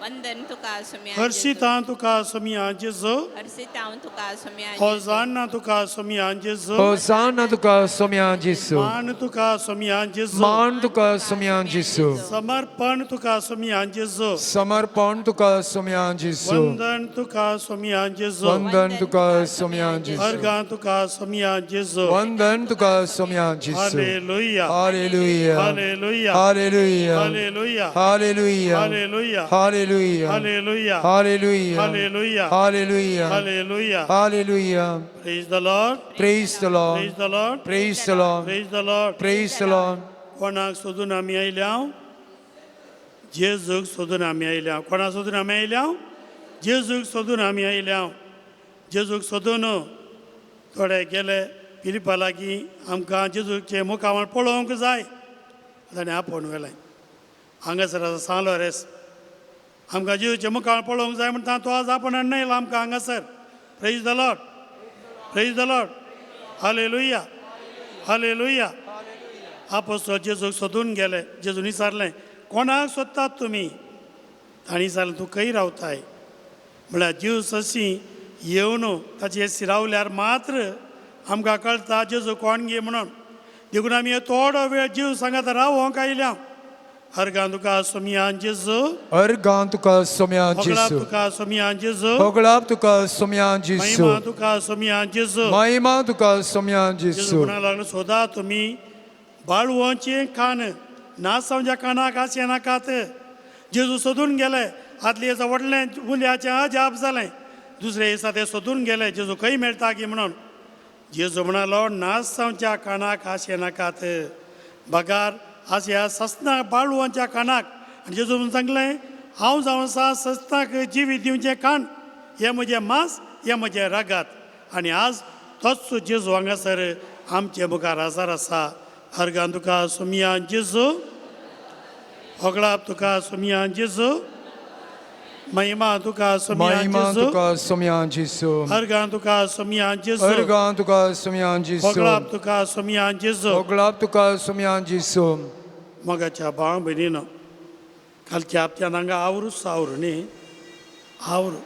वंदन तुका सोम्या हर्षितां तुका सोमिया जेजू. हर्षितां तुका सोम्या. होजाना तुका सोमिया जेजू. होसाना तुका सोम्या जेसू. मान तुका सोमिया जेजू. मान तुका सोम्या जेसू. समर्पण तुका सोमिया जेजू. समर्पण तुका सोम्या जेसू. वंदन तुका सोमिया जेजू. वंदन तुका सोम्या जेसू. अर्घां तुका सोमिया जेजू. वंदन तुका Saumya जेसू. Hallelujah. Hallelujah. Hallelujah. Hallelujah. Hallelujah. Hallelujah. Hallelujah. Hallelujah. Hallelujah. Hallelujah. Hallelujah. Hallelujah. Hallelujah. Hallelujah. Praise the Lord. Praise the Lord. Praise the Lord. Praise the Lord. Praise the Lord. Praise the Lord. कोणाक सोदून आमी आयल्या? जेजूक सोदून आमी आयल्या. कोणाक सोदून आमी आयल्या? जेजूक सोदून आमी आयल्या. जेजूक सोदून थोडे गेले फिलिपा लागीं, आमकां जेजूचें मुखामळ पळोवंक जाय. ताणें आपोवन व्हेलें. हांगासर आसा सांलो रेस. आमकां जेजूचें मुखामळ पळोवंक जाय म्हणटा तो आज आपण हाडून येयला आमकां हांगासर. Praise the Lord. Praise the Lord. Hallelujah. Hallelujah. आपोस्तोल जेजूक सोदून गेले. जेजून विचारलें, कोणाक सोदतात तुमी? तांणी विचारलें, तूं खंय रावताय? म्हळ्यार जीव सशी येवन ताचे सिरावल्यार मात्र आमकां कळटा जेजू कोण गे म्हणून. देखून आमी थोडो वेळ जीव सांगात रावोंक आयल्या. अर्गां तुका सोमियान जेजू. अर्गां तुका सोम्या होगळाप जेसू. तुका सोमियान जेजू. होगळाप तुका सोम्या जेसू. महिमा तुका सोमियान जेजू. महिमा तुका सोम्या जेजू जेसू. म्हणूंक लागलो, सोदा तुमी बाळवोंचें कान नासांवच्या कानाक आशें नाकात. जेजू सोदून गेले. आदले दिसा व्हडलें उल्याचें अजाप जालें. दुसरे दिसा ते सोदून गेले जेजू खंय मेळटा की म्हणून. जेजू म्हणालो, नासांवच्या कानाक आशें नाकात, बगार आशा ससना बाळवोंच्या कानाक. आनी जेजू म्हणून सांगलें, हांव जावन आसा ससनाक जिवीत दिवचें कान. हें म्हजें मांस, हें म्हजें रगात. आनी आज तोच जेजू हांगासर आमचे मुखार हाजर आसा. अर्गां तुका सोमिया जेजू. होगळाप तुका सोमिया जेजू. महिमा तुका सोमिया महिमा जेजू. तुका सोम्या जेसू. अर्गां तुका सोमिया जेजू. अर्गां तुका सोम्या जेसू. होगळाप तुका सोमिया जेजू. होगळाप तुका सोम्या जेसू. मोगाच्या भाव भयणीनो, कालच्या हप्त्यान हांगा आवरूच आवरू न्ही, आवरू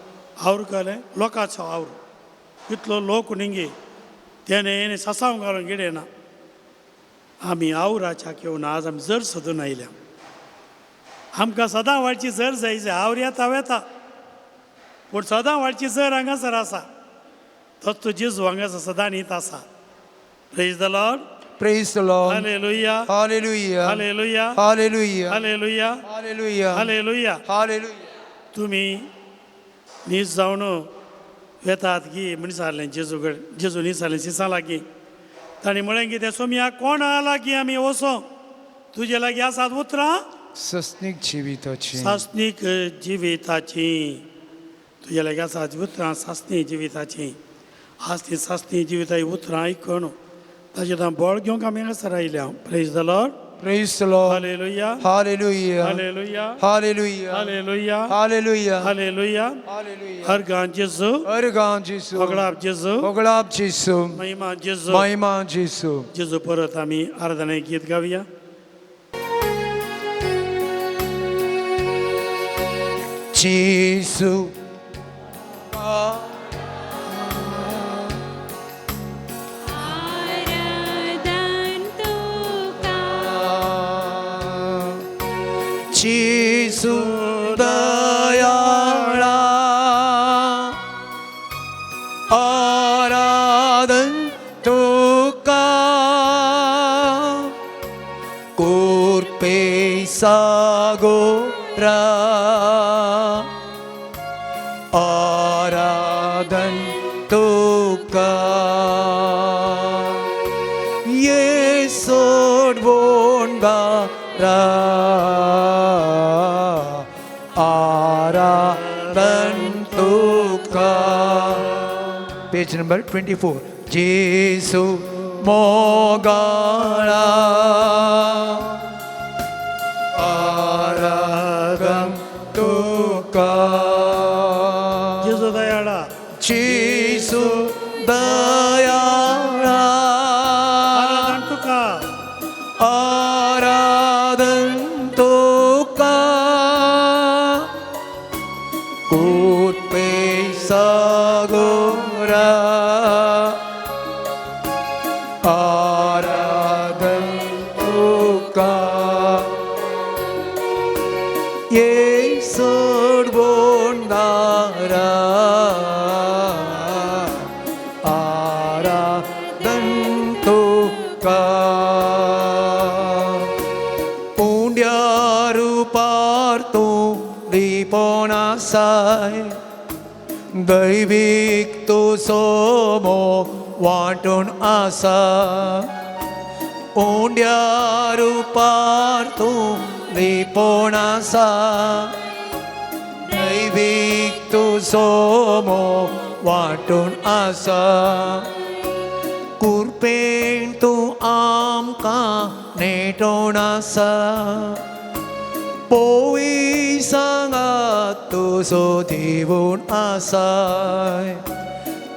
आवरू कळ्ळें, लोकांचो आवरू इतलो लोक न्ही तेणें ससांव घालून गिडे ना. आमी आवराच्या घेवन आज आमी जर सोदून आयल्या. आमकां सदां वाडची जर जाय जाय आवर येता वेता, पूण सदां वाडची जर हांगासर आसा. तोच तो जेजू हांगासर सदां न्हीत आसा. Praise the Lord. Praise the Lord. Hallelujah. Hallelujah. Hallelujah. Hallelujah. Hallelujah. Hallelujah. Hallelujah. Hallelujah. तुमी न्हीद जावन वेतात की म्हण विचारलें जेजू कडेन. जेजू विचारलें सिसां लागीं. तांणी म्हळें की ते सोमया कोणा लागीं आमी वचों? तुजे लागीं आसात उतरां सस्नीक जिविताची. सासणीक जिविताची. तुजे लागीं आसात उतरां सासणी जिविताची. आज ती सासणी जिविताची उतरां आयकून ताचें आतां बळ घेवंक आमी हांगासर आयल्या. Praise the Lord. Praise the Lord. Hallelujah. Hallelujah. Hallelujah. Hallelujah. Hallelujah. Hallelujah. Hallelujah. Hallelujah. अर्गां जेजू. अर्गां जेसू. होगळाप जेजू. होगळाप जेसू. महिमा जेजू. महिमा जेसू. जेजू परत आमी आराधना गीत गावया. जेसू. आराधन तुका. जेसू दयाळा. आराधन तुका. कोरपे सागोरा. आराधन तुका. येसोड बोंगारा. आराधन तुका. पेज नंबर 24. जेसू मोगाळा. आराधन तुका. जेजू दयाळा. जेसू दयाळा. आराधन तुका. आराधन तुका. आराधन तुका येसोड बोंडारा आराधन तुका उंड्या रुपार तूं लिपोन आसाय दैवीक तूं सोमो वांटून आसा उंड्या रुपार तूं लिपोन आसा दैवीक तूं सोमो वांटून आसा कुरपेन तूं आमकां नेटोन आसा पोवी सांगात तुजो दिवून आसाय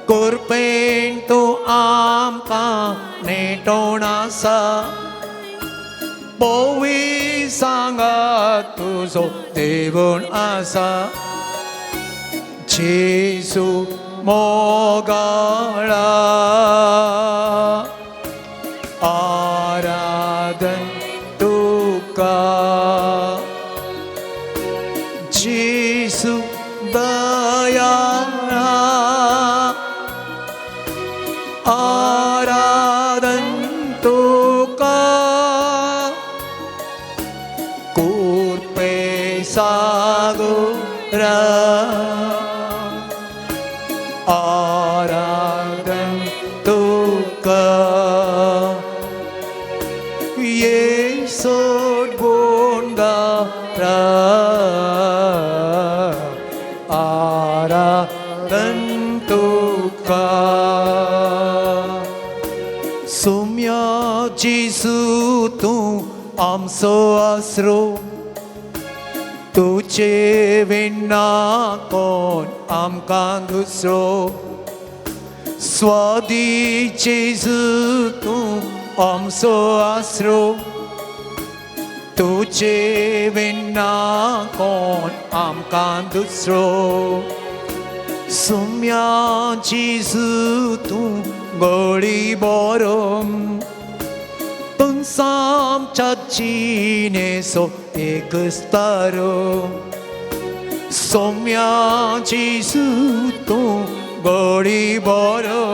कुरपेन तूं आमकां नेटोन आसा पोवी सांगात तुजो देवून आसा जेजू मोगाळा आराधन तुका जेजू दयाळा आराधन तुका कुरपे सागोरा आराधन तुका येसोड बोंडारा आराधन तुका सुम्या जेजू तूं आमचो आसरो तुजे विना कोण आमकां दुसरो स्वादी जेजू तूं आमचो आसरो तुजे विना कोण आमकां दुसरो सुम्या जेजू तूं गोडी बरो तुमच्या जिणेचो एक स्तारो सोम्या जेजू तूं गोडी बरो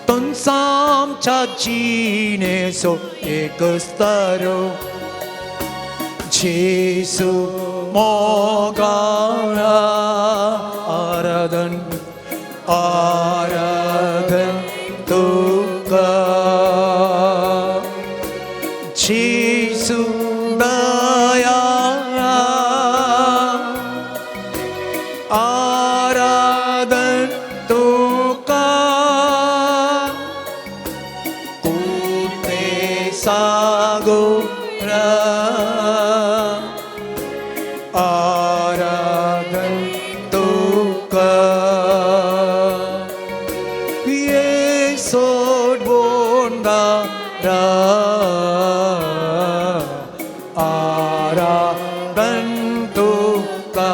तुमच्या जिणेचो एक स्तारो जेजू मोगाळा आराधन आराधन तुका जेजू दयाळा आराधन तुका कुरपे सागोरा आराधन तुका येसोड बोंडारा आराधन तुका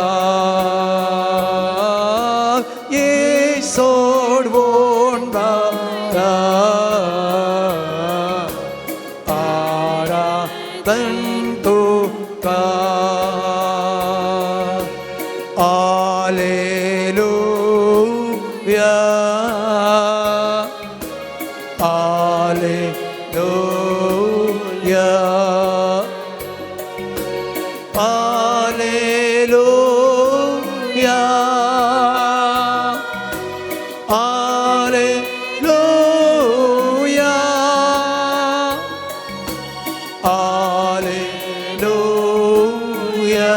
येसोड बोंडारा आराधन तुका Alleluia Alleluia Alleluia Alleluia Alleluia Alleluia Alleluia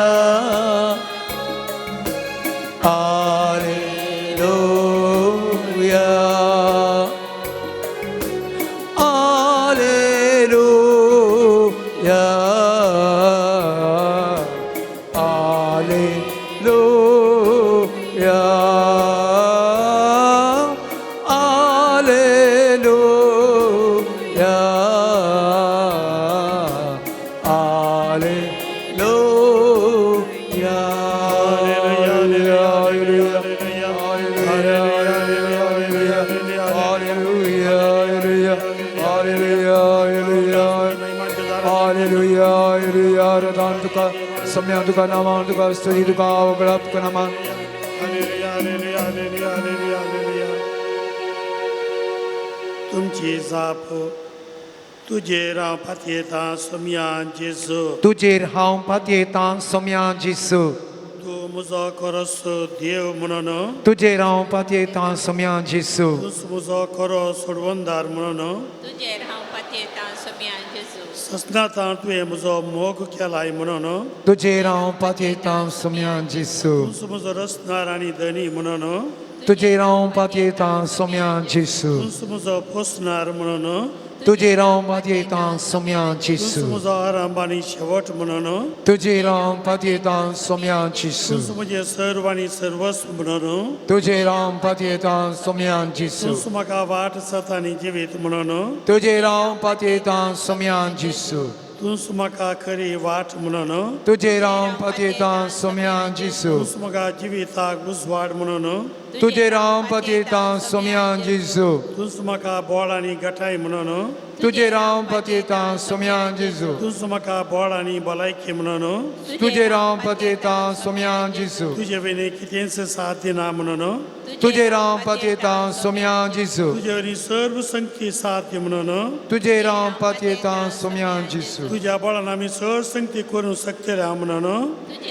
Alleluia Alleluia Alleluia. Hallelujah, hallelujah, hallelujah. Saumya तुका नांवान तुका स्तुती तुका वगळप तुका Naaman. Hallelujah, hallelujah, hallelujah, hallelujah, hallelujah. तुमची जाप तुजेर हांव पातयेतां सोमया जेजू. तुजेर हांव पातयेतां सोम्या जेजू. तूं म्हजो खरो देव म्हणून. तुजेर हांव पातयेतां सोम्या जेजू. तूंच म्हजो खरो सोडवणदार म्हणून. तुजेर हांव पातयेतां सोम्या जेजू. ससनातां तुवें म्हजो मोग केलाय म्हणून. तुजेर हांव पातयेतां सोम्या जेजू. तूंच म्हजो रचणार आनी धनी म्हणून. तुजेर हांव पातयेतां सोम्या जेजू. तूंच म्हजो पोसणार म्हणून. तुजेर हांव पातयेतां सोम्या तूंच जेजू. म्हजो आरंभ आनी शेवट म्हणून. तुजेर हांव पातयेतां सोम्या जेजू. तूंच म्हजें सर्व आनी सर्वस्व म्हणून. तुजेर हांव पातयेतां सोम्या जेजू. तूंच म्हाका वाट सत आनी जिवीत म्हणून. तुजेर हांव पातयेतां सोम्या जेजू. तूंच म्हाका खरी वाट म्हणून. तुजेर हांव पातयेतां सोम्या जेजू. तूंच म्हाका जिविताक उजवाड म्हणून. तुजेर हांव पातयेतां सोम्या जेजू. तूंच म्हाका बोळ आनी गठाय म्हणून. तुजेर हांव पातयेतां सोम्या जेजू. तूंच म्हाका बोळ आनी भलायकी म्हणून. तुजेर हांव पातयेतां सोम्या जेजू. तुजे वयनी कितेंच साथ दिना म्हणून. तुजेर हांव पातयेतां सोम्या जेजू. तुजे वयनी सर्व संगती साथ दी म्हणून. तुजेर हांव पातयेतां सोम्या जेजू. तुज्या बळान आमी चड संगती करूंक शकतले म्हणून.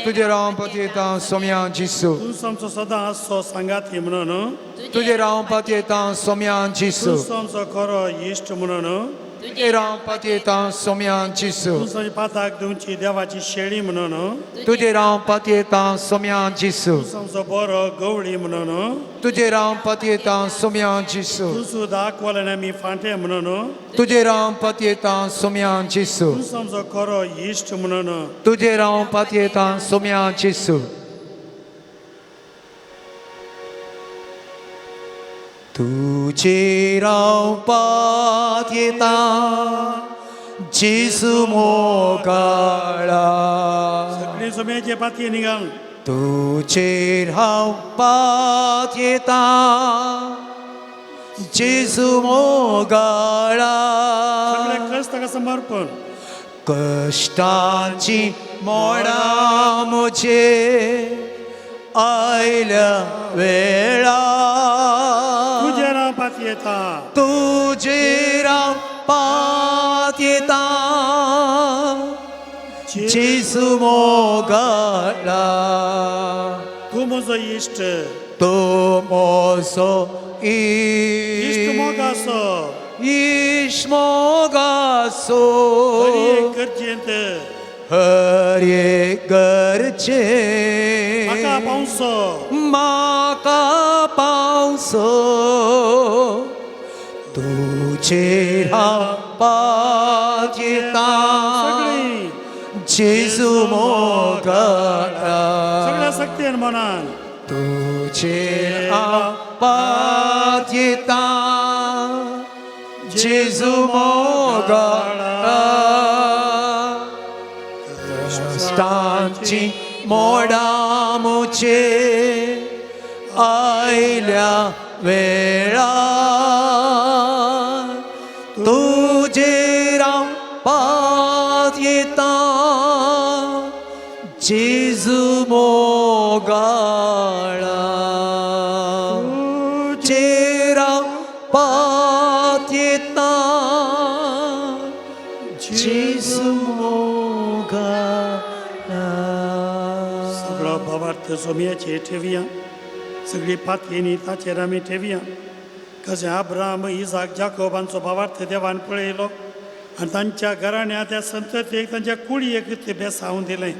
तुजेर हांव पातयेतां सोम्या जेजू. तूंच आमचो सदां आसचो सांगाती म्हणून. तुजेर हांव पातयेतां सोम्या जेजू. तूंच आमचो खरो इश्ट म्हणून. तुजेर हांव पातयेतां सोम्या जेजू. तूंच आमच्या पाताक दिवची देवाची शेळी म्हणून. तुजेर हांव पातयेतां सोम्या जेजू. तूंच आमचो बरो गवळी म्हणून. तुजेर हांव पातयेतां सोम्या जेजू. तूंच दाखवल्यान आमी फांटे म्हणून. तुजेर हांव पातयेतां सोम्या जेजू. तूंच आमचो खरो इश्ट म्हणून. तुजेर हांव पातयेतां सोम्या जेजू. तुजेर हांव पातयेतां जेजू मोगाळा. सगळीं सोम्याचे पातये निघाल. तुजेर हांव पातयेतां जेजू मोगाळा. सगळे कश्ट ताका समर्पण. कश्टांची मोडां म्हजे आयल्या वेळा. तुजेर हांव पातयेतां. तुजेर हांव पातयेतां जेजू मोगाळा. तूं म्हजो इश्ट. तूं म्हजो इश्ट मोगासो. इश्ट मोगासो. हर एक गरजेंत. हर एक गरजे. म्हाका पावसो. म्हाका पावसो. तुजेर हांव पातयेतां सगळीं. जेजू मोगाळा. सगळ्या शक्तीन मनान. तुजेर हांव पातयेतां जेजू मोगाळा. कश्टांची मोडां म्हजे आयल्या वेळा. तुजेर हांव पातयेतां जेजू मोगाळा. तुजेर हांव पातयेतां जेजू मोगाळा. सगळो भावार्थ सोम्याचेर ठेवया. सगळी पातयेनी ताचेर आमी ठेवया. कशें आब्राम इजाक जाकोब हांचो भावार्थ देवान पळयलो आनी तांच्या घराण्या त्या संततीक तांच्या कुळयेक ते बेसावून दिलें.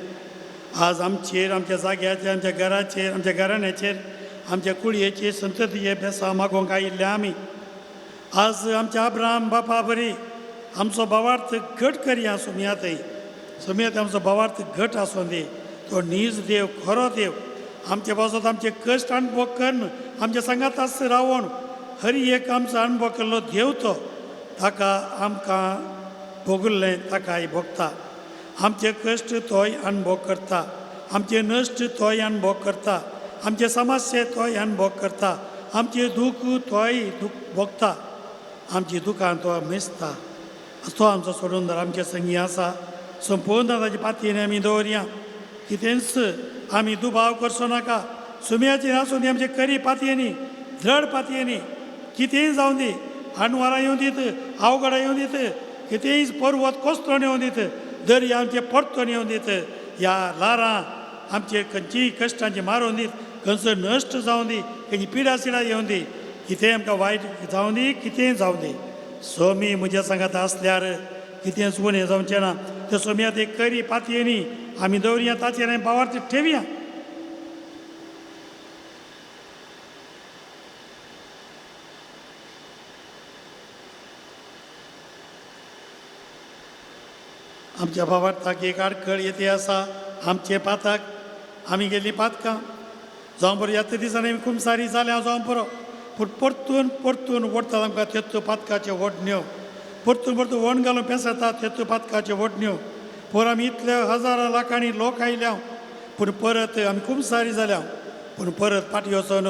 आज आमचेर आमच्या जाग्याचेर आमच्या घराचेर आमच्या घराण्याचेर आमच्या कुळयेचेर संततीचे बेसांव मागोवंक आयिल्ले आमी. आज आमच्या आब्राम बापा बरी आमचो भावार्थ घट करया सोमया थंय. सोमया थंय आमचो भावार्थ घट आसूं दी. तो नीज देव खरो देव आमचे पासत आमचे कश्ट अणभव करून आमच्या सांगात आस रावून हर एक आमचो अणभव केल्लो देव तो ताका आमकां भोगल्लें ताकाय भोगता. आमचे कश्ट तोय अणभव करता. आमचे नश्ट तोय अणभव करता. आमचे समस्या तोय अणभव करता. आमचे दूख तोय दूख भोगता. आमची दुकान तो मेजता. तो आमचो सोडून आमचे संगी आसा. संपूर्ण ताची पातयेन आमी दवरया. कितेंच आमी दुबाव करचो नाका. सुम्याची आसूं दी आमचे करी पातयेनी, धड पातयेनी, कितेंय जावं दी, आनवारां येवं दीत, अवघडां येवं दीत, कितेंय पर्वत कोसळून येवं दीत, दर्या आमचे परतून येवं दीत, ह्या ल्हारां आमचे खंयचीय कश्टांची मारून दीत, खंयचो नश्ट जावं दी, खंयची पिडा सिडा येवं दी, कितेंय आमकां वायट जावं दी, कितेंय जावं दी, सोमी म्हज्या सांगात आसल्यार कितेंच उणें जावचें ना. ते सोमया ते करी पातयेनी आमी दवरया, ताचेर आमी भावार्थ ठेवया. आमच्या भावार्थाक एक आडखळ येते आसा, आमचें पातक, आमी गेल्लीं पातकां जावं बरो. ह्या दिसांनी आमी कुमसारी जाल्या जावं बरो, पूण परतून परतून ओडटात आमकां तेत्तो पातकाच्यो वडण्यो, परतून परतून वण घालून पेसतात तेत्तो पातकाच्यो वडण्यो. पूण आमी इतले हजारां लाखांनी लोक आयल्या, पूण परत आमी कुमसारी जाल्या, पूण परत फाटीं वचून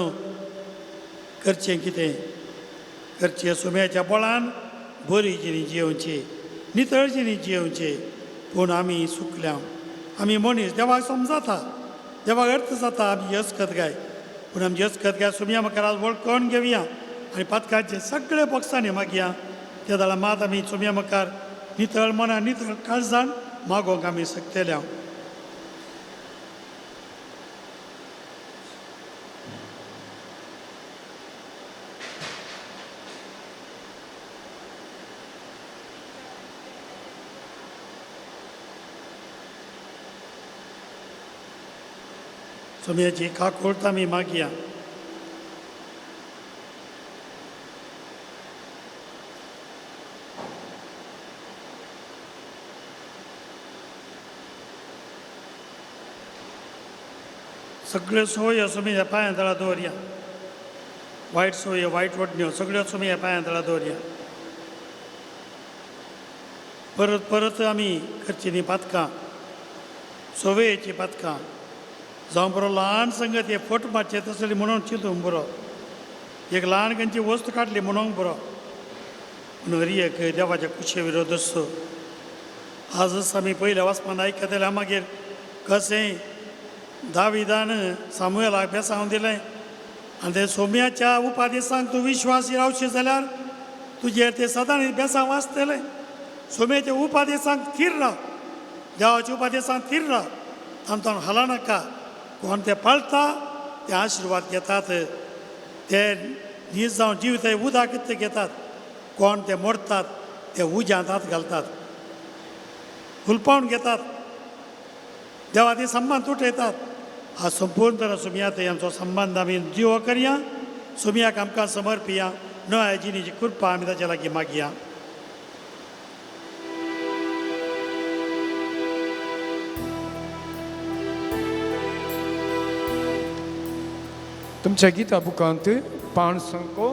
करचें कितें करचें? सुम्याच्या बळान बरी जिणी जियोवची, नितळ जिणी जियोवची, पूण आमी सुकल्या. आमी मनीस देवाक समजाता, देवाक अर्थ जाता आमी यस्कत गाय, पूण आमी यस्कत गाय सुमया मुखार आज वळखून घेवया आनी पातकाचे सगळे बक्षांनी मागया. त्या जाल्यार मात आमी सुमया मुखार नितळ मनान नितळ काळजान मागोवंक आमी शकतले. सुम्याची काकूळत आमी मागया. सगळ्यो सोयो सुम्या पांयां तळा दवरया, वायट सोयो, वायट वडण्यो सगळ्यो सुम्या पांयां तळा दवरया. परत परत आमी करची न्ही पातकां, सोवयेची पातकां जावं बरो. ल्हान संगत हे फट मारचें तसली म्हणून चिंतूंक बरो, एक ल्हान खंयची वस्त काडली म्हणूंक बरो, पूण हरी एक देवाच्या कुशे विरोध आसचो. आजच आमी पयल्या वाचपान आयकतले मागीर कशें दाविदान सामुएलाक बेसांव दिलें आनी ते सोम्याच्या उपादेसांक तूं विश्वासी रावशी जाल्यार तुजेर ते सदांच बेसांव वाचतलें. सोम्याच्या उपादेसांक थीर राव, देवाच्या उपादेसांक थीर राव, तांतून हाला नाका. कोण ते पाळटा ते आशिर्वाद घेतात, ते नीज जावन जिवीत उदक ते घेतात. कोण ते मोडतात ते उज्यांत हात घालतात, हुलपावन घेतात, देवा ते संबंद तुटयतात. आज संपूर्ण तरा सुमया आमचो संबंद आमी जिवो करया, सुमयाक आमकां समर्पिया, नव्या जिणेची कृपा आमी ताच्या लागीं मागया. तुमच्या गीता बुकांत पाण संको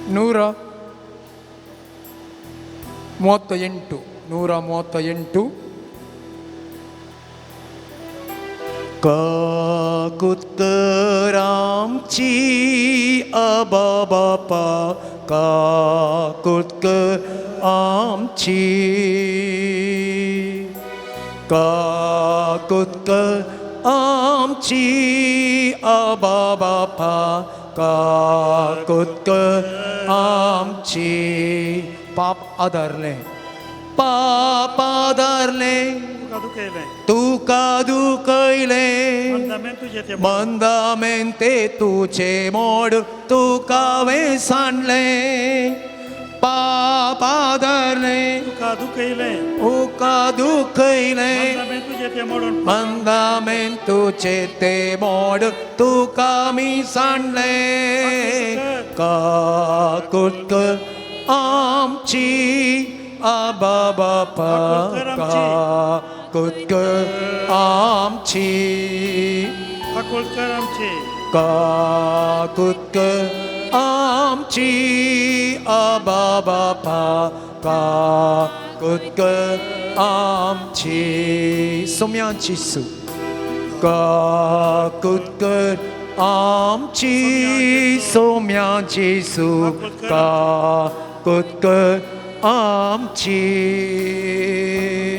138, 138. काकूत कर आमची आबा बापा, काकूत कर आमची, काकूत कर आमची आबा बापा, काकूत कर आमची. पाप आदारलें, पाप आदारलें, तुका दुखयलें, मंदामेंते तुझे मोड तुका हांवें सांडलें. पाप आदारलें, तुका दुखयलें, तुका दुखयलें, मंदामेन तुझे ते मोड तुका मी सांडलें. काकूत कर आमची आबा बापा, काकूत कर आमची, काकूत कर आमची, काकूत कर आमची आबा बापा, काकूत कर आमची. सोम्यांची सु काकूत कर आमची, सोम्यांची सु काकूत कर आमची,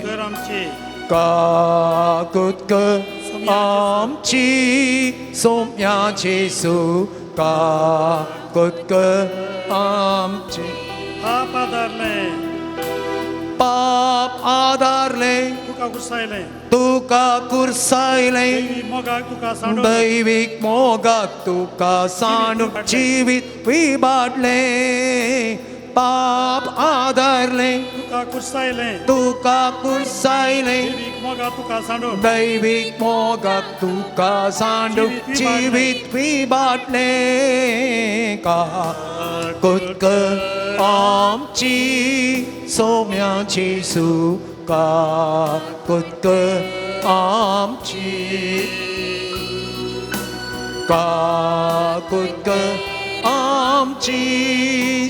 कर आमची, काकूत कर आमची सोम्या जेजू काकूत कर आमची. पाप आदारलें पाप आदारलें तुका कुर्सायलें तुका कुर्सायलें दैवी मोगाक तुका सांडून दैवीक मोगाक तुका सांडून जिवीत विबाडलें. पाप आदारलें तुका कुर्सायलें तुका कुर्सायलें दैवीक मोगाक तुका सांडून दैवीक मोगाक तुका सांडून जिवीत विबाडलें. काकूत कर आमची सोम्या जेजू काकूत कर आमची काकूत कर आमची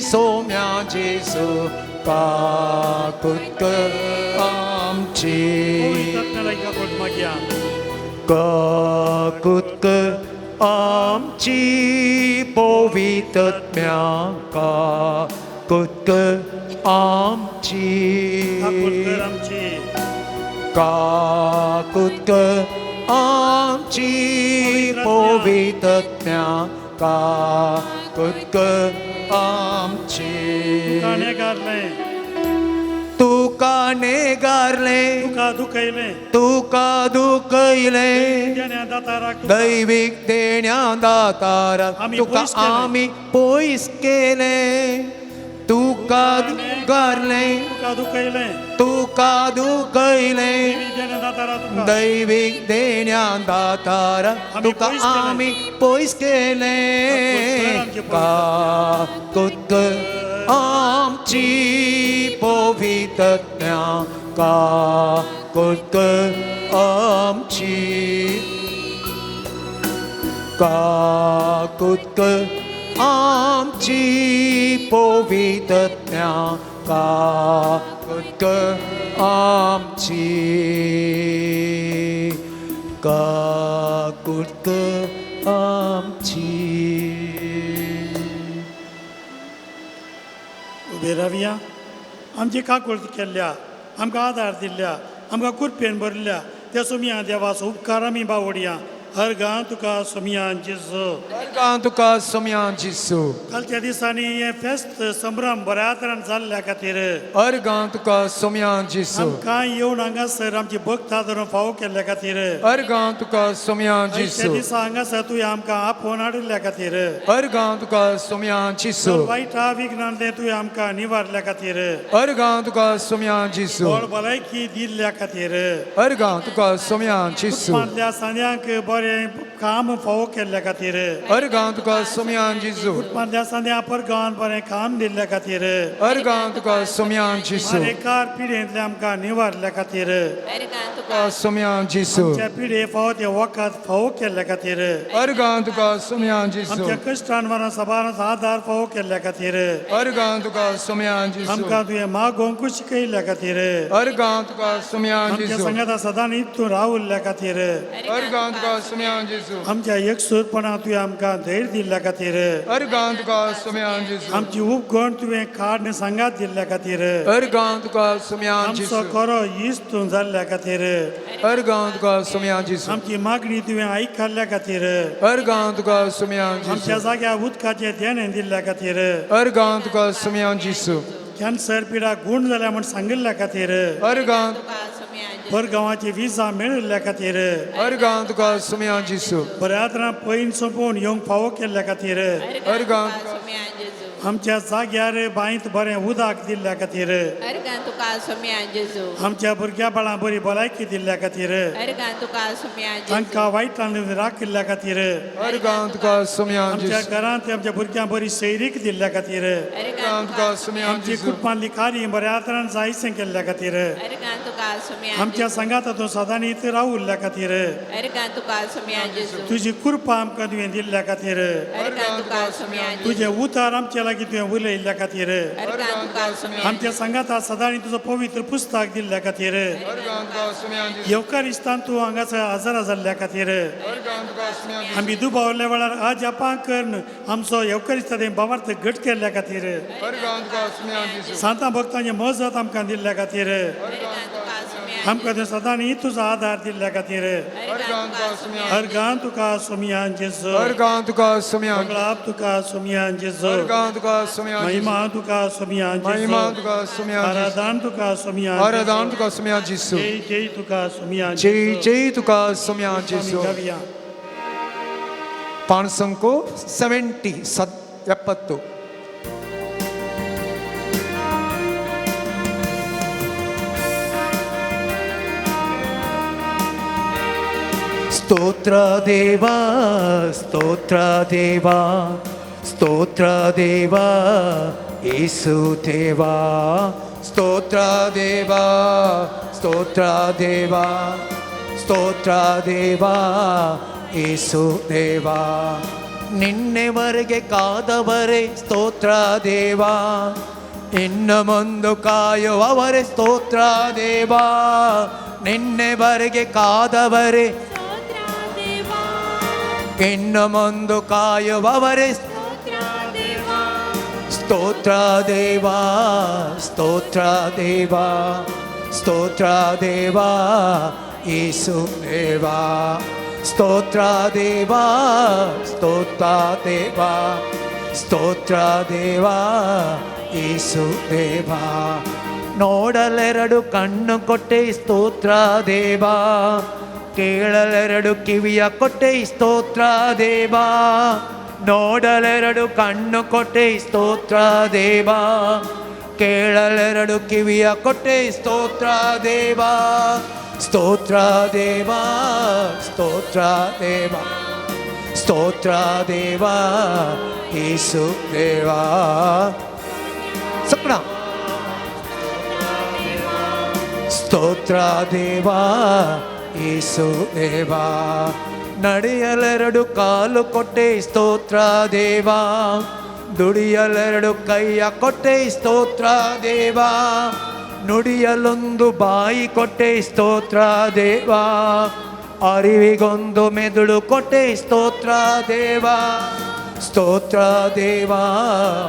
सोम्या जेजू काकूत कर आमची. पवित्र लागीं काकूट मागया. काकूत कर आमची पवित्रत्म्या काकूत कर आमची काकूट कर आमची काकूत कर आमची पवित्रत्म्या काकूत कर आमची. तुका नेगारलें तुका नेगारलें तुका दुखयलें तुका दुखयलें देण्या दाताराक तुका दैवीक देण्या दाताराक आमी तुका पयस केलें. आमी पयस केलें. तुका दुगारलें तुका दुखयलें तुका दुखयलें दैवी देण्या दाताराक तुका दैवीक देण्या दाताराक आमी तुका पयस केलें. आमी पयस केलें. काकूत कर आमची पवित्रत्म्या काकूत कर आमची काकूत कर आमची पवित्रत्म्या काकूत कर आमची काकूत कर आमची. उबे रावया. आमची काकूट केल्ल्या आमकां आदार दिल्ल्या आमकां कुरपेन भरल्या त्या सोमया देवाचो उपकार आमी बावडया. अर्गां तुका सोमया जेजू. अर्गां तुका सोमया जेजू. कालच्या दिसांनी हें फेस्त संभ्रम बऱ्या तरान जाल्ल्या खातीर अर्गां तुका सोमया जेजू. आमकां येवन हांगासर आमची भक्त धरून फावो केल्ल्या खातीर अर्गां तुका सोमया आयच्या जेजू. दिसा हांगासर तुवें आमकां आपोवन हाडिल्ल्या खातीर अर्गां तुका सोमया जेजू. वायटा विघ्नांतलें तुवें आमकां निवारल्या खातीर अर्गां तुका सोमया जेजू. बळ भलायकी दिल्ल्या खातीर अर्गां तुका सोमया जेजू. कुटुंबांतल्या सांद्यांक बरें काम फावो केल्ल्या खातीर अर्गां तुका सोमया जेजू. कुटुंबांतल्या सांद्या परगांवान बरें काम दिल्ल्या खातीर अर्गां तुका सोमया जेजू. एकार पिढयेंतलें आमकां निवारल्या खातीर तुका सोमया जेजू. आमच्या पिढये फावो तें वखद फावो केल्ल्या खातीर अर्गां तुका सोमया जेजू. आमच्या कश्टान वरां सबारांचो आदार फावो केल्ल्या खातीर अर्गां तुका सोमया जेजू. आमकां तुवें मागोवंकूच शिकयल्ल्या खातीर अर्गां तुका सोमया आमच्या जेजू. सांगाता सदां तूं रावल्ल्या खातीर अर्गां तुका सोमया जेजू. आमच्या एकसूरपणां तुवें आमकां धैर्य दिल्ल्या खातीर अर्गां तुका सोमया जेजू. आमची उपगण तुवें काड सांगात दिल्ल्या खातीर अर्गां तुका सोमया आमचो जेजू. खरो इश्ट तूं जाल्ल्या खातीर अर्गां तुका सोमया जेजू. आमची मागणी तुवें आयकल्ल्या खातीर अर्गां तुका सोमया जेजू. आमच्या जाग्यार उदकाचें देणें दिल्ल्या खातीर अर्गां तुका सोमया जेजू. कॅन्सर पिडा गूण जाल्या म्हूण सांगिल्ल्या खातीर अर्गां परगांवाची विजा मेळिल्ल्या खातीर अर्गां तुका सोमया जेजू. बऱ्या तरान पयन सोंपोवन येवंक फावो केल्ल्या खातीर अर्गां आमच्या जाग्यार बांयत बरें उदक दिल्ल्या खातीर आमच्या भुरग्या बाळां बरी भलायकी दिल्ल्या खातीर तांकां वायटान राखिल्ल्या खातीर अर्गां तुका सोमया आमच्या जेजू. घरांत आमच्या भुरग्यांक बरी सैरीक दिल्ल्या खातीर अर्गां तुका सोमया आमची जेजू. कुटुंबांतली कार्य बऱ्या तरान जायसें केल्ल्या खातीर आमच्या सांगाता तूं सदांच रावल्ल्या खातीर तुजी कृपा आमकां तुवें दिल्ल्या खातीर तुजें उतार आमच्या लागीं तुवें उलयल्ल्या खातीर आमच्या सांगाता सदांच तुजो पवित्र पुस्तक दिल्ल्या खातीर येवकारिस्तान तूं हांगासर हजर जाल्ल्या खातीर आमी दुबावल्ल्या वेळार अजापां करून आमचो येवकारिस्ता भावार्थ घट केल्ल्या खातीर सांतां भक्तांची मजत आमकां दिल्ल्या खातीर आमकां तें सदांनी तुजो आदार दिल्ल्या खातीर. अर्गां तुका सोम्यान. अर्गां तुका सोमयान जेजू. अर्गां तुका सोम्यान. मंगळाप तुका सोमयान जेजू. अर्गां तुका सोम्यान. महिमा तुका सोमयान. महिमा तुका सोम्यान. आराधन तुका सोमयान. आराधन तुका सोम्यान जेजू. जय जय तुका सोमयान. जय जय तुका सोम्यान जेजू. गावया. ಪಾಣಸಂಕು 70 ಸತ್ 70. ಸ್ತೋತ್ರ ದೇವ, ಸ್ತೋತ್ರ ದೇವ, ಸ್ತೋತ್ರ ದೇವ, ಯೇಸು ದೇವ. ಸ್ತೋತ್ರ ದೇವ, ಸ್ತೋತ್ರ ದೇವ, ಸ್ತೋತ್ರ ದೇವ, ಯೇಸು ದೇವ. ನಿನ್ನೆವರೆಗೆ ಕಾದವರೇ ಸ್ತೋತ್ರ ದೇವ, ಇನ್ನು ಮುಂದು ಕಾಯುವವರೇ ಸ್ತೋತ್ರ ದೇವ. ನಿನ್ನೆವರೆಗೆ ಕಾದವರೇ, ಸ್ತೋತ್ರ ದೇವಾ. ಇನ್ನು ಮುಂದು ಕಾಯುವವರೇ ಸ್ತೋತ್ರ ದೇವಾ. ಸ್ತೋತ್ರ ದೇವ, ಸ್ತೋತ್ರ ದೇವ, ಸ್ತೋತ್ರ ದೇವ, ಯೇಸು ದೇವ. ಸ್ತೋತ್ರ ದೇವ, ಸ್ತೋತ್ರ ದೇವ, ಸ್ತೋತ್ರ ದೇವ, ಯೇಸು ದೇವ. ನೋಡಲೆರಡು ಕಣ್ಣು ಕೊಟ್ಟೆ ಸ್ತೋತ್ರ ದೇವ, ಕೇಳಲೆರಡು ಕಿವಿಯ ಕೊಟ್ಟೆ ಸ್ತೋತ್ರ ದೇವ. ನೋಡಲೆರಡು ಕಣ್ಣು ಕೊಟ್ಟೆ ಸ್ತೋತ್ರ ದೇವ, ಕೇಳಲೆರಡು ಕಿವಿಯ ಕೊಟ್ಟೆ ಸ್ತೋತ್ರ ದೇವ. ಸ್ತೋತ್ರ ದೇವ, ಸ್ತೋತ್ರ ದೇವ, ಸ್ತೋತ್ರ ದೇವ, ಯೇಸು ದೇವ. ಸಪ್ನ ಸ್ತೋತ್ರ ದೇವ, ಯೇಸು ದೇವ. ನಡೆಯಲೆರಡು ಕಾಲು ಕೊಟ್ಟೆ ಸ್ತೋತ್ರ ದೇವ, ದುಡಿಯಲೆರಡು ಕೈಯ ಕೊಟ್ಟೆ ಸ್ತೋತ್ರ ದೇವ. ನುಡಿಯಲೊಂದು ಬಾಯಿ ಕೊಟ್ಟೆ ಸ್ತೋತ್ರ ದೇವ, ಅರಿವಿಗೊಂದು ಮೆದುಳು ಕೊಟ್ಟೆ ಸ್ತೋತ್ರ ದೇವ. ಸ್ತೋತ್ರ ದೇವ,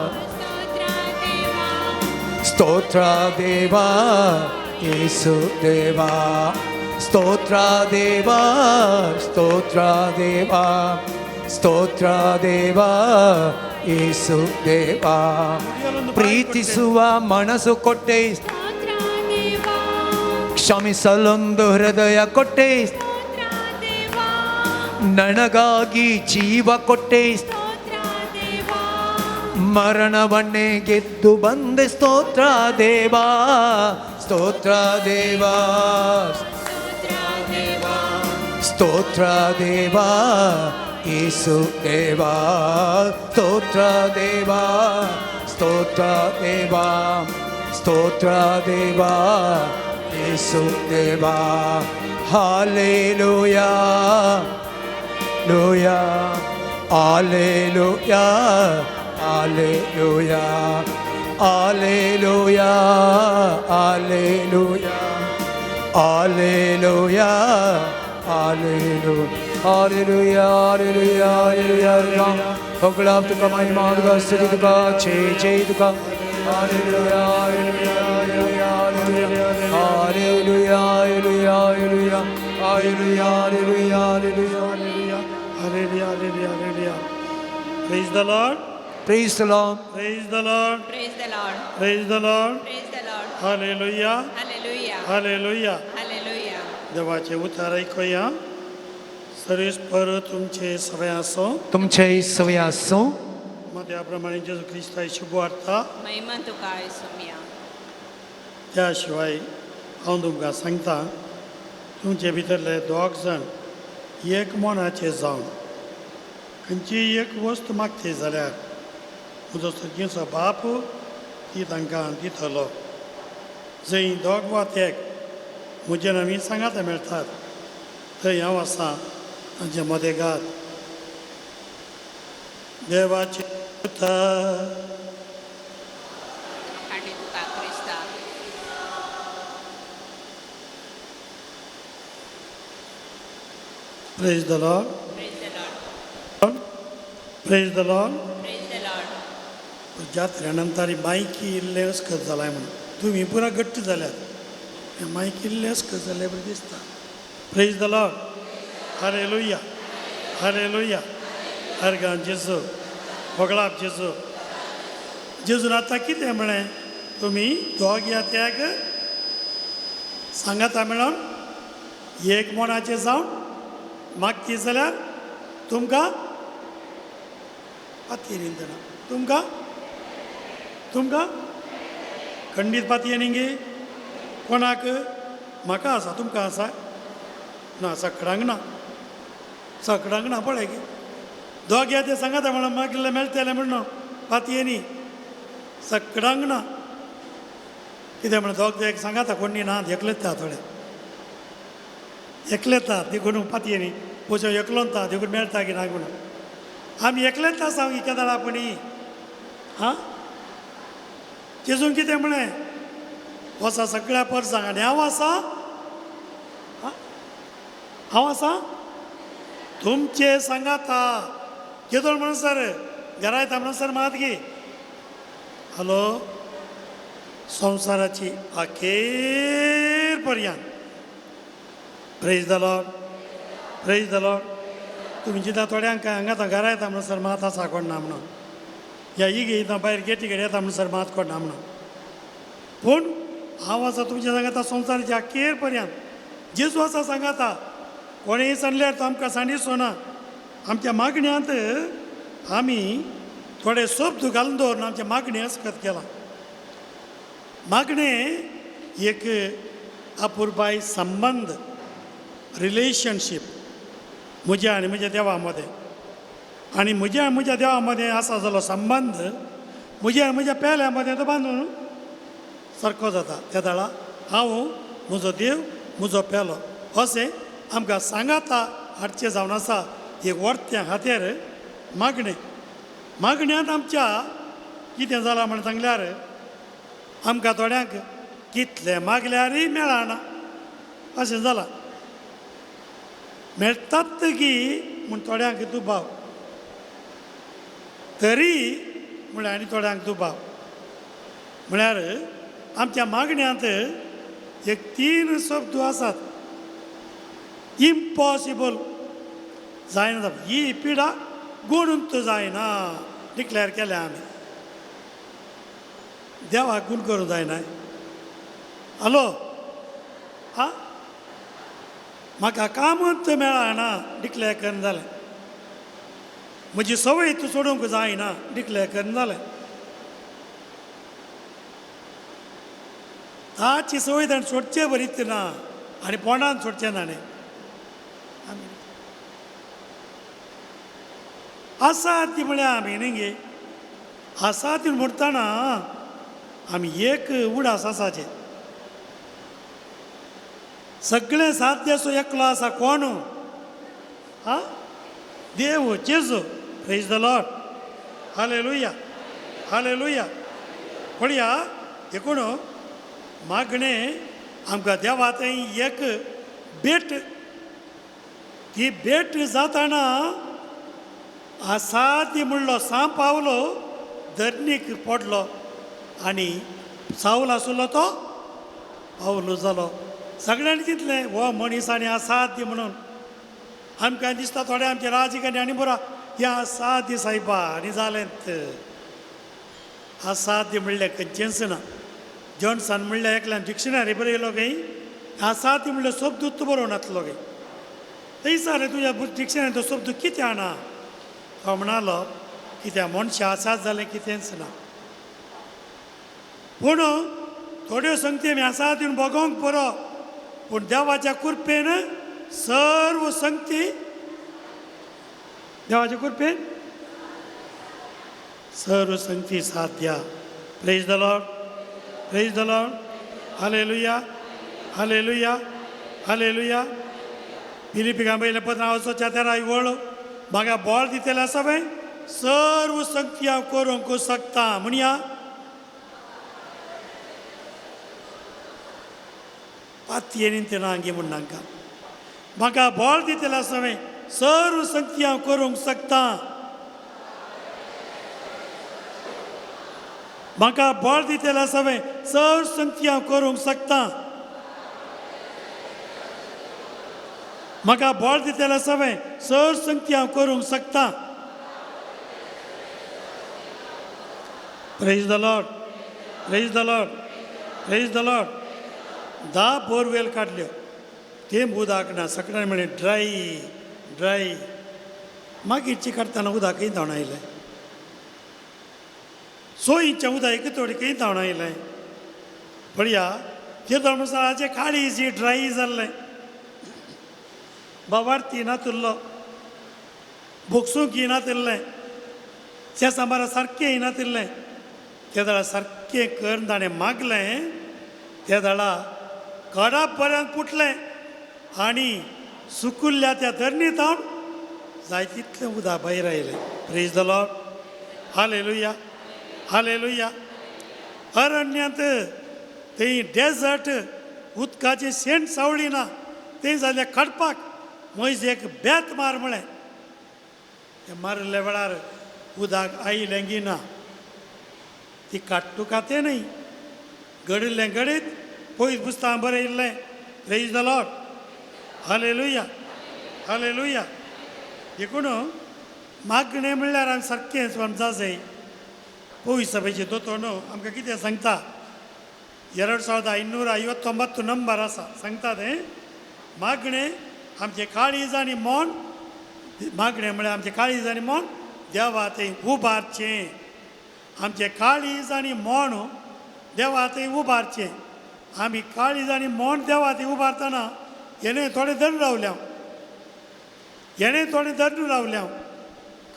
ಸ್ತೋತ್ರ ದೇವಾ. ಸ್ತೋತ್ರ ದೇವ, ಯೇಸು ದೇವ. ಸ್ತೋತ್ರ ದೇವ, ಸ್ತೋತ್ರ ದೇವ, ಸ್ತೋತ್ರ ದೇವ, ಯೇಸು ದೇವ. ಪ್ರೀತಿಸುವ ಮನಸ್ಸು ಕೊಟ್ಟೆ, ಸ್ತೋತ್ರ ದೇವಾ. ಕ್ಷಮಿಸಲೊಂದು ಹೃದಯ ಕೊಟ್ಟೆ, ಸ್ತೋತ್ರ ದೇವಾ. ನನಗಾಗಿ ಜೀವ ಕೊಟ್ಟೆ, ಸ್ತೋತ್ರ ದೇವಾ. ಮರಣವನ್ನೇ ಗೆದ್ದು ಬಂದೆ ಸ್ತೋತ್ರ ದೇವ. ಸ್ತೋತ್ರ ದೇವ, ಸ್ತೋತ್ರ ದೇವಾ. ಸ್ತೋತ್ರ ದೇವ, ಯೇಸು ದೇವ. ಸ್ತೋತ್ರ ದೇವ, ಸ್ತೋತ್ರ ದೇವ, ಸ್ತೋತ್ರ ದೇವ, ಯೇಸು ದೇವ. ಹಾಲೇಲೂಯಾ, ಲೂಯಾ, hallelujah, hallelujah, hallelujah, hallelujah, hallelujah, hallelujah, hallelujah, hallelujah, hallelujah. ಹೊಗಳಾಪ್ ತುಕ, Mahima ತುಕ, ಸ್ತುತಿ ತುಕ, ಜಯ ಜಯ ತುಕ. Hallelujah, hallelujah, hallelujah, hallelujah, hallelujah, hallelujah, hallelujah. Hallelujah, hallelujah, hallelujah. Praise the Lord. Praise the Lord. Praise the Lord. Praise the Lord. Praise the Lord. Praise the Lord. Hallelujah. Hallelujah. Hallelujah. Hallelujah. देवाचे उतार आयकुया. सर्वेस्पर तुमचे सगळे आसो. तुमचे सवय आसूं. त्या प्रमाणे जेजू क्रिस्ताची शुभवार्ता. महिमा तुका सोम्या. त्या शिवाय हांव तुमकां सांगता, तुमचे भितरले दोग जाण एक मनाचे जावन खंयचीय एक वस्त मागती जाल्यार म्हजो सर्गीचो बाप ती तांकां दितलो. जंय दोग वा एक म्हजे नवी सांगात मेळटात थंय हांव आसा तांचे मदेगात. देवाचे उतर. आणि तुका क्रिस्ता. Praise the Lord. Praise the Lord. Praise the Lord. Praise the Lord. जात्रे नंतर मायकी इल्लें अस्कत जालाय म्हणून तुमी पुरा घट्ट जाल्यात. हें मायक इल्लेंच जाल्ले बरें दिसता. Praise the Lord. Hallelujah, hallelujah. हरगां जेजू, होगळाप जेजू. जेजून आतां कितें म्हळें? तुमी दोग या त्याग सांगाता मेळोन एक मनाचें जावन मागती जाल्यार तुमकां पातयेन दिना. तुमकां तुमकां खंडीत पातयेन गे. कोणाक? म्हाका आसा. तुमकां आसा? ना, सकडांक ना, सकडांक ना. पळय की दोग या ते सांगाता म्हणून मागले मेळटलें म्हणून पातयेनी सकडांक ना. कितें म्हणून दोग एक सांगाता कोणी ना, एकलेच ता थोडे एकलेच ता देखून पातयेनी पोचो एकलोन ता देखून मेळटा की ना म्हणून. आमी एकलेच आसा की केदाळा पणी. हां, जेजून कितें म्हळें? वसा सगळ्या परसांक आनी हांव आसा, हांव आसा तुमचे सांगाता. केदोळ म्हणसर घरा येता म्हणसर मात गी हॅलो संवसाराची अखेर पर्यंत. Praise the Lord, praise the Lord. तुमी चिंता थोड्यांक काय हांगा आतां घरा येता म्हणसर मात आसा कोण ना म्हणून, या ही घेता भायर गेटी कडेन येता म्हणसर मात कोण ना म्हणून. पूण हांव आसा तुमच्या सांगाता संवसाराच्या अखेर पर्यंत. जेजू आसा सांगाता. कोणेय सांगल्यार तो आमकां सांडिसो ना. आमच्या मागण्यांत आमी थोडे शब्द घालून दवरून आमच्या मागणें अस्कत केलां. मागणें एक अपुरबाय संबंद, रिलेशनशीप म्हज्या आनी म्हज्या देवा मदें, आनी म्हज्या आनी म्हज्या देवा मदें आसा जालो संबंद म्हज्या आनी म्हज्या पेल्या मदें तो बांदून सारको जाता. त्या दाळा हांव म्हजो देव म्हजो पेलो अशें आमकां सांगाता हाडचें जावन आसा एक वर्त्या खातीर मागणें. मागण्यांत आमच्या कितें जालां म्हण सांगल्यार आमकां थोड्यांक कितलें मागल्यारय मेळना अशें जालां. मेळटात की म्हूण थोड्यांक दुबाव, तरी म्हळ्यार आनी थोड्यांक दुबाव. म्हळ्यार आमच्या मागण्यांत एक तीन शब्द आसात. इम्पॉसिबल जायना, ही पिडा गुणूंत जायना डिक्लेअर केल्या आमी. देवाक गुण करूंक जायना. हॅलो, आं, म्हाका कामूच मेळना डिक्लेअर करून जालें. म्हजी संवय तूं सोडूंक जायना डिक्लेअर करून जालें. ताची संवय ताणें सोडचे बरीच ना आनी पोंडान सोडचें ना. आसा ती म्हळ्यार आमी न्ही गे, आसा ती म्हणटना आमी एक उडास आसाचे सगळें साध्य असो एकलो आसा. कोण? आं, देव जेजू. Praise the Lord. Hallelujah, hallelujah. पळया देखून मागणें आमकां देवा थंय एक भेट, ती भेट जाताना आसा ती म्हणलो सांप पावलो धरणीक पडलो आनी सावल आसलो तो पावलो जालो. सगळ्यांनी चिंतलें हो मनीस आनी आसा ती म्हणून. आमकां दिसता थोडे आमचे राजकारणी आनी बरो ह्या आसा ती सायबा आनी जालें. आसा ती म्हणलें खंयचेंच ना. जॉन्सन म्हणल्यार एकल्यान डिक्शनरी बरयलो खंय आसा ती म्हणल्यार शब्दूच बरोवन नातलो खंय. थंय सारे तुज्या डिक्शनरी तो शब्द कितें ना. तो म्हणालो कित्या मनशां आसात जालें कितेंच ना. पूण थोड्यो संगती आमी आसा ती भोगोवंक बरो, पूण देवाच्या कृपेन सर्व संगती, देवाच्या कृपेन सर्व संगती साध्या. Praise the Lord, praise the Lord. Hallelujah, hallelujah, hallelujah. फिलिपिका पयलें पत्र हांव चार वळ म्हाका बळ दितलें आसा पळय सर्व संगती हांव करूंक शकता म्हणया. पातयेन ते नांगी म्हण नाका म्हाका बळ दितलें आसा पळय सर्व संगती हांव करूंक शकता. म्हाका बळ दितलें आसा पळय सर्व संगती हांव करूंक शकता. म्हाका बळ दितलें सवें सर संगती हांव करूंक शकता. Praise the Lord, praise the Lord, praise the Lord. 10 borewell काडल्यो, तें उदक ना. सगळ्यांनी म्हणलें ड्राय ड्राय. मागीरची काडटना उदक खंय धांवण आयलें? सोयीचें उदक एक थोडी खंय धांवण आयलें? पळया ते धर्मसाळाचें काळीज ड्राय जाल्लें. बाबार्थी नातिल्लो, बोगसूंक येनातिल्लें, शेसांबारा सारकें येनातिल्लें. ते दळा सारकें करून ताणें मागलें, ते दळा कडा पर्यंत पुटलें आनी सुकुल्ल्या त्या धरणी धांवन जाय तितलें उदक भायर आयलें. Praise the Lord, hallelujah, hallelujah. अरण्यांत थंय डेजर्ट उदकाचें शेण सावळी ना, थंय जाल्यार काडपाक मयज एक बेत मार म्हळें. तें मारिल्ल्या वेळार उदक आयलें गी ना, ती काडटुका तें न्हय, घडिल्लें घडीत. पयस पुस्तकां बरयल्लें. Praise the Lord, hallelujah, hallelujah. देखून मागणें म्हणल्यार आमी सारकें समजा जाय. पयस सभेचे दोतोर न्हू आमकां कितें सांगता, 2559 नंबर आसा, सांगता तें मागणें आमचें काळीज आनी मन. मागणें म्हळ्यार आमचें काळीज आनी मन देवा थंय उबारचें. आमचें काळीज आनी मन देवा थंय उबारचें. आमी काळीज आनी मन देवा थंय उबारतना हेणें थोडें धरून रावल्या, हेणें थोडें धरून रावल्या.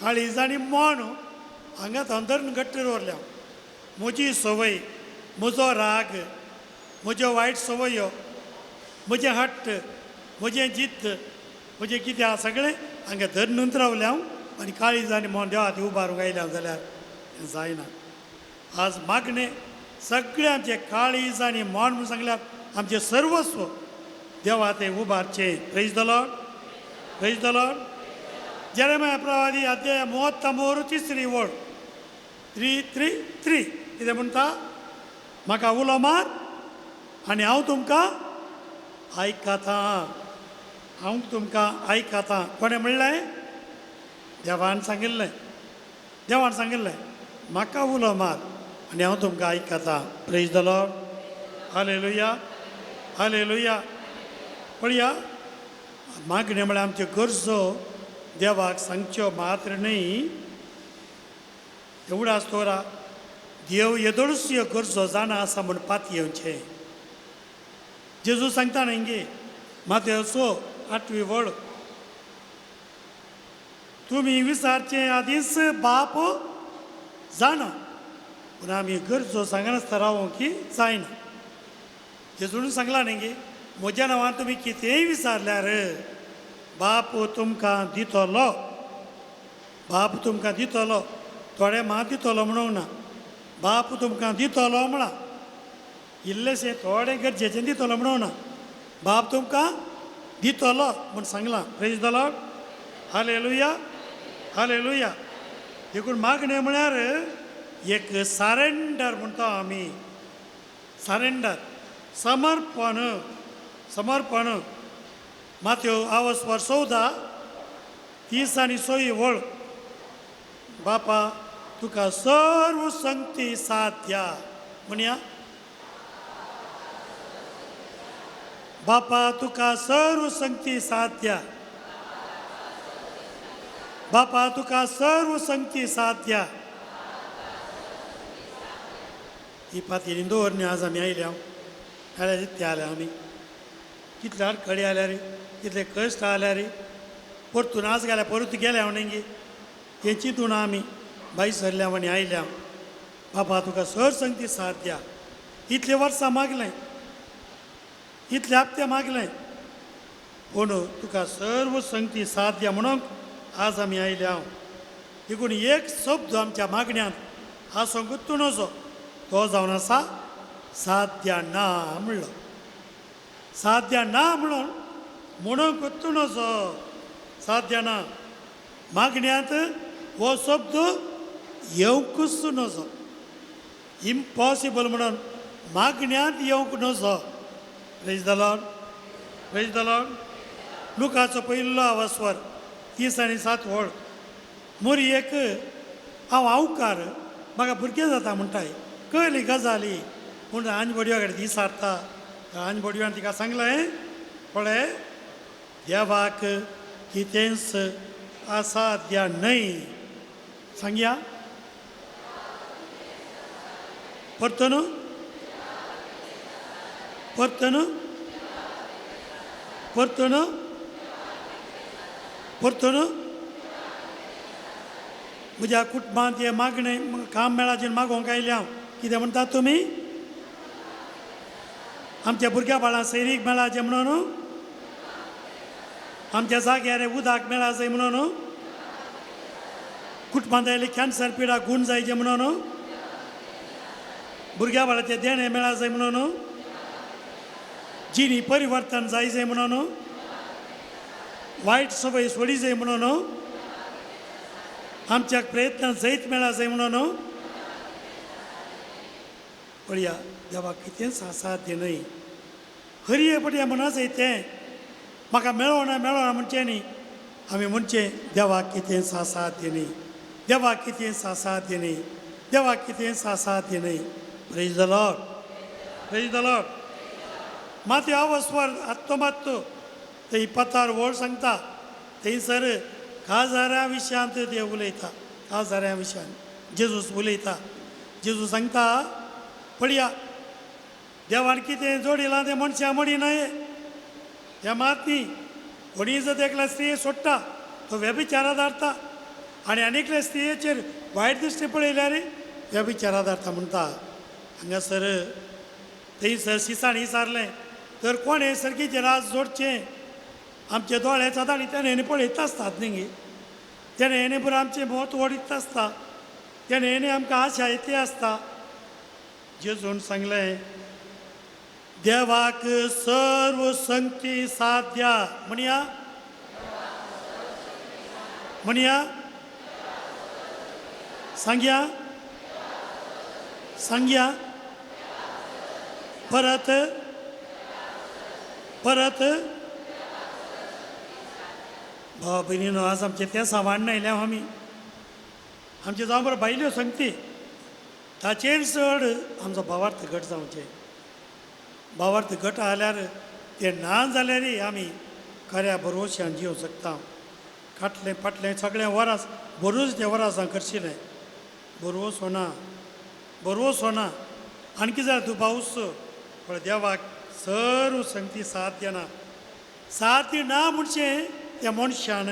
काळीज आनी मन हांगा थंय धरून घट्ट दवरल्या. म्हजी संवय, म्हजो राग, म्हज्यो वायट संवयो, म्हजें हट्ट, म्हजें जिद्द, म्हजें कितें आसा सगळें हांगा धरून रावल्या हांव आनी काळीज आनी मन देवा थंय उबारूंक आयल्या जाल्यार तें जायना. आज मागणें सगळें आमचें काळीज आनी मन म्हूण सांगल्यार आमचें सर्वस्व देवा थंय उबारचें. Praise the Lord, praise the Lord. Jeremiah प्रवादी अध्याय 33 तिसरी वळ, 3 3 3 कितें म्हणटा? म्हाका उलो मार आनी हांव तुमकां आयकतां, हांव तुमकां आयकतां. कोणें म्हणलें? देवान सांगिल्लें, देवान सांगिल्लें म्हाका उलो मार आनी हांव तुमकां आयकतां. Praise the Lord, hallelujah, hallelujah. पळया मागणें म्हळ्यार आमच्यो गरजो देवाक सांगच्यो मात्र न्हय. एवढो आसतोरा देव येदोळूच ह्यो गरजो जाणा आसा म्हूण पातयेवचें. जेजू सांगता न्हय गे, मातयो 6 8वी वळ, तुमी विचारचे आदींच बाप जाणा, पूण आमी गरजो सांगनासतना रावोंक की जायना. जेजून सांगला न्हय गे, म्हज्या नांवान तुमी कितेंय विचारल्यार बाप तुमकां दितलो, बाप तुमकां दितलो. थोडे म्हाका दितलो म्हणूंक ना, बाप तुमकां दितलो म्हळां. इल्लेशें थोडें गरजेचें दितलो म्हणूंक ना, बाप तुमकां दितलो म्हूण सांगलां. Praise the Lord, hallelujah, hallelujah. देखून मागणें म्हळ्यार एक सारेंडर म्हणटा आमी, सारेंडर, समर्पण, समर्पण. मात्यो आवस्वर 14 30 आनी 6 वळ, बापा तुका सर्व संगती साध्या. म्हणया, बापा तुका सर्व संगती साध्या, बापा तुका सर्व संगती साध्या. ही पाती दवरणी आज आमी आयल्या, आयल्या जितले आयल्या आमी, कितले आडखळी आयल्या रे, कितले कश्ट आयल्या रे, परतून आज गेल्या परत गेल्या हांव न्ही हें चिंतून आमी भायर सरल्या आनी आयल्या. बाबा तुका सर संगती साध्या. इतले वर्सां मागलें, इतले हप्ते मागलें, पूण तुका सर्व संगती साध्या म्हणून आज आमी आयल्या. देखून एक शब्द आमच्या मागण्यांत आसूंक नजो, तो जावन आसा साध्या ना म्हणलो. साध्या ना म्हणून म्हणूंक नजो, साध्या ना. मागण्यांत हो शब्द येवंकूच नजो, इम्पॉसिबल म्हणून मागण्यांत येवंक नजो. Praise the Lord, praise the Lord. लुकाचो पयलो आवास्वर 37 वळ मोरी एक हांव आवकार म्हाका भुरगें जाता म्हणटाय कळ्ळी गजाली पूण आंज बडयो कडेन ती सारता आंज बडयोन तिका सांगलें पळय देवाक कितेंच असाध्य न्हय. सांगया परतून परतून परतून परतून म्हज्या कुटुंबांत हें मागणें काम मेळाचें मागोवंक आयलें हांव. कितें म्हणटात तुमी? आमच्या भुरग्या बाळां सैरीक मेळाचें म्हणून, आमच्या जाग्यार उदक मेळाचें म्हणून, कुटुंबांत आयले कॅन्सर पिडा गूण जायचें म्हणून, भुरग्या बाळाचें देणें मेळाचें म्हणून, जिणी परिवर्तन जायचें म्हणून, वायट सवय सोडी जाय म्हणून, आमच्या प्रयत्नांत जैत मेळाचें म्हणून. पळया देवाक कितेंच असाध्य न्हय. हरये पडया म्हणाचें तें म्हाका मेळोना मेळोना म्हणचें न्ही, आमी म्हणचें देवाक कितेंच असाध्य न्हय, देवाक कितेंच असाध्य न्हय, देवाक कितेंच असाध्य न्हय. Praise the Lord, praise the Lord. माती आवस्वर आत्तो मात्तो थंय पतार वळ सांगता थंयसर काजाऱ्या विशयांत ते उलयता. काजाऱ्या विशयान जेजूस उलयता. जेजू सांगता पळया देवान कितें जोडिलां तें मनशां मडी न्हय. त्या मात न्ही कोणीय जर एकल्या स्त्रिये सोडटा तो व्यभिचारा धाडटा आनी आनी एकल्या स्त्रियेचेर वायट दृश्टी पळयल्यार व्यभिचारा धाडटा म्हणटा. हांगासर थंयसर शिसाण विचारलें तर कोणें सर्गीचें राज जोडचें? आमचे दोळे सदां तेणें पळयता आसतात न्ही गे, तेणें बरें आमचें मोत वडीत आसता, तेणें आमकां आशा येती आसता. जेजून सांगलें देवाक सर्व संगती साध्या. म्हणया म्हणया सांगया सांगया परत परत. भाव भयणीनो आज आमचें तें सावाण आयल्या आमी आमचे जावं बरें बायल्यो संगती ताचेर चड आमचो भावार्थ घट जावचें. भावार्थ घट आल्यार तें ना जाल्यारय आमी खऱ्या भरवश्यान जिवंक शकता. काटलें पाटलें सगळें वरास बरोच तें वरासां करशिलें बरोवचो ना बरोवचो ना आणखी जाल्यार तूं पावस पण देवाक सर्व संगती साथ दिना. साथ ना म्हणचें त्या मनशान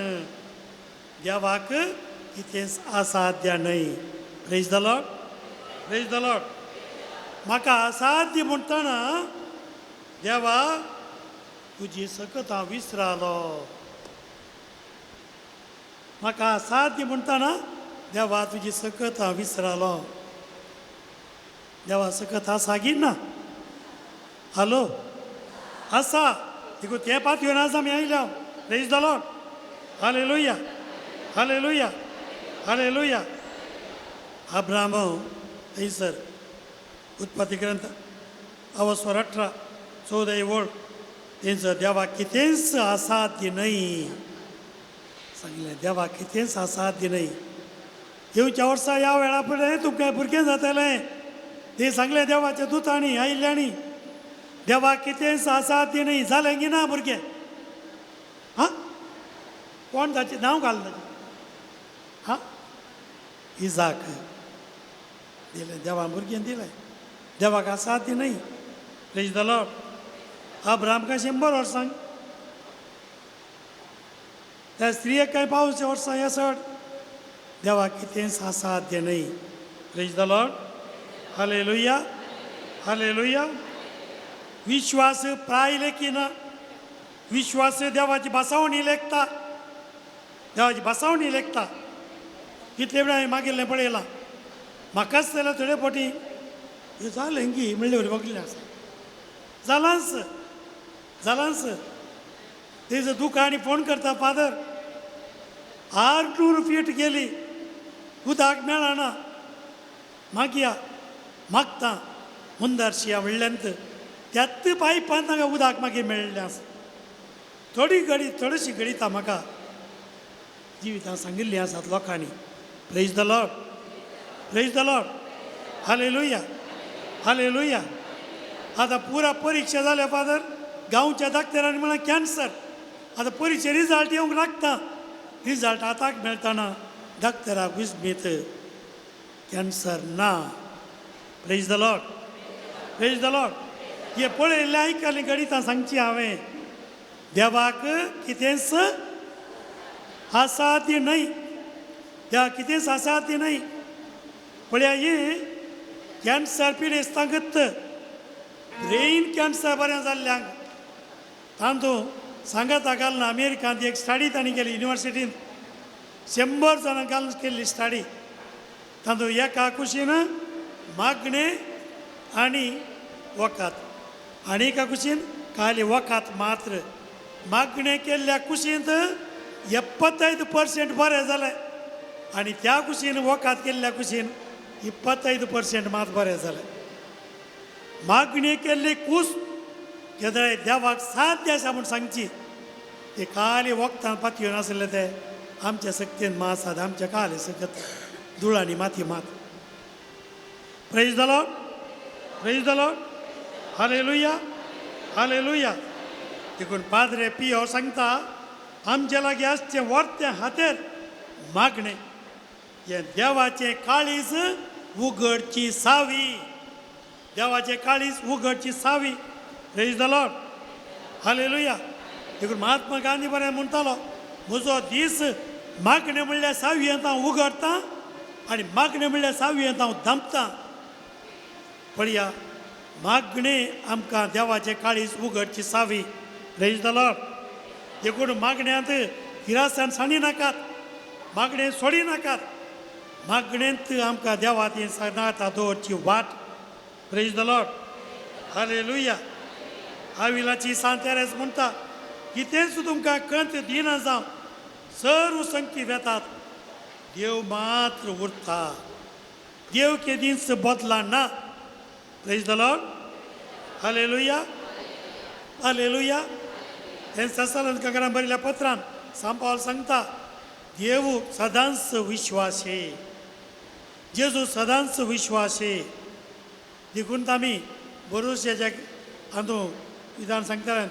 देवाक कितेंच असाध्य न्हय. Praise the Lord, praise the Lord. म्हाका असाध्य म्हणटना देवा तुजी सकत हांव विसरालो. म्हाका असाध्य म्हणटना देवा तुजी सकत हांव विसरालो. देवा सकत आसा गी ना? हॅलो आसा. देखून तें पातयो आज आमी आयल्या. Praise the Lord, hallelujah, hallelujah, hallelujah. Abraham थंयसर उत्पत्ती ग्रंथ अवस्वर 18 14 वळ थंयसर देवाक कितेंच असाध्य न्हय सांगलें. देवाक कितेंच असाध्य न्हय. येवच्या वर्सा ह्या वेळा फुडें तुमकां भुरगें जातलें तें सांगलें देवाच्या दुतांनी आयिल्ल्यांनी. देवाक कितेंच असाध्य न्हय. जालें की ना भुरगें? हां कोण ताचें नांव घाल ताचें? हां इजाक दिलें देवा भुरगें दिलें. देवाक असाध्य न्हय. Praise the Lord. Abraham काय 100 वर्सांक त्या स्त्रियेक काय 500 वर्सां हे सड. देवाक कितेंच असाध्य न्हय. Praise the Lord, hallelujah, hallelujah. विश्वास प्राय लेखिना. विश्वास देवाची बसावणी लेखता, देवाची बसावणी लेखता. कितले वेळा हांवें मागिल्लें पळयलां. म्हाकाच जाल्यार थोडे फावटी हें जालें की म्हणले वरी वगलें आसा. जालांच जालांच. तेजो दुकान फोन करता फादर 800 फीट गेली उदक मेळना मागया मागता मुंदारशिया म्हणल्यान त्याच पायपान तांकां उदक मागीर मेळिल्लें आसा. थोडी घडी थोडीशी घडितां म्हाका जिवितां सांगिल्लीं आसात लोकांनी. Praise the Lord, praise the Lord, hallelujah, hallelujah. आतां पुरा परिक्षा जाल्या फादर, गांवच्या डाक्टरांनी म्हळ्यार कॅन्सर. आतां परिक्षा रिजल्ट येवंक लागता, रिजल्ट आताक मेळटना डाक्टराक विस्मीत कॅन्सर ना. Praise the Lord, praise the Lord. हे पळयल्लें आयकल्लीं गणितां सांगची हांवें. देवाक कितेंच आसा ती न्हय, देवाक कितेंच आसा ती न्हय. पळया हें कॅन्सर पिडेस्तांकच ब्रेन कॅन्सर बरें जाल्ल्यांक तांतू सांगाता घालून अमेरिकांत एक स्टडी तांणी केली युनिवर्सिटींत 100 जाणां घालून केल्ली स्टडी. तातूंत एका कुशीन मागणें आनी वखद आनी एका कुशीन खाली वखद मात्र. मागणें केल्ल्या कुशींत 75% बरें जालें आनी त्या कुशीन वखद केल्ल्या कुशीन 25% मात बरें जालें. मागणी केल्ली कूस केदळे देवाक साध्य आसा म्हूण सांगची ते खाली वखदां पातयेवन आसले ते आमच्या शक्तीन मात आसात आमच्या खाली सकत धुळांनी माती मात. Praise the Lord, praise the Lord, hallelujah, hallelujah. देखून पाद्रे पियो सांगता आमच्या लागीं आसचें वर्तें हातेर मागणें हें देवाचें काळीज उगडची सावी, देवाचें काळीज उगडची सावी. Praise the Lord, hallelujah. देखून महात्मा गांधी बरें म्हणटालो म्हजो दीस मागणें म्हणल्यार सावयेंत हांव उगडटा आनी मागणें म्हणल्यार सावयेंत हांव धांपता. पळया मागणें आमकां देवाचें काळीज उगडची सावी. Praise the Lord. देखून मागण्यांत गिरासान सांडी नाकात, मागणें सोडी नाकात. मागणेंत आमकां देवा ती सांगाता दवरची वाट. Praise the Lord, hallelujah. आविलाची सांतेरेस म्हणटा कितेंच तुमकां कंत दिना जावं, सर्व संगती वेतात, देव मात्र उरता, देव केदींच बदला ना. Praise the Lord, hallelujah, hallelujah. हें ससालंकारान बरयल्या पत्रान सांपावल सांगता देव सदांच विश्वासी, जेजू सदांच विश्वासी. देखून आमी भरोश्याच्या हातूंत विधान सांगता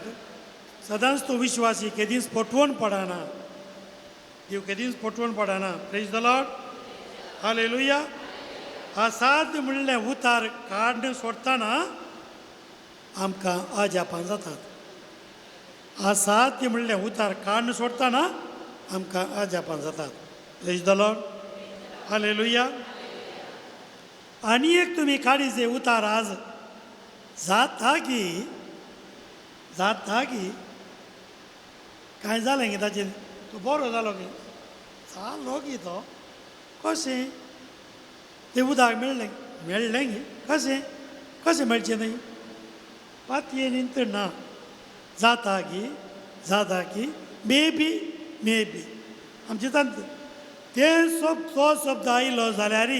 सदांच तूं विश्वासी, केदींच फटवण पडना, देव केदींच फटवण पडना. Praise the Lord, hallelujah. असाध्य म्हणलें उतार काडून सोडटना आमकां अजापां जातात. असाध्य म्हणलें उतार काडून सोडटना आमकां अजापां जातात. Praise the Lord, hallelujah. आनी एक तुमी काडीचे उतार आज जाता की जाता की कांय जालें की ताचेर तो बरो जालो की जालो की तो कशें तें उदक मेळ्ळें मेळ्ळें की कशें कशें मेळचें न्हय पातयेन तर ना. जाता की जाता की मे बी मे बी आमचे तांत तें शब्द तो शब्द आयलो जाल्यार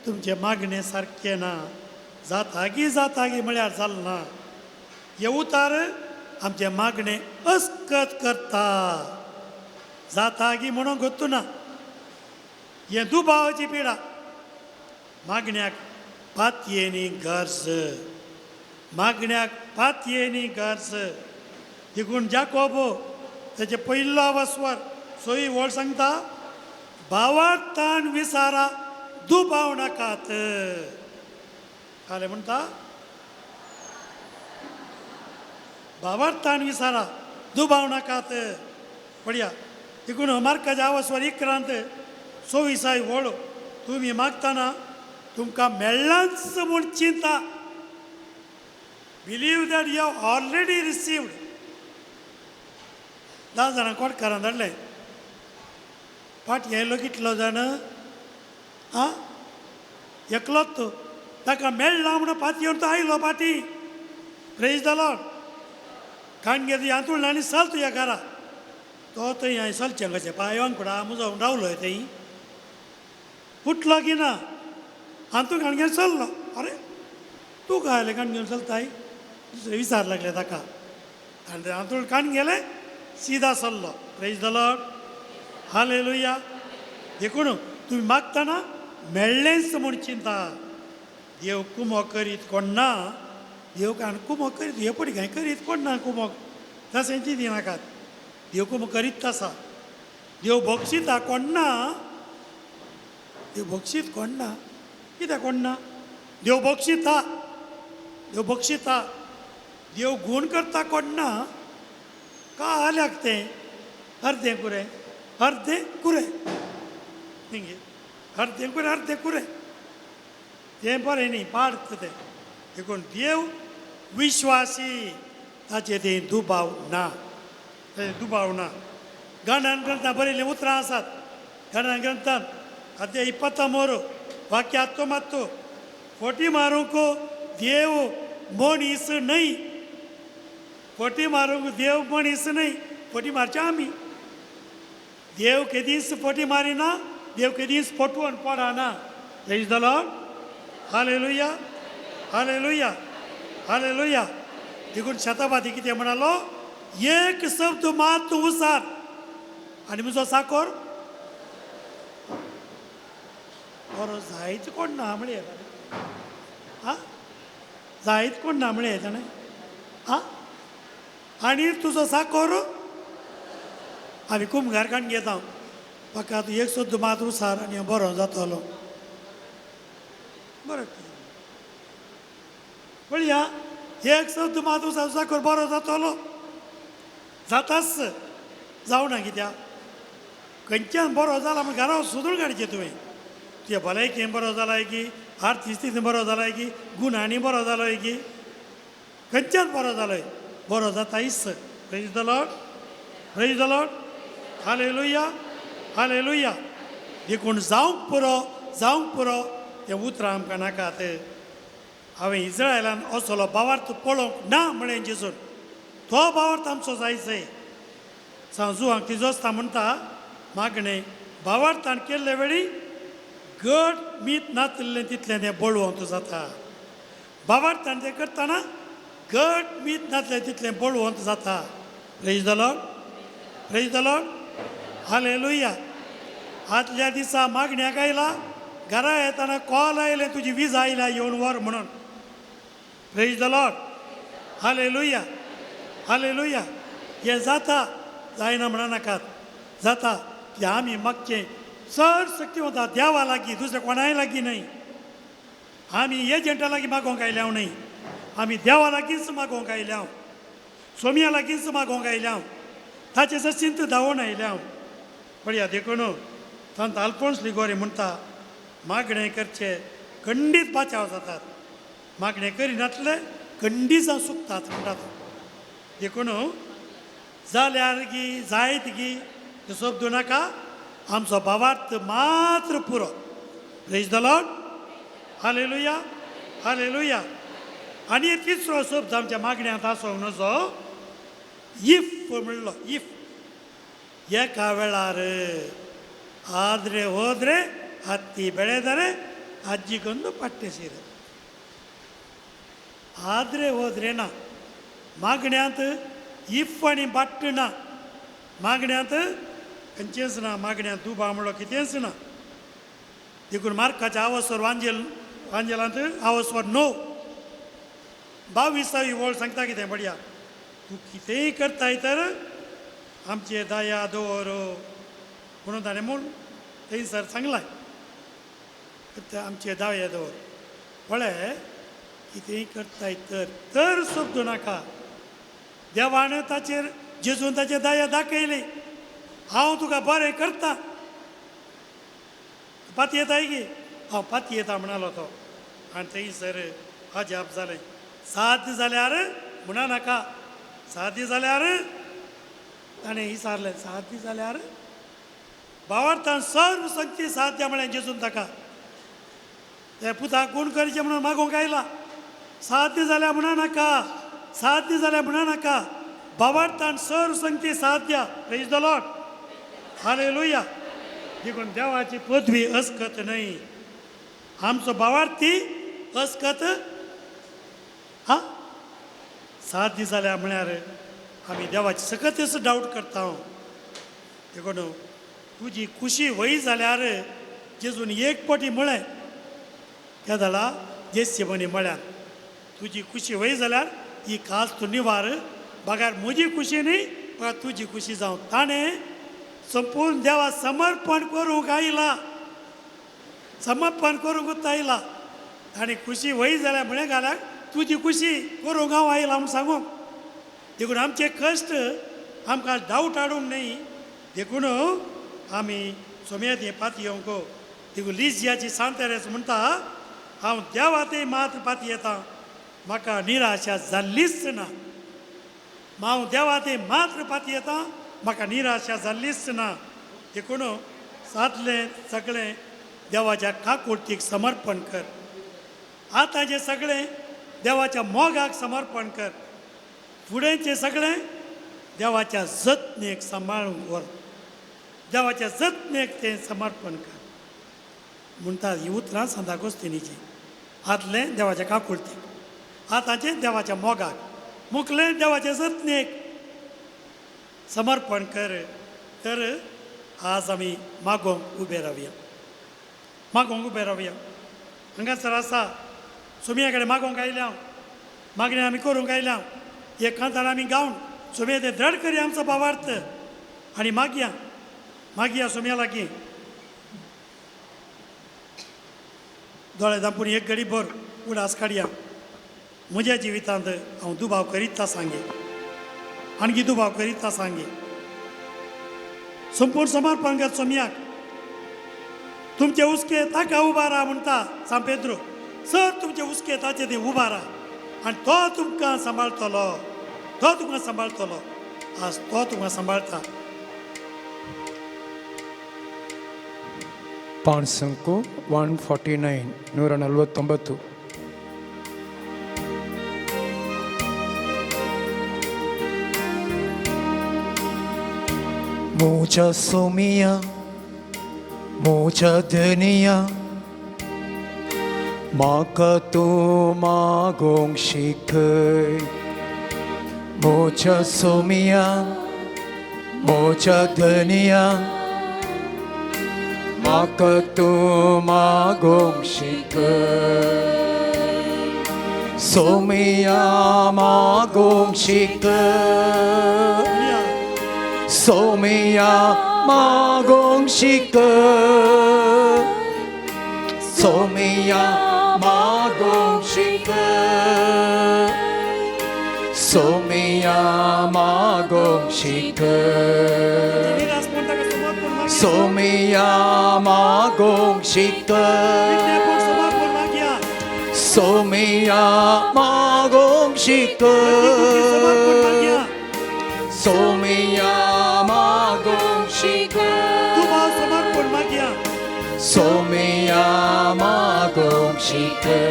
तुमचें मागणें सारकें ना. जाता की जाता की म्हळ्यार जालें ना. हे उतार आमचें मागणें अस्कत करता. जाता की म्हणून गोत्तू ना. हें दुबावाची पिडा. मागण्याक पातयेनी गरज, मागण्याक पातयेनी गरज. देखून जाकोब तेचे पयलो वस्वर सोयी वळ सांगता भावार्थान विसारा दुबाव नाकात. काले म्हणटा भावार्थान विसारा दुबाव नाकात. पळया देखून मार्काच्या आवस्वर 11 24 वळ तुमी मागतना तुमकां मेळ्ळांच म्हूण चिंता. Believe that you have already received. 10 जाणां कोटकारान धाडलें फाटी आयलो कितलो जाण आं एकलोच तो ताका मेळ्ळा म्हणून पातयेवन तो आयलो फाटी. Praise the Lord. काणगे हांतूळ आनी चल तुज्या घरा. तो थंय हांवें चलचें कशें पांयांक कुडा म्हजो रावलो थंय उठलो की ना हातूं काणगे चल्लो. अरे तूं काय आयलें काण घेवन चलताय दुसरे विचार लागले ताका. आनी हातूळ काण गेलें सीधा सरलो. Praise the Lord, hallelujah. देखून तुमी मागतना मेळ्ळेंच म्हूण चिंता. देव कुमो करीत कोण ना, देव कान कुमो करीत हे पडी कांय करीत कोण ना कुमोक, तशें चिंती नाकात. देव कुमो करीत आसा. देव बक्षिता कोण ना, देव बक्षीत कोण ना, कित्याक कोण ना? देव बक्षिता, देव बक्षिता. देव गूण करता कोण ना, का आल्याक तें अर्दें कुरें, अर्दें कुरें, न्ही अर्दें कुरें, अर्दें कुरें, तें बरें न्ही, पार्थ तें. देखून देव विश्वासी, ताचे तें दुबाव ना, ताचे दुबाव ना. गणन ग्रंथां बरयल्लीं उतरां आसात. गणन ग्रंथान अध्याय 23 वाक्य 19, फटी मारूंक देव मनीस न्हय, फटी मारूंक देव मनीस न्हय. फटी मारचे आमी. देव केदींच फटी मारिना, देव केदींच फटवण पडना. Praise the Lord, hallelujah, hallelujah, hallelujah. देखून शताबादी कितें म्हणालो, एक शब्द मात तूं उसार आनी म्हजो साकोर बरो जायत कोण ना म्हळें आं, जायत कोण ना म्हळें ताणें आं, आनी तुजो साकोर आमी कुमगार काडून घेता, म्हाका तूं एक शब्द मात उसार आनी हांव बरो जातलो. बरो पळया, एक शब्द मात उसार साकोर बरो जातलो, जाताच जावना कित्याक खंयच्यान बरो जाला म्हण घरा सोदून काडचें तुवें. तुज्या भलायकेन बरो जालाय की, आर्थीक स्थितीन बरो जालाय की, गुणांनी बरो जालोय की, खंयच्यान बरो जालोय, बरो जाता इस. Praise the Lord, praise the Lord, hallelujah, hallelujah. देखून जावंक पुरो, जावंक पुरो तें उतरां आमकां नाकात. हांवें इस्रायलान असलो भावार्थ पळोवंक ना म्हळें जेजून. तो भावार्थ आमचो जायचो. सांजू तिजोस्ता म्हणटा, मागणें भावार्थान केल्ले वेळी गट मीत नातिल्लें तितलें तें बळवंत जाता. भावार्थान तें करतना गट मीत नातलें तितलें बळवंत जाता. Praise the Lord, praise the Lord, hallelujah. आदल्या दिसा मागण्याक आयला, घरा येतना कॉल आयलें, तुजी वीज आयल्या येवन व्हर म्हणून. Praise the Lord, hallelujah, hallelujah. हें जाता, जायना म्हणा नाकात, जाता. की आमी मागचें चड शक्ती वता देवा लागीं, दुसऱ्या कोणाय लागीं न्हय. आमी एजंटा लागीं मागोवंक आयल्या न्हय, आमी देवा लागींच मागोवंक आयल्या, सोमया लागींच मागोवंक आयल्या, ताचे सचिंत धांवून आयल्या. पळया, देखून संत आल्फोन्स लिगोरी म्हणटा, मागणें करचे खंडीत बाचाव जातात, मागणें करिनातले खंडीत जावं सुकतात म्हणटा तो. देखून जाल्यार गी जायत गी ते शब्द नाका, आमचो भावार्थ मात्र पुरो. Praise the Lord, hallelujah, hallelujah. आनी तिसरो शब्द आमच्या मागण्यांत आसूंक नजो, if म्हणलो. If एका वेळार ಆದ್ರೆ ಹೋದರೆ ಹತ್ತಿ ಬೆಳೆದರೆ ಅಜ್ಜಿಗೊಂದು ಪಟ್ಟೆ ಸೀರೆ. ಆದ್ರೆ ಹೋದ್ರೇನ मागण्यांत if आनी बट्ट ना, मागण्यांत खंयचेंच ना, मागण्यांत दुबा म्हणलो कितेंच ना. देखून मार्काच्या आवसवर वांजेल, वांजेलांत आवसवर 9 22वी वळ सांगता कितें बडया, तूं कितेंय करताय तर आमचे दया दवर म्हणून ताणें म्हूण थंयसर सांगलाय, आमचे दया दवर. पळय कितेंय करताय तर, तर शब्द नाका. देवान ताचेर जेजून ताचेर दया दाखयली, हांव तुका बरें करता, पातयेताय की हांव पातयेता म्हणालो तो. आनी थंयसर अजाप जालें. साध्य जाल्यार म्हणा नाका, साध्य जाल्यार ताणें विचारलें, साध्य जाल्यार भावार्थान सर्व शक्ती साध्य म्हळें जेजून ताका. ते पुताक कोण करचें म्हणून मागोवंक आयला, साध्य जाल्यार म्हणा नाका, साध्य जाल्यार म्हणा नाका. भावार्थान सर्व शक्ती साध्य. Praise the Lord, hallelujah. देखून देवाची पदवी अस्कत न्हय, आमचो भावार्थी अस्कत. हा, साध्य जाल्यार म्हळ्यार आमी देवाची सकतच डावट करता. देखून तुजी खुशी वय जाल्यार जेजून एक पटी म्हळें केदळा जेसिबनी म्हळ्यार तुजी खुशी वय जाल्यार ही खास तूं निवार, बगार म्हजी खुशी न्ही बगार तुजी खुशी जावं. ताणें संपूर्ण देवा समर्पण करूंक आयला, समर्पण करूंक आयला. आनी खुशी वय जाल्यार म्हळें घाल्यार तुजी खुशी करूंक हांव आयला म्हूण सांगूंक. देखून आमचे कश्ट आमकां डावट हाडूंक न्हय. देखून आमी सोम्यात हें पातयेवंक. देखून लिजियाची सांतेरेस म्हणटा हांव देवा ते मात्र पातयेता, म्हाका निराशा जाल्लीच ना. हांव देवा ते मात्र पातयेता, म्हाका निराशा जाल्लीच ना. देखून सातलें सगळें देवाच्या काकुळतीक समर्पण कर. आतांचें सगळें देवाच्या मोगाक समर्पण कर. फुडेंचें सगळें देवाच्या जतनेक सांबाळूंक व्हर, देवाच्या जतनेक तें समर्पण कर म्हणटा. ही उतरां सांतागोस्तिनीची. आतलें देवाच्या काकुळतीक, आतांचें देवाच्या मोगाक, मुखलें देवाच्या जतनेक समर्पण कर. तर आज आमी मागोवंक उबे रावया, मागोवंक उबे रावया. हांगासर आसा सोमया कडेन मागोवंक आयल्या हांव, मागणें आमी करूंक आयल्या हांव. एक कांतार आमी गावन सोमया तें द्रड करया आमचो भावार्थ आनी मागया, मागया सोमया लागीं. दोळे धांपून एक घडी भर उडास काडया. म्हज्या जिवितांत हांव दुबाव करीत सांगे, आणखी दुबाव करीत सांगे. संपूर्ण समर्पण कर सोमयाक. तुमचे हुस्के ताका उबारा म्हणटा सांग पेद्रो. सर तुमचे हुस्के ताचे ते उबारा आनी तो तुमकां सांबाळटलो, तो तुमकां सांबाळटलो. आज तो तुमकां सांबाळटा. ಪಾಣ್ಸಂಕು 149 149. मोजा सोमिया मोजा धनिया म्हाका तूं मागोंक शिकय. मोजा सोमिया मोजा धनिया म्हाका तूं मागोंक शिकय. सोमिया मागोंक शिकय, सोमिया मागोंक शिकय, सोमिया मागोंक शिकय, सोमिया मागोंक शिकय, सोमिया मागोंक शिकय, सोमिया मागोंक शिकय, सोमिया मागोंक शिकय, सोमिया मागोंक शिकय.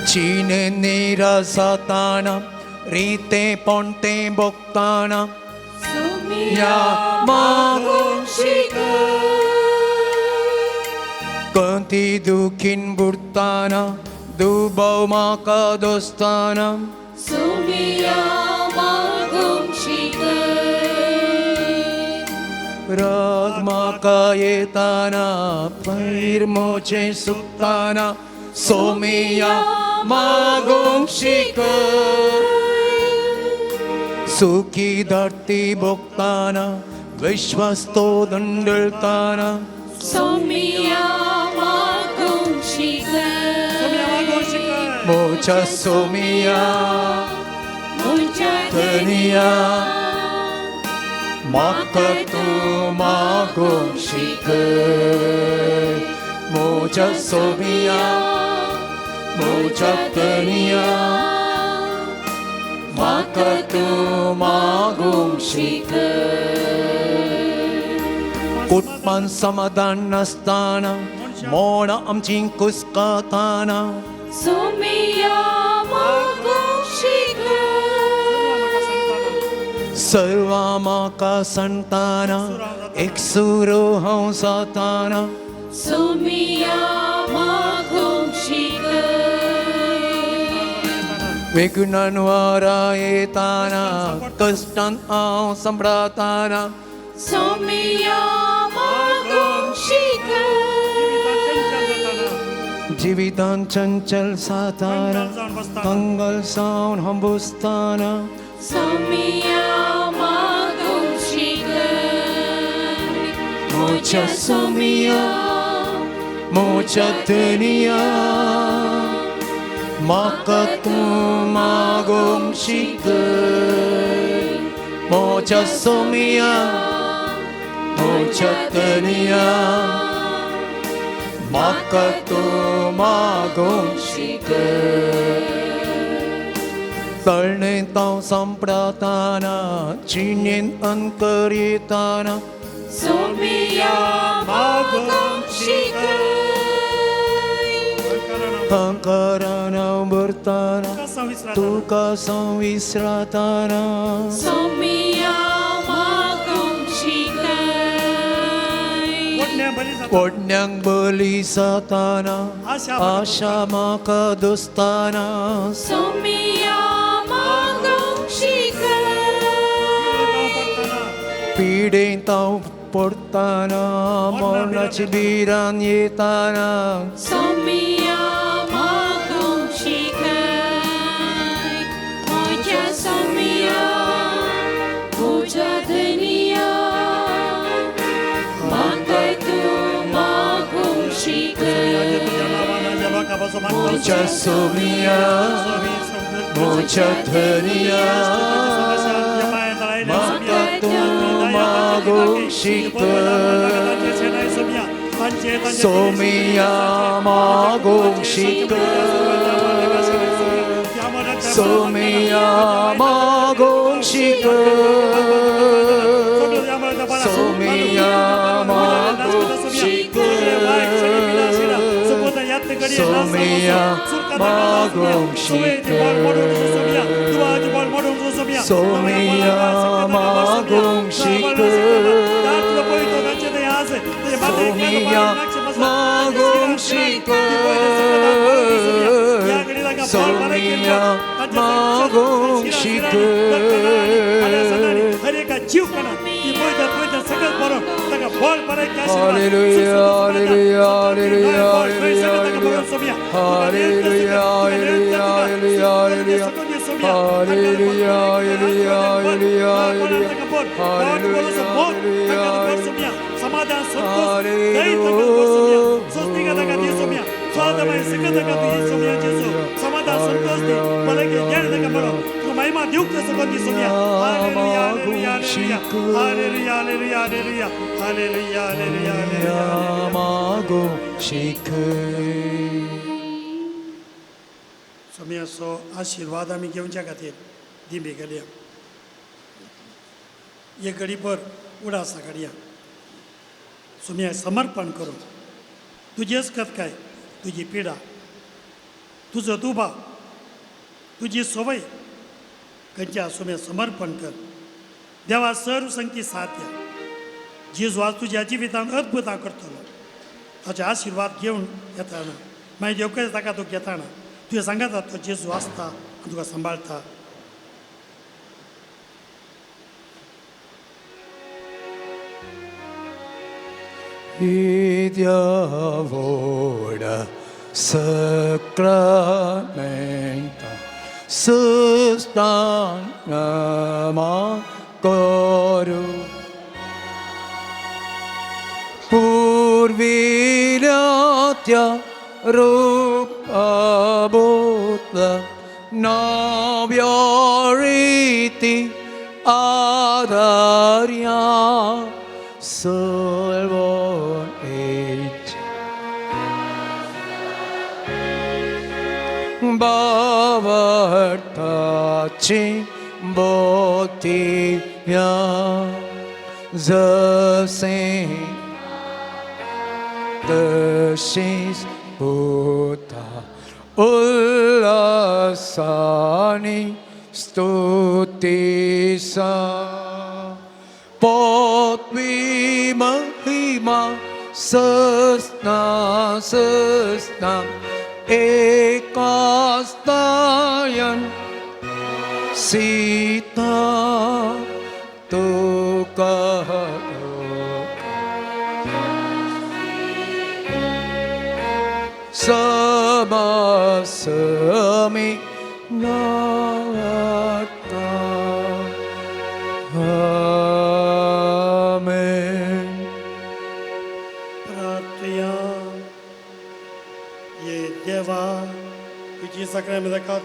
जीण निरासाताना रीते पोंते बोगताना सोमिया मागोंक शिकय. कंती दुखीन बुडताना दुबाव म्हाका दोस्ताना सोमिया मागोंक शिकय. राग म्हाका येताना पैर मोचे सुकताना सोमिया मागोंक शिकय. सुखी धरती भोगताना विश्वास तो दंडळताना सोमिया मागोंक शिकय. मोजा सोमिया मोजा धनिया म्हाका तूं मागोंक शिकय. मोजा सोमिया मोजा धनिया म्हाका तूं मागोंक शिकय. कुटुंबान समाधान नासतना मोडां आमचीं कुस्काताना सोमिया मागोंक शिकय. सर्वां म्हाका संताना एकसुरो हांव जाताना सोमिया मागोंक शिकय. विघ्नान वारा येताना कश्टान हांव सांपडताना सोमिया मागूंक शिकय जिवितान चंचल साताना कंगल जावन हंबुस्ताना सोमिया मागूंक शिकय म्हज्या सोमिया म्हज्या धनया म्हाका तूं मागूंक शिकय म्हज्या सोमिया म्हज्या धनया म्हाका तूं मागूंक शिकय तळणेंत हांव सांपडताना जिणेंत अनकर येताना सोमिया मागूंक शिकय अंकरान हांव भरताना तुका संविसरताना सोमिया मागूंक शिकय पोडण्यांक बली जाताना आशा म्हाका दोस्ताना सोमिया मागूंक शिकय पिडेंत हांव पडताना मरणाची भिरांत येताना सोमिया मागूंक शिकय म्हज्या सोमिया म्हज्या धनया म्हाका तूं मागूंक शिकय म्हज्या सोमिया म्हज्या धनया म्हाका तूं मागूंक शिकय सोमिया मागूंक शिकय सोमिया मागूंक शिकय सोमिया मागूंक शिकय सोमिया मागूंक शिकय सोमिया मागूंक शिकय सोमिया मागूंक शिकय सोमिया मागूंक शिकय Hallelujah, hallelujah, hallelujah, hallelujah. Hallelujah, hallelujah, hallelujah, hallelujah. Hallelujah, hallelujah, hallelujah. Hallelujah, मागूंक शिकय सोमियाचो आशिर्वाद आमी घेवच्या खातीर दिंबी घालया एक घडीभर उडासा काडया सोमिया समर्पण करून तुजेच कथकाय तुजी पिडा तुजो दुबाव तुजी संवय खंयच्या सोम्या समर्पण कर देवा सर्व संगती साथ या जेजू आज तुज्या जिवितांत अद्भुतां करतलो ताचे आशिर्वाद घेवन येताना मागीर देव कशें ताका तूं घेताना तुवें सांगता तो जेजू आसता आनी तुका सांबाळटा. Diavola sacramenta sustanama koru purvilatya rupa bhutla navyariti adarya solvon age Bavartachi Bodhiya Zase Dashis Buddha Ullasani Stutisa Potvi Mahima Sasna Sasna Ekastayan Sita तुका समासमी नाता. आमेन. प्रार्थया. ये देवा, तुजी सगळ्या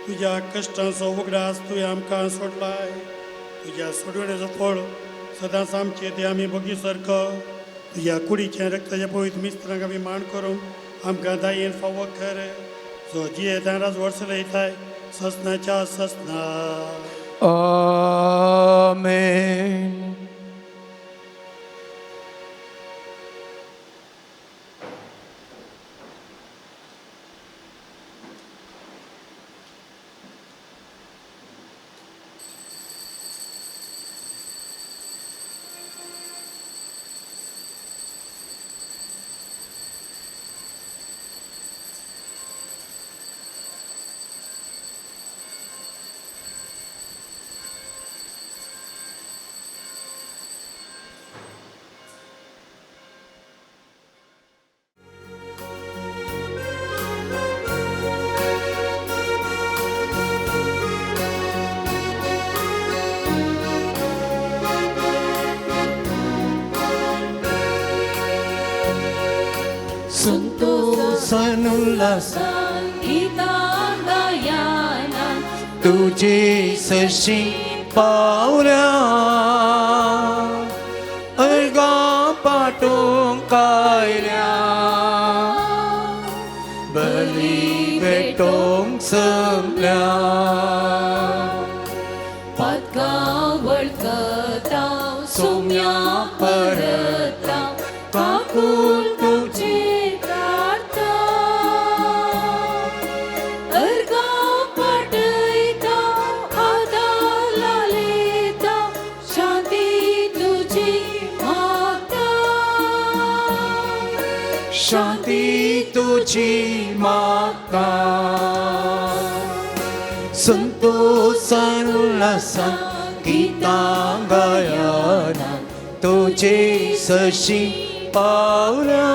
तुज्या कश्टांचो उगडास तुवें आमकां सोडलाय. तुज्या सोडवणेचो फळ सदांच आमचे ते आमी भोगी सारको तुज्या कुडीचें रक्ताच्या पवित्र मिस्त्रांक आमी मान करूंक आमकां दायेन फावो कर, जो जियेता राज वर्सलयताय ससनाच्या ससना. आमेन. संतोषान उल्हासान गीतां गायनान तुजे सशी पावल्या, अर्गां पाटोवंक आयल्या, बली भेटोवंक जमल्या. पातकां वळखता सोम्या परता काकूल तुजी प्रार्था. अर्गां पाटयता आदार लायता शांती तुजी मागता. शांती तुजी मागता. संतोषान उल्हासान गीतां गायनान तुजे सशी पावल्या,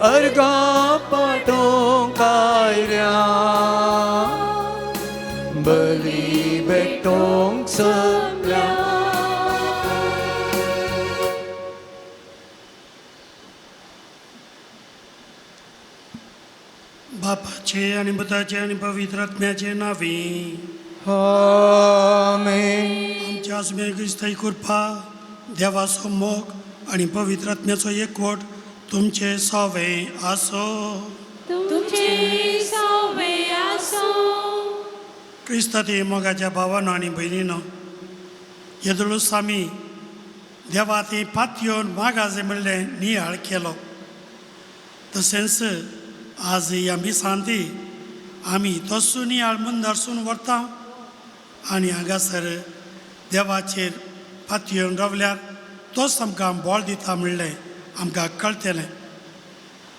अर्गां पाटोवंक आयल्या, बली भेटोवंक जमल्या. बापाचे आनी पुताचे आनी पवित्र आत्म्याचे नांवी. आमेन. आमच्या आसमे क्रिस्ताची कृपा, देवाचो मोग आनी पवित्र आत्म्याचो एकवट तुमचे सवे आसो. तुमचे सवे आसो. क्रिस्ताती मोगाच्या भावानो आनी भयणीनो, येदोळूच आमी देवा ती पातयेवन मागाजे म्हणलें नियाळ केलो. तशेंच आज ह्या मिसांती आमी तसो नियाळ मुंदरसून व्हरता आनी हांगासर देवाचेर पातयेवन रावल्यार तोच आमकां बळ दिता म्हणलें आमकां कळटलें.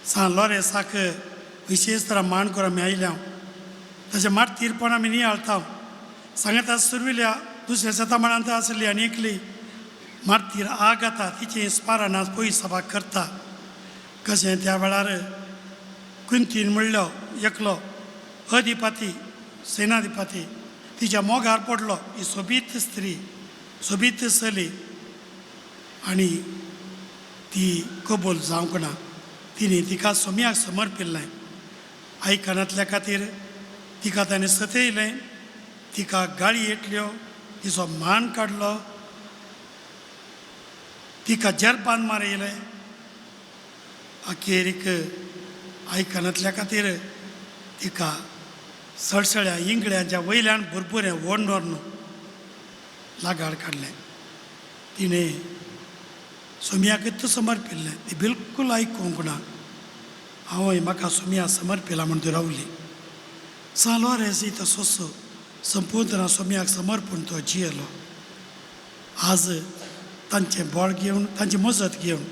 सान लोरेसाक विशेश तरा मान करून आमी आयल्या, तशें मार्तीरपण आमी नियाळता. सांगता सुरविल्या दुसऱ्या शतमानांत आसली आनी एकली मार्तीर आग आतां तिचें स्मारणां पयस सभा करता. कशें त्या वेळार कुंतीन म्हणलो एकलो अधिपती सेनाधिपती तिच्या मोगार पडलो. ही सोबीत स्त्री, सोबीत चली आनी ती कबूल जावंक ना. तिणें तिका सोम्याक समर्पिल्लें. आयकनातल्या खातीर तिका ताणें सतयलें, तिका गाळी येतल्यो, तिचो मान काडलो, तिका जरपान मारयलें. अखेरीक आयकनातल्या खातीर तिका सळसळ्या इंगळ्यांच्या वयल्यान भरपुरें व्हडन व्हरून लागाड काडलें. तिणें सोम्याकच समर्पिल्लें, ती बिलकूल आयकूंक ना. हांवूय म्हाका सोम्या समर्पिला म्हूण ती रावली. सालोरेस तसोच संपूर्ण सोम्याक समर्पून तो जियेलो. आज तांचें बळ घेवन, तांची मजत घेवन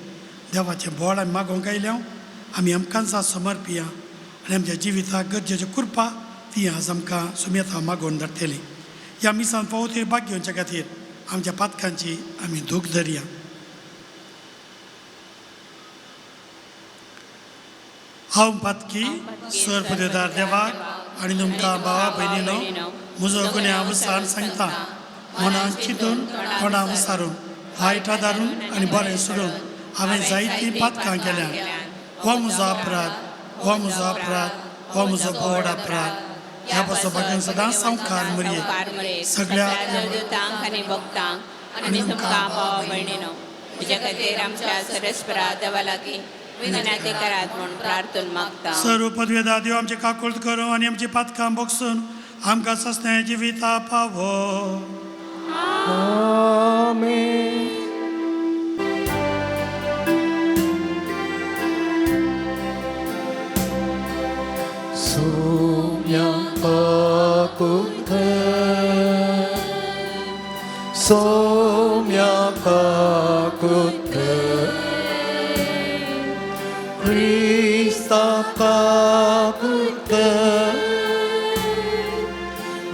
देवाचें बळ आमी मागोवंक आयल्या. आमी आमकांच समर्पिया आनी आमच्या जिविताक गरजेच्यो कृपा ती आज आमकां सुमेता मागोवन धाडटली. ह्या मिसान फावो ती भाग घेवच्या खातीर आमच्या पातकांची आमी दूख धरया. हांव पातकी सर पदवेदार देवाक आनी तुमकां भावा भयणीनो म्हजो गुन्यांव विचार सांगता. मनान चिंतून तोंडां विचारून वायट आदारून आनी बरें सोडून हांवें जायतीं पातकां केल्या. हो म्हजो अपराध, हो म्हजो अपराध, हो म्हजो भोवड अपराध. ह्या पासून भाग्यान सदांच संवकार मरये सगळ्या दूतांक आनी भक्तांक आनी तुमकां भावा भयणीनो म्हज्या खातीर आमच्या सरस्परा देवा लागीं विनंती करात म्हूण प्रार्थना मागता. सर्व पदवेदार देव आमचे काकुळट करूं आनी आमची पातकां बोगसून आमकां सस्न्या जिविता पावो. आमेन. सोम्या काकुळट, सोम्या काकुळट, क्रिस्ता काकुळट,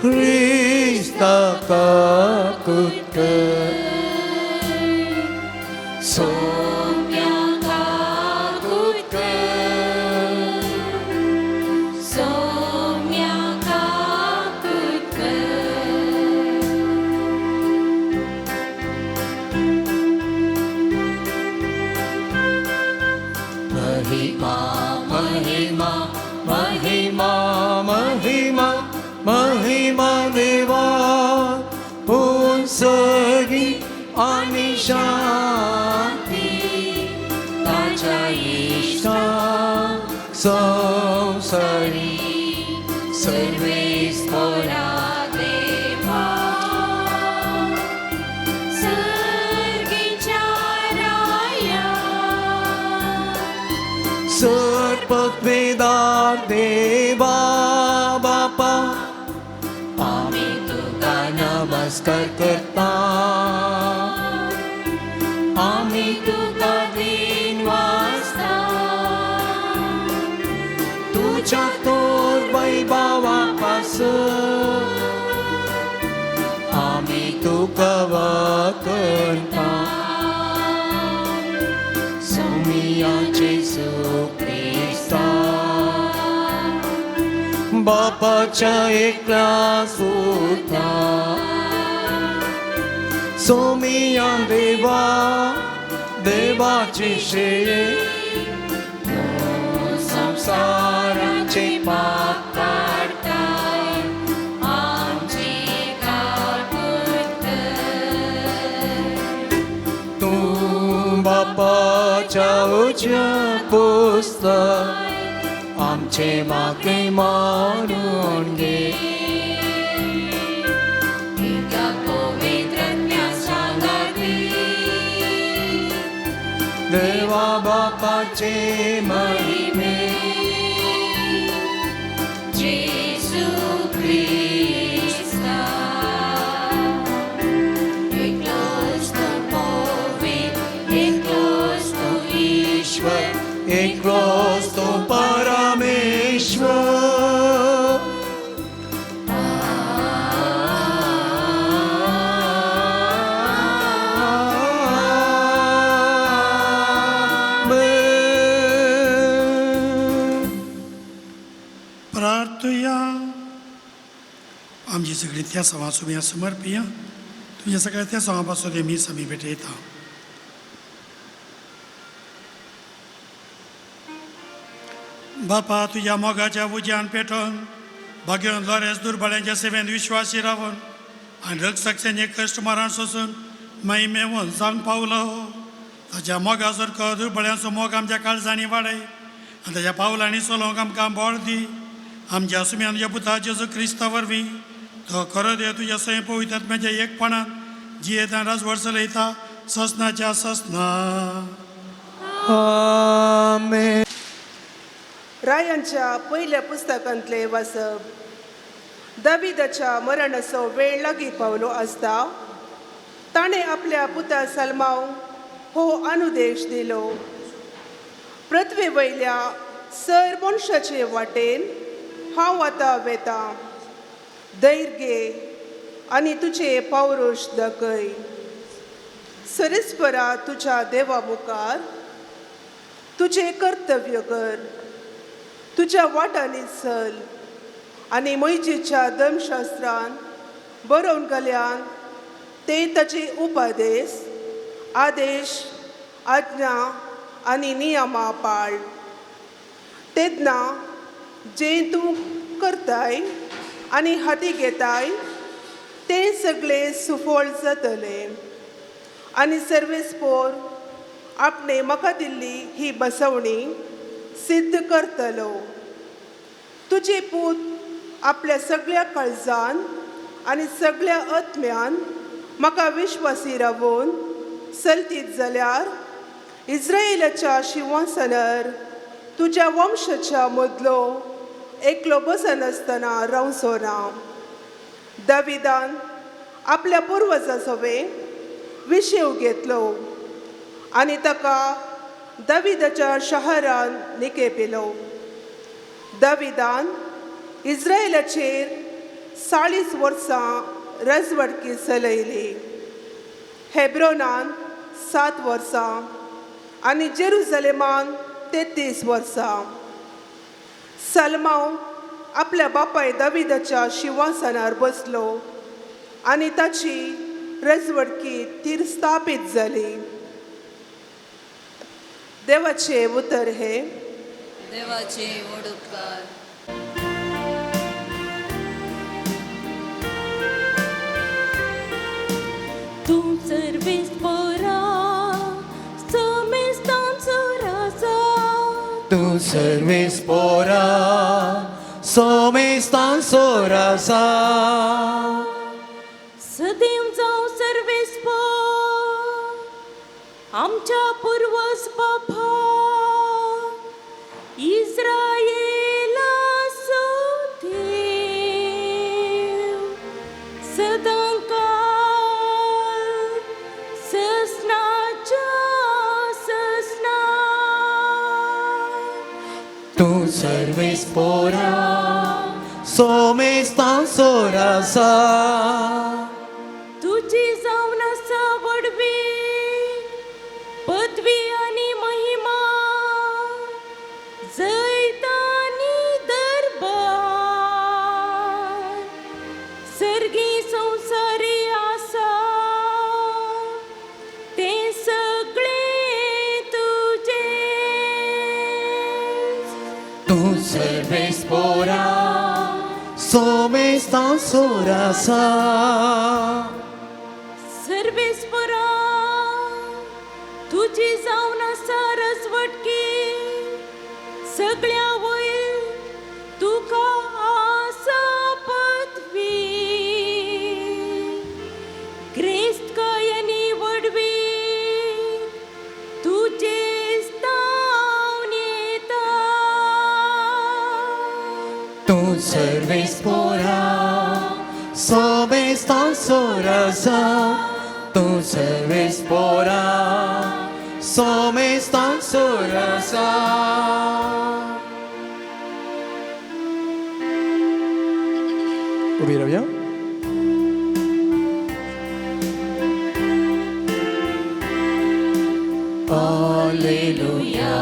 क्रिस्ता काकुळट. सोम्या काकुळट, सोम्या काकुळट. महिमा महिमा महिमा महिमा महिमा देवा पुंसगी आणि शांती ताच्या इष्टा संसारी सर्वेस पोरा देवा सर्गीच्या राया. सर्पवेदार देवा बापा आम्ही तुका नमस्कार करता. आम्ही तुका दिन वाजता तुझ्या तोर वैभवापासून आम्ही तुका करता. सोमिया जेसू क्रिस्ता बापाच्या एकल्या सुता सोमिया देवा देवाची श्रेय संसाराचे पाप काडताय आमची काकुळट कर. तूं बापाच्या उज्या पुस्तक आमचे मागे मारून घे. एका पवित्र सांगाती देवा बापाचे महिमे जेसू क्रिस्ता एकलोच तूं पवित्र, एकलोच तूं ईश्वर, एकलोच तो परमेश्वर. आमेन. प्रार्थुया. आमची सगळी त्या सवा सुम्या समर्पिया तुमच्या सगळ्या त्या सवापासून मी समी भेटयता. बापा तुज्या मोगाच्या उज्यान पेटोवन भाग्योन लोरेस दुर्बळ्यांच्या सेवेन विश्वासी रावन आनी रक्षक्षांचे कश्ट मरण सोसून महिमेवन जावंक पावलो. ताच्या मोगा सारको दुर्बळ्यांचो मोग आमच्या काळजांनी वाडय आनी ताच्या पावलांनी चलोवंक आमकां बळ दी. आमच्या सुम्यान तुज्या पुता जेजू क्रिस्ता वरवीं तो खरो देव तुज्या सैम पवित्र आत्म्याच्या एकपणान जियेता राजवट चलयता ससनाच्या ससना. आमेन. रायांच्या पयल्या पुस्तकांतले वाचप. दाविदाच्या मरणाचो वेळ लागीं पावलो आसता ताणें आपल्या पुता सलमाव हो अनुदेश दिलो. पृथ्वे वयल्या सर मनशाचे वाटेन हांव आतां वेतां. धैर्य घे आनी तुजें पावरोश दाखय. सरेस्परा तुज्या देवा मुखार तुजें कर्तव्य कर. तुज्या वाटांनी चल आनी मैजेच्या धर्मशास्त्रान बरोवन घाल्यान ते ताचे उपदेश, आदेश, आज्ञा आनी नियमां पाळ. तेन्ना जें तूं करताय आनी हाती घेताय तें सगळें सुफळ जातलें. आनी सर्वेस्पोर आपणे म्हाका दिल्ली ही बसवणी सिद्ध करतलो. तुजे पूत आपल्या सगळ्या काळजान आनी सगळ्या आत्म्यान म्हाका विश्वासी रावून चलतीत जाल्यार इस्रायलाच्या शिंवासनार तुज्या वंशाच्या मदलो एकलो बसनासतना रावचो ना. दाविदान आपल्या पुर्वजा सवें विशेव घेतलो आनी ताका दाविदाच्या शहरान निकेपिलो. दाविदान इस्रायलाचेर 40 वर्सां रजवडकी चलयली. हेब्रोनान 7 वर्सां आनी जेरुजलेमान 33 वर्सां. सलमाव आपल्या बापाय दाविदाच्या शिंवासनार बसलो आनी ताची रजवडकी तीर स्थापीत जाली. देवाचे उतर हे. देवाचे व्हड उपकार. तूं सर्वेस्परा समेस्तांचो राजा. तूं सर्वेस्पोरा सोमेस्तांचो राजा. सदैव जावं सर्वेस्पर आमच्या पुर्वज बापा इस्रायेलाचो देव सदांकाळ ससनाच्या ससना. तूं सर्वेस्पोरा सोमेस्तांचो राजा. तुजी जावन आसा व्हडवी पदवी आनी महिमा जैत आनी दरबार सर्गी संवसारी आसा तें सगळें तुजें. तूं सर्वेस्पोरा सोमेस्तांचो राजा. सर्वेस्परा तुजी जावन आसा रजवटकी सगळ्या वयर तुका आसा पदवी ग्रेस्तकाय आनी व्हडवी तुजेच तावन येता. तूं सर्वेस्पोरा सोमेस्तांचो राजा. तूं सर्वेस्पोरा सोमेस्तांचो राजा. उबी रावया. Alleluia,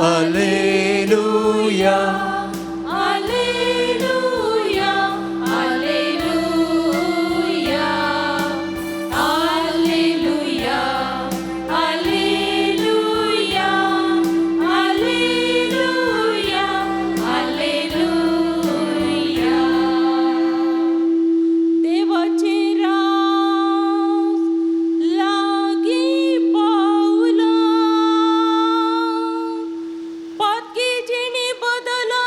Alleluia, Alleluia, Alleluia, Alleluia, Alleluia, Alleluia, Alleluia. देवाचे राज लागीं पावला, पातकी जिणी बदला.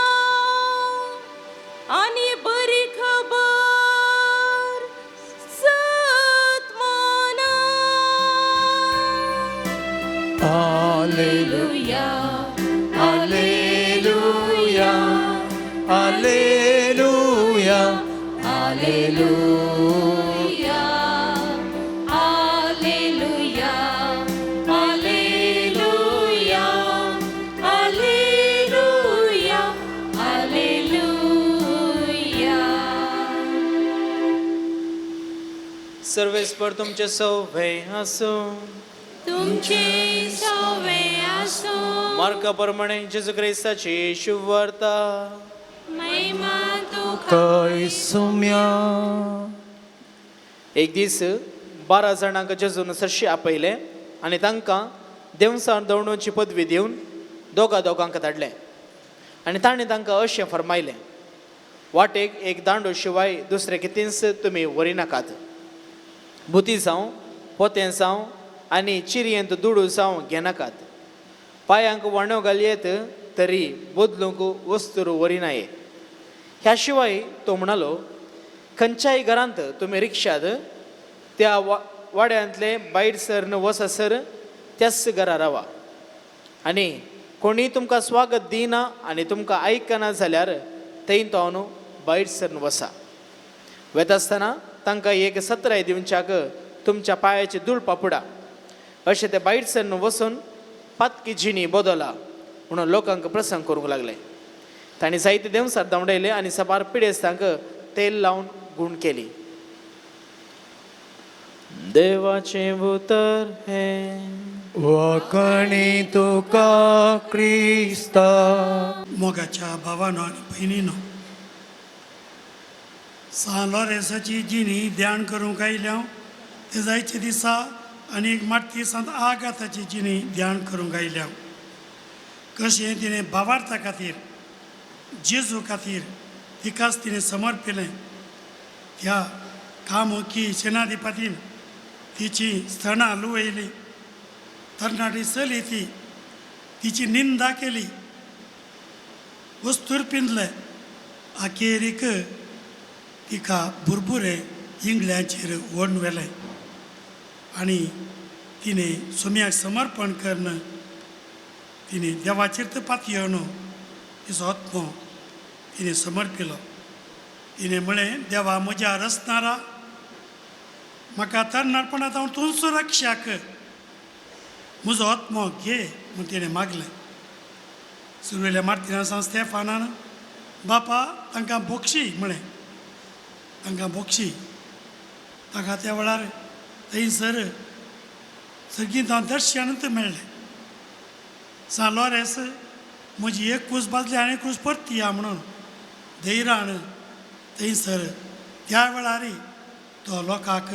सर्वेस्पर तुमचे सवे आसूं. तुमचे सवे आसूं. मार्का प्रमाणे जेजू क्रिस्ताची शुभवार्ता. महिमा तुका. काय सुम्या. एक दीस 12 जाणांक जेजून सरशी आपयले आनी तांकां देवसार दवणूची पदवी दिवन दोगा दोगांक धाडले आनी ताणें तांकां अशें फरमायलें, वाटेक एक दांडो शिवाय दुसरें कितेंच तुमी व्हरिनाकात. बुती जावं, पोतें जावं आनी चिरयेंत दुडू जावं घेनाकात. पांयांक वाणो घालयेत तरी बदलूंक वस्तूर व्हरिनाये. ह्या शिवाय तो म्हणालो, खंयच्याय घरांत तुमी रिक्षात त्या वाड्यांतले भायर सरन वचसर त्याच घरा रावा आनी कोणीय तुमकां स्वागत दिना आनी तुमकां आयकना जाल्यार थंय तो न्हू भायर सरन वसा. वेता आसतना तांकां एक सत्राय दिवच्याक तुमच्या पांयाची धूळ पापुडा. अशें ते भायर सरन वचून पातकी जिणी बदला म्हणून लोकांक प्रसंग करूंक लागले. तांणी जायते देंवसार धांवडायले आनी साबार पिडेस्तांक तेल लावन गूण केली. देवाचें उतर हें. वाकणी तुका क्रिस्ता. मोगाच्या भावानो आनी भयणीनो, सान लॉरेन्साची जिणी ध्यान करूंक आयल्या हांव. ते जायचे दिसा आनी एक मातये सांत आगाताची जिणी ध्यान करूंक आयल्या हांव. कशें तिणें भावार्था खातीर, जेजू खातीर तिकाच तिणें समर्पिलें. ह्या कामुकी सेनाधिपतीन तिची स्तनां लुवयली. तरणाटी चली ती, तिची निंदा केली, वस्तूर पिंदले. अखेरीक तिका बुरबुरे इंगळ्यांचेर ओडून व्हेलें आनी तिणें सोम्याक समर्पण करून तिणें देवाचेर तर पातयेवन तिचो आत्मो तिणें समर्पिलो. तिणें म्हळें, देवा म्हज्या रचणारा, म्हाका तरणाटपणांत हांव तूंच रक्षाक, म्हजो आत्मो घे म्हूण तिणें मागलें. सुरवेल्या मार्तिना सांत स्तेफानान बापा तांकां बोक्षी म्हळें, तांकां बोक्षी. ताका त्या वेळार थंयसर सगळीं दर्शनूच मेळ्ळें. सांत लॉरेन्स म्हजी एक कूस बाजली आनी कूस परती या म्हणून धैरान थंयसर त्या वेळार तो लोकांक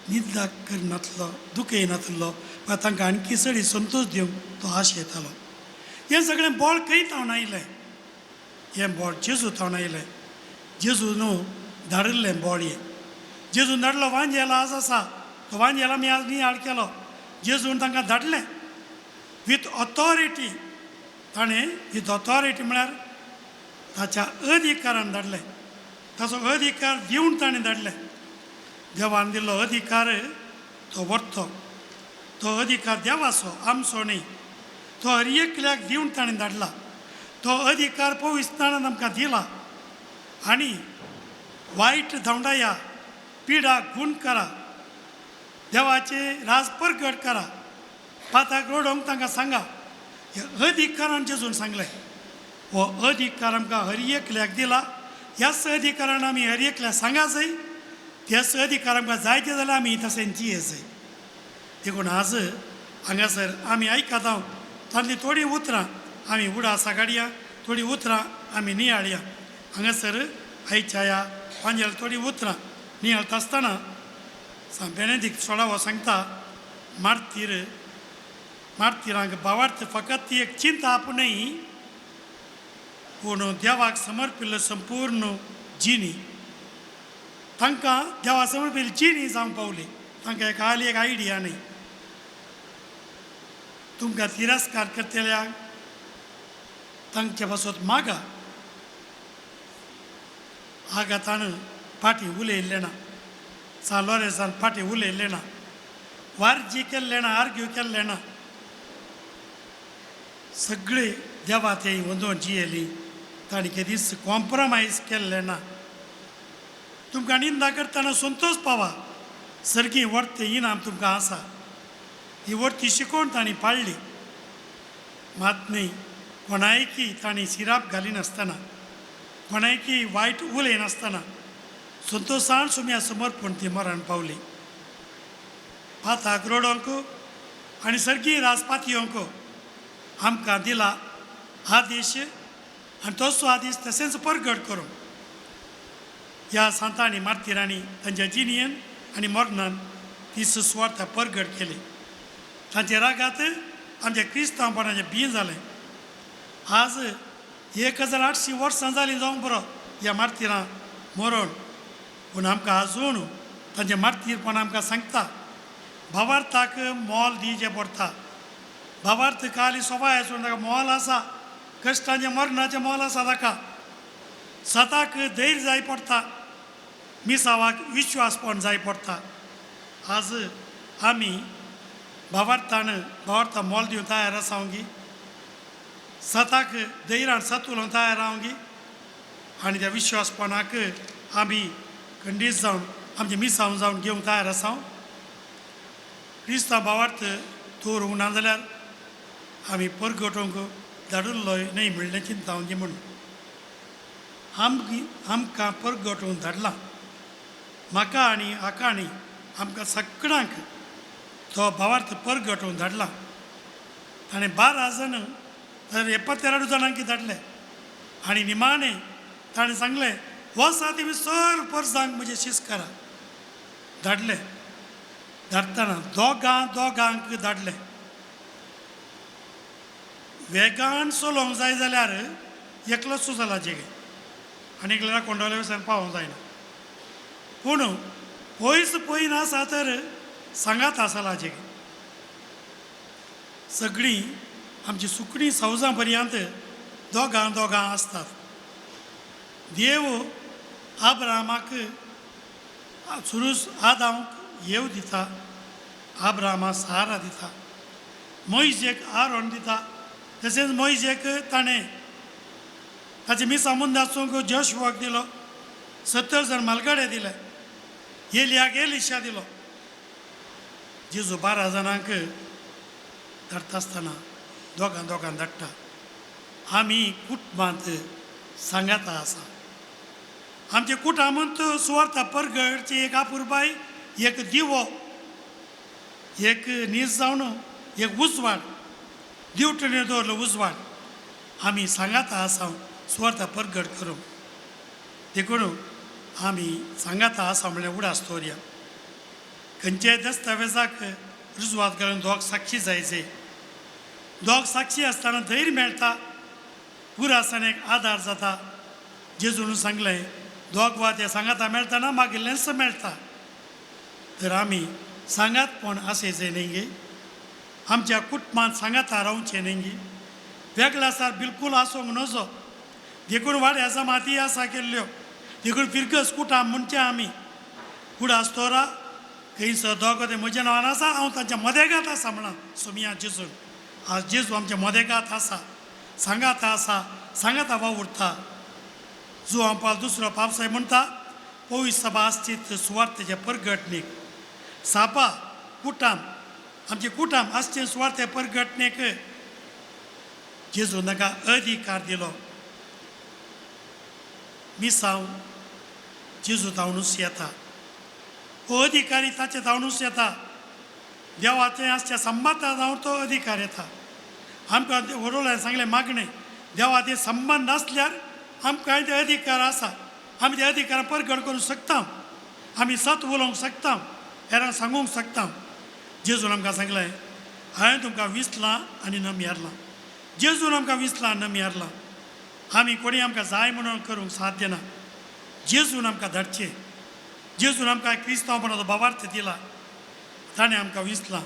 निंदा करनातलो, दुखयनातलो वा तांकां आणखी चड संतोश दिवंक तो आश येतालो. हें सगळें बोळ खंय थावन आयलें? हें बोळ जेजू थावन आयलें. जेजू न्हू धाडिल्लें बोळ हें. जेजून धाडलो वांजेल आज आसा तो वांजेल आमी आज नियाळ केलो. जेजून तांकां धाडलें विथ ऑथॉरिटी. ताणें विथ ऑथॉरिटी म्हळ्यार ताच्या अधिकारान धाडलें. ताचो अधिकार दिवन ताणें धाडलें. देवान दिल्लो अधिकार तो व्हरतो. तो अधिकार देवाचो, आमचो न्ही. तो हर एकल्याक दिवन ताणें धाडला. तो अधिकार पवित्रताणान आमकां दिला. आनी वायट धांवडाया, पिडा गुण करा, देवाचे राज परगट करा, पाताक रडोवंक तांकां सांगा. ह्या अधिकारान जेजून सांगलें. हो अधिकार आमकां हर एकल्याक दिला. ह्याच अधिकारान आमी हर एकल्याक सांगा जाय. त्याच अधिकार आमकां जायते जाल्यार आमी तशें जिये जाय. देखून आज हांगासर आमी आयकता हांव तांतलीं थोडीं उतरां आमी उडासा काडया, थोडीं उतरां आमी नियाळया. हांगासर आयच्या ह्या वांजेल थोडीं उतरां नियाळता आसतना सांत बेनेदीक सोळावो सांगता, मार्तीर मार्तिरांक भावार्थ फकत ती एक चिंता आपूण न्हय, पूण देवाक समर्पिल्लो संपूर्ण जिणी. तांकां देवा समर्पिल्ली जिणी जावंक पावली. तांकां एक आली एक आयडिया न्हय. तुमकां तिरस्कार करतल्याक तांचे पासत मागा. आगातान फाटीं उलयल्लें ना, सांत लॉरेन्सान फाटीं उलयल्लें ना, वार्जी केल्लें ना, आर्ग्यू केल्लें ना. सगळी देवा ते वंदोवन जियेली. तांणी केदीच कॉम्प्रोमायज केल्लें ना. तुमकां निंदा करतना संतोश पावा. सर्गी वर्ते इनाम तुमकां आसा. ही वर्ती शिकोवन तांणी पाळ्ळी. मात न्ही कोणायकी तांणी सिराप घालिनासतना, कोणायकी वायट उलयनासतना संतोशान सुम्या समर्पण ती मरण पावली. पाताक रोडोंक आनी सर्गी राजपातयोंक आमकां दिला आदेश आनी तसो आदेश तशेंच परगट करूंक ह्या सांतांनी मार्तिरांनी तांच्या जिणयेन आनी मरणान ती सुस्वार्थ परगट केली. तांचे रागात आमच्या क्रिस्तांवपणाचें बीं जालें. आज 1800 वर्सां जालीं जावंक बरो ह्या मार्तिरां मरण, पूण आमकां आजून तांचें मार्तीरपण आमकां सांगता. भावार्थाक मोल दिवचें पडटा. भावार्थ काली सोबाय आसून ताका मोल आसा, कश्टांचें मरणाचें मोल आसा ताका. सताक धैर्य जाय पडटा, मिसावाक विश्वासपण जाय पडटा. आज आमी भावार्थान भावार्था मोल दिवन तयार आसा गी, सताक धैर्यान सत उलोवन तयार हांव गी, आनी त्या विश्वासपणाक आमी खंडीत जावन आमचें मिसांव जावन घेवंक तयार आसा. क्रिस्तांव भावार्थ दवरूंक ना जाल्यार आमी परगटोवंक धाडिल्लोय न्हय म्हणलें चिंता म्हूण आमकां परगटोवंक धाडलां. म्हाका आनी हाका आनी आमकां सगळ्यांक तो भावार्थ परगटोवंक धाडला. ताणें 12 जाण 72 जाणांक धाडले आनी निमाणें ताणें सांगलें वसा तुमी सर परसांक म्हजें शीस करा. धाडले. धाडटना दोगां दोगांक धाडले. वेगान चलोवंक जाय जाल्यार एकलोच चलाचें आनी एकल्याक कोंडोले वयल्यान पावोंक जायना. पूण पयस पयन आसा तर सांगात आसलाचें. सगळीं आमची सुकणीं सवजां पर्यंत दोगां दोगां आसतात. देव आब्रामाक सुरूस आदांक येव दिता, आब्रामा सारा दिता, मोयजेक आरोण दिता. तशेंच मोयजेक ताणें ताचे मिसां मुंदासूंक जोशुआक दिलो, 70 जाण मालगाडे दिले, एलियाक एलिशा दिलो. जेजू 12 जाणांक धाडटा आसतना दोगां दोगां धाडटा. आमी कुटुंबांत सांगाता आसा. आमच्या कुटुंबांत सुवार्था परगटची एक आपुरबाय, एक दिवो, एक नीज जावन एक उजवाड, दिवटणे दवरलो उजवाड. आमी सांगाता आसा सुवार्था परगट करूंक. देखून आमी सांगाता आसा म्हणल्यार उडास दवरया. खंयच्याय दस्तावेजाक रुजवात घालून दोग साक्षी जायचे. दोग साक्षी आसतना धैर्य मेळटा, पुरासान एक आदार जाता. जेजून सांगलें दोग वा ते सांगाता मेळटना मागिल्लेंच मेळटा. तर आमी सांगातपण आसायचें न्ही गे, आमच्या कुटुंबांत सांगाता रावचें न्ही गे, वेगळो आसार बिलकूल आसूंक नजो. देखून वाड्या जमाती आसा केल्ल्यो, देखून फिरगस कुटां म्हणचें आमी उडास तोरा खंयसर दोग ते म्हज्या नांवान आसा, हांव तांच्या मदेगात आसा म्हणा सोमिया जेजून. आज जेजू आमच्या मदेगात आसा, सांगाता आसा, सांगाता वावुरता. जुवां पाल दुसरो पापसाय म्हणटा पवित्र सभा आसची सुवार्थेचे परगटणीक. सापा कुटाम आमचे कुटाम आसचे सुवार्थे परगटणेक जेजू ताका अधिकार दिलो. मिसांव जेजू धांवणूच येता, हो अधिकारी ताचे धांवणूच येता. देवाचें आसच्या संबंदा जावन तो अधिकार येता. आमकां वडोल्यान सांगलें मागणें देवा ते संबंद आसल्यार आमकां ते अधिकार आसा. आमी ते अधिकारां परगट करूंक शकता, आमी सत उलोवंक शकता, हेरांक सांगूंक शकता. जेजून आमकां सांगलें हांवें तुमकां विसलां आनी नमयारलां. जेजून आमकां विसलां नमयारलां. आमी कोणी आमकां जाय म्हणून करूंक साध्य ना. जेजून आमकां धाडचें, जेजून आमकां क्रिस्तांवपणाचो भावार्थ दिला, ताणें आमकां विसलां.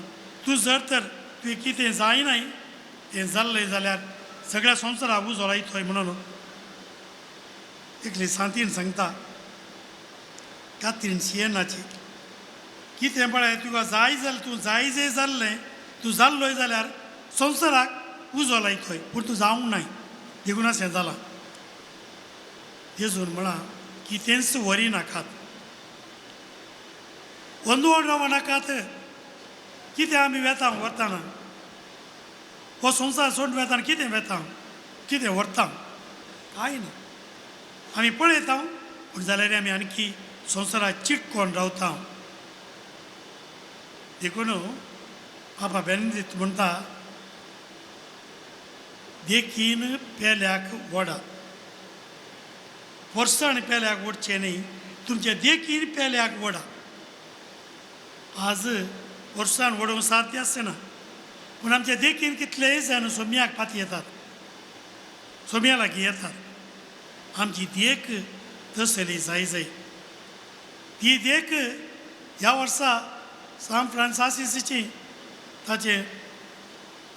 तूं जर तर तुवें कितें जायनाय तें जाल्लें जाल्यार सगळ्या संवसाराक उजो लायतोय म्हणून एकली सांतीन सांगता. कात्रीन शियेनाची कितें पळय तुका जाय जाल्यार तूं जाय जे जाल्लें तूं जाल्लोय जाल्यार संवसाराक उजो लायतोय, पूण तूं जावंक नाय देखून अशें जालां. जेजून म्हळां कितेंच व्हरी नाकात, गोंदवण राव नाकात. कितें आमी वेता व्हरतना हो संवसार सोडून वेताना कितें वेता, कितें व्हरता, कांय ना. आमी पळयता पूण जाल्यार आमी आणखी संवसाराक चिटकोन रावता. देखून पापा बेनेदिक्त म्हणटा, देखीन पेल्याक वडा, वर्साण पेल्याक ओडचें न्ही, तुमच्या देखीन पेल्याक वडा. आज वर्सान वडोवंक साध्य आसना, पूण आमच्या देखीन कितलेय जाण सोम्याक पाती येतात, सोम्या लागीं येतात. आमची देख तसली जाय जाय. ती देख ह्या वर्सा सांत फ्रांसिसाची ताचें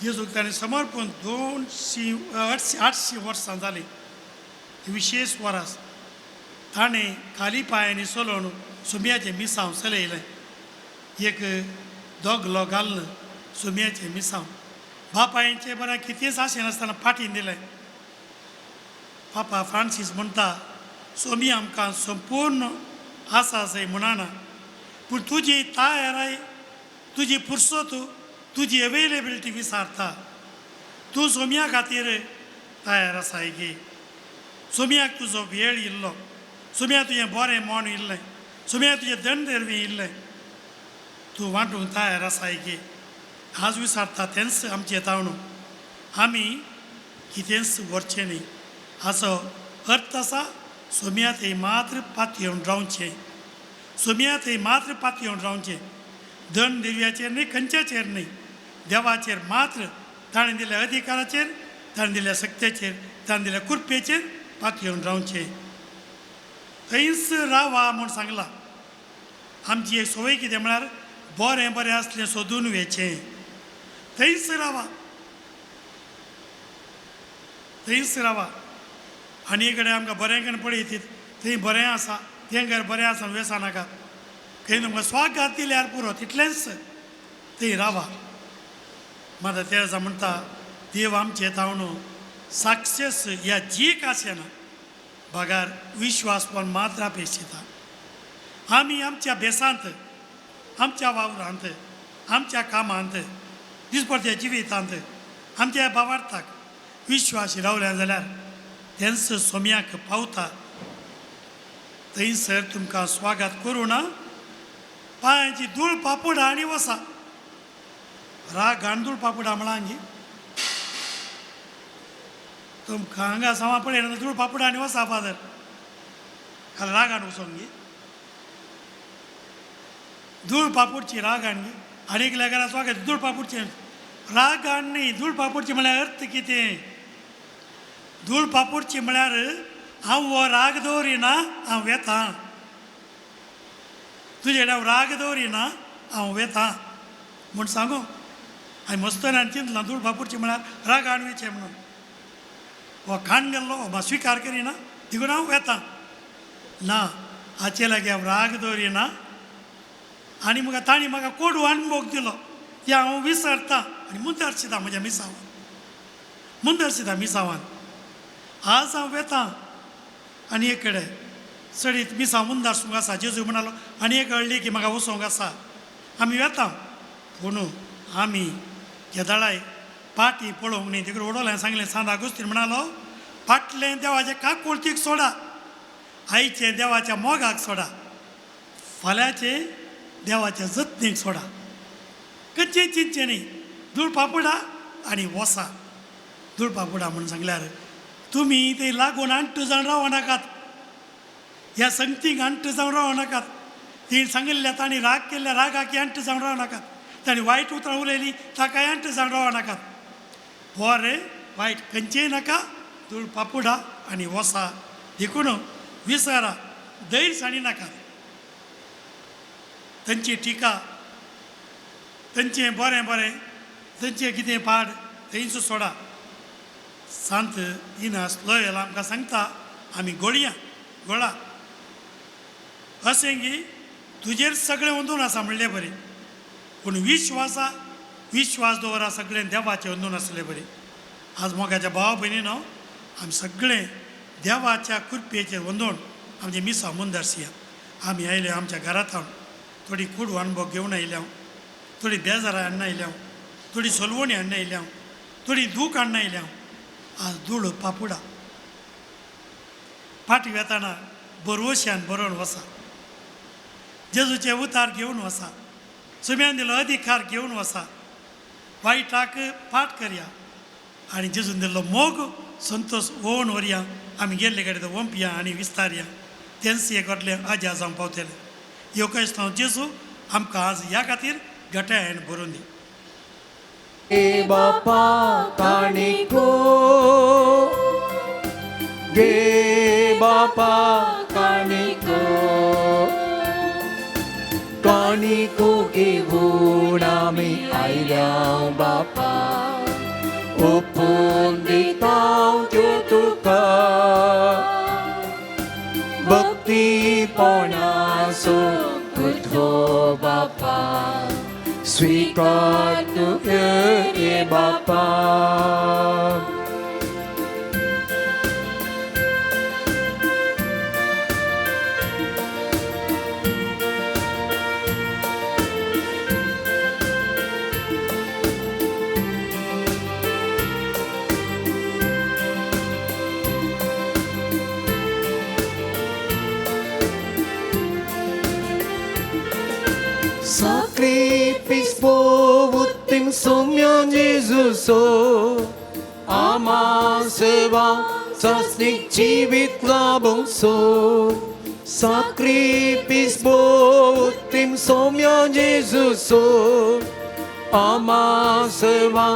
जेजूक ताणें समर्पण 200 800 वर्सां जालीं. विशेश वरास ताणें खाली पांयांनी चलोवन सुम्याचें मिसांव चलयलें. एक दोगलो घालून सुम्याचें मिसांव बापायचें बरें कितेंच आशिनासतना फाटीन दिलें. पापा फ्रांसीस म्हणटा, सोमी आमकां संपूर्ण आसा जाय म्हणना, पूण तुजी तयाराय, तुजी पुरसत, तुजी अवेलेबिलिटी विचारता. तूं सोम्या खातीर तयार आसाय गे? सोम्याक तुजो वेळ इल्लो, सोम्या तुजें बरें मन इल्लें, सोम्या तुजें दंड इल्लें, तूं वांटूंक तयार आसाय गे? आज विचारता तेंच आमचें तावणू. आमी कितेंच व्हरचें न्ही हाचो अर्थ आसा सोम्या थंय मात्र पातयेवन रावचें, सोम्या थंय मात्र पातयेवन रावचें. दंड दिव्याचेर न्ही, खंयच्याचेर न्ही, देवाचेर मात्र, ताणें दिल्ल्या अधिकाराचेर, ताणें दिल्ल्या शक्तेचेर, ताणें दिल्ल्या कृपेचेर पातयेवन रावचें. थंयच रावा म्हूण सांगलां. आमची एक संवय कितें म्हळ्यार बरें बरें आसलें सोदून वेचें. थंयच रावा, थंयच रावा. आनी कडेन आमकां बरें कडेन पळयतीत, थंय बरें आसा, तें घर बरें आसा वेसा नाका, खंय तुमकां स्वागत दिल्यार पुरो, तितलेंच थंय रावा. माता तेरेजा म्हणटा, देव आमचें तावणू सक्सेस ह्या जीक आसना बगार विश्वासपण मात्र अपेक्षिता. आमी आमच्या भेसांत, आमच्या वावरांत, आमच्या कामांत, दिसपडत्या जिवितांत आमच्या भावार्थाक विश्वास रावल्या जाल्यार तेंच सोम्याक पावता. थंयसर तुमकां स्वागत करूं ना, पांयांची धूळ पापुडा आनी वसा. राग गांडूळ पापुडा म्हळां गी तुमकां हांगा सामा पळय धूळ पापुडा आनी वसा फादर खाला रागान वचोंक गी धूळ पापुडची राग हाडली आनी एकल्या घरा स्वागत धूळ पापुडचें राग हाडणी. धूळ पापुडची म्हळ्यार अर्थ कितें? धूळ पापुडची म्हळ्यार हांव हो राग दवरिना, हांव वेता तुजे हांव राग दवरिना, हांव वेता म्हूण सांगू. आनी मस्तनान चिंतलां धूळ पापुडची म्हळ्यार राग हाडवेचें म्हणून. हो खाण गेल्लो हो स्विकार करिना देखून हांव वेता ना, हाचे लागीं हांव राग दवरिना. आनी म्हाका तांणी म्हाका कोडू अणभोग दिलो ते हांव विसरता आनी मुंदरशिता म्हज्या मिसांवान, मुंदरशिता मिसांवान. आज हांव वेता आनी एक कडेन चडीत मिसांव मुंदारसूंक आसा. जेजू म्हणालो आनी एक कळ्ळी की म्हाका वचोंक आसा, आमी वेता. पूण आमी केदळाय पाटी पळोवंक न्ही. देखून वडोलें सांगलें सांत आगोस्तीन म्हणालो, फाटलें देवाचें काकुळतीक सोडा, आयचें देवाच्या मोगाक सोडा, फाल्यांचें देवाच्या जतनीक सोडा. कच्चें चिंतचें न्ही, धूळ पापुडा आनी वसा. धूळ पापुडा म्हूण सांगल्यार तुमी ते लागून आंटू जावन रावो नाकात, ह्या संगतीक आंटू जावन रावो नाकात. ती सांगिल्ल्या तांणी राग केल्ल्या रागाक आंटू जावन रावो नाकात, तांणी वायट उतरां उलयलीं ताकाय आंटू जावन रावो नाकात. बरें वायट खंयचेय नाका, धूळ पापुडा आनी वसा. देखून विसरा, धैर्य सांडी नाकात. तांची टिका, तांचें बरें बरें, तांचें कितें पाड थंयच सोडा. सांत इनास लोयल आमकां सांगता, आमी गोळया गोळा अशें की तुजेर सगळें अंदून आसा म्हणले बरें, पूण विश्वासा विश्वास दवरा सगळें देवाचें अंदून आसले बरें. आज मोगाच्या भावा भयणीनो आमी सगळें देवाच्या कृपेचेर वंदोवन आमचें मिसां मुंदरसिया. आमी आयले आमच्या घरांत हांव थोडी कुडू अणभव घेवन आयल्या, थोडी बेजारां हाडून आयल्या, थोडी सोलवणी हाडून आयल्या, थोडी दूख हाडून आयल्या. आज धूळ पापुडा फाटी वेताना बरवश्यान बरोवन वसा. जेजूचे उतार घेवन वसा, सुम्यान दिलो अधिकार घेवन वसा, वायटाक फाट करया आनी जेजून दिल्लो मोग संतोश ओवन व्हरया. आमी गेल्ले कडेन तो वंपया आनी विस्तारया, तेंच हें घडलें आज्या जावंक पावतलें. ह्यो क्रिस्तांव जेजू आमकां आज ह्या खातीर घटायान भरून दी. गे बापा काणिको, गे बापा काणिको, काणिको घेवन आमी आयल्या बापा, ओपून दिता त्यो तुका, भक्तीपणाचो तुजो बापा, स्वीकार तुगे बापा. Sacrifis povutim sumyan Jesuso, ama seva sasnik jivit labongso. Sacrifis povutim sumyan Jesuso, ama seva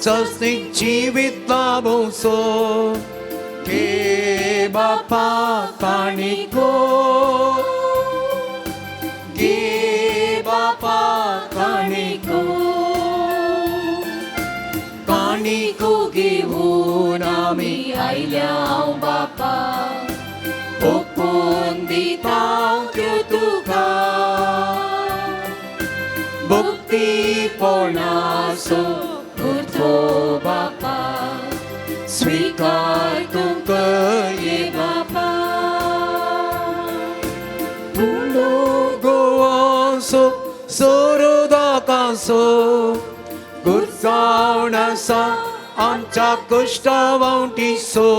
sasnik jivit labongso. Ge bapa kaniko, गे बापा काणिको, काणिको घेवन आमी आयल्या बापा, ओपून दिता त्यो तुका, भक्तीपणाचो उरतो बापा, स्वीकार तुका ये बापा. गोवासो सोरोदाकासो गुरसावण आसा आमच्या कश्टा वांटिसो.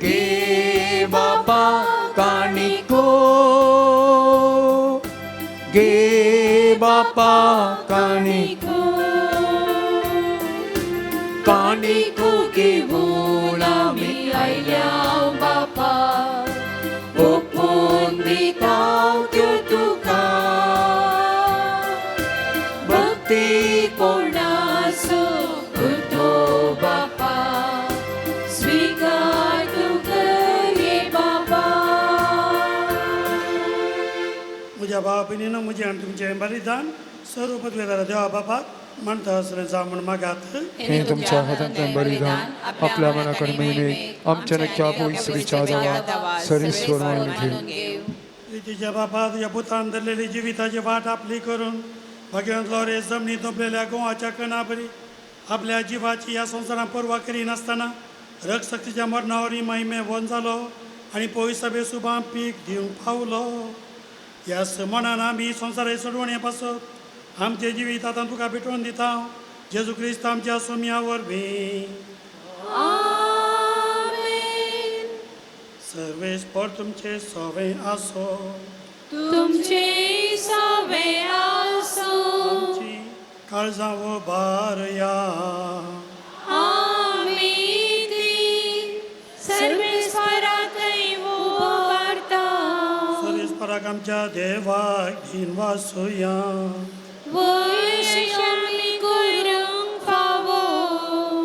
गे बापा काणिको, गे बापा काणिको, काणिको घेवन आमी आयल्या बापा, ओपून दिता त्यो तुका, भक्तीपणाचो उरतो बापा, स्वीकार तुका ये बापा. म्हज्या भावा भयणीनो, म्हजें आनी तुमचें बलिदान सर्व पदवेदार देवा बापाक मानता आसलें जावं म्हूण मागात. हे तुमच्या हातांतल्यान बलिदान आपल्या मनाकडे महिमेक आमच्या नक्या पवित्र देवा सरीस्वर मानून घेऊ. प्रितीच्या बापा, तुज्या पुतान धरलेली जिविताची वाट आपली करून भाग्यवंत लोरे जमनी तोपलेल्या गोवाच्या कणाबरी आपल्या जिवाची ह्या संवसारात पर्वा करिनासतना रगशक्तीच्या मरणावरी महिमे वन जालो आनी पयसबे सुबां पीक दिवंक पावलो. ह्या मनान आमी संवसारा सोडवणे पासत आमचें जिवीत आतां तुका भेटोवन दिता, जेजू क्रिस्त आमच्या सोम्या वरवीं. आमेन. सर्वेस्पर तुमचे सवे आसो, तुमचे सवे आसो. आमची काळजां उबारया, आमी ती सर्वेस्पराकय उबारता. सर्वेस्पराक आमच्या देवाक दिनवासुया. वयशी आमी करूंक फावो.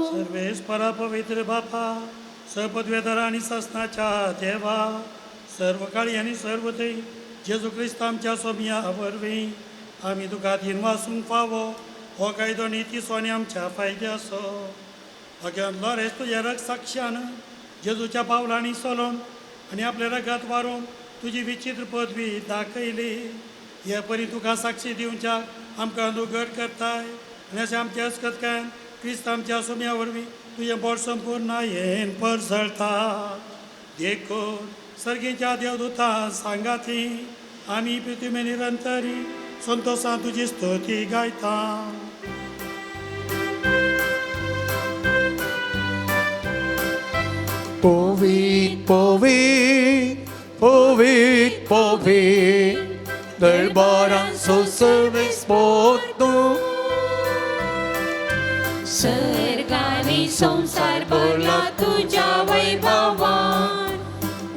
सर्वेस्परा पवित्र बापा, सपदवेदार आनी ससनाच्या देवा, सर्व काळी आनी सर्व थंय जेजू क्रिस्त आमच्या सोम्या वरवीं आमी तुका दिनवासूंक फावो हो कायदो नितीचो आनी आमच्या फायद्याचो. भाग्यान लोरेस तुज्या रग साक्षान जेजूच्या पावलांनी चलोवन आनी आपल्या रगात वारोवन तुजी विचित्र पदवी दाखयली. हे परी तुका साक्षी दिवच्याक आमकां तूं घट करताय आनी अशें आमच्या अस्कतकायान क्रिस्त आमच्या सोम्या वरवीं तुजें बोट संपूर्ण येन परजळता. देखून सर्गीच्या देवदूतां सांगाती आमी पृथ्वी निरंतरी संतोषान तुजी स्तुती गायता. पवित्र पवित्र पवित्र पवित्र दरबारांचो सर्वेस्पोर तूं. सर्गानी संवसार भरला तुज्या वैभवान.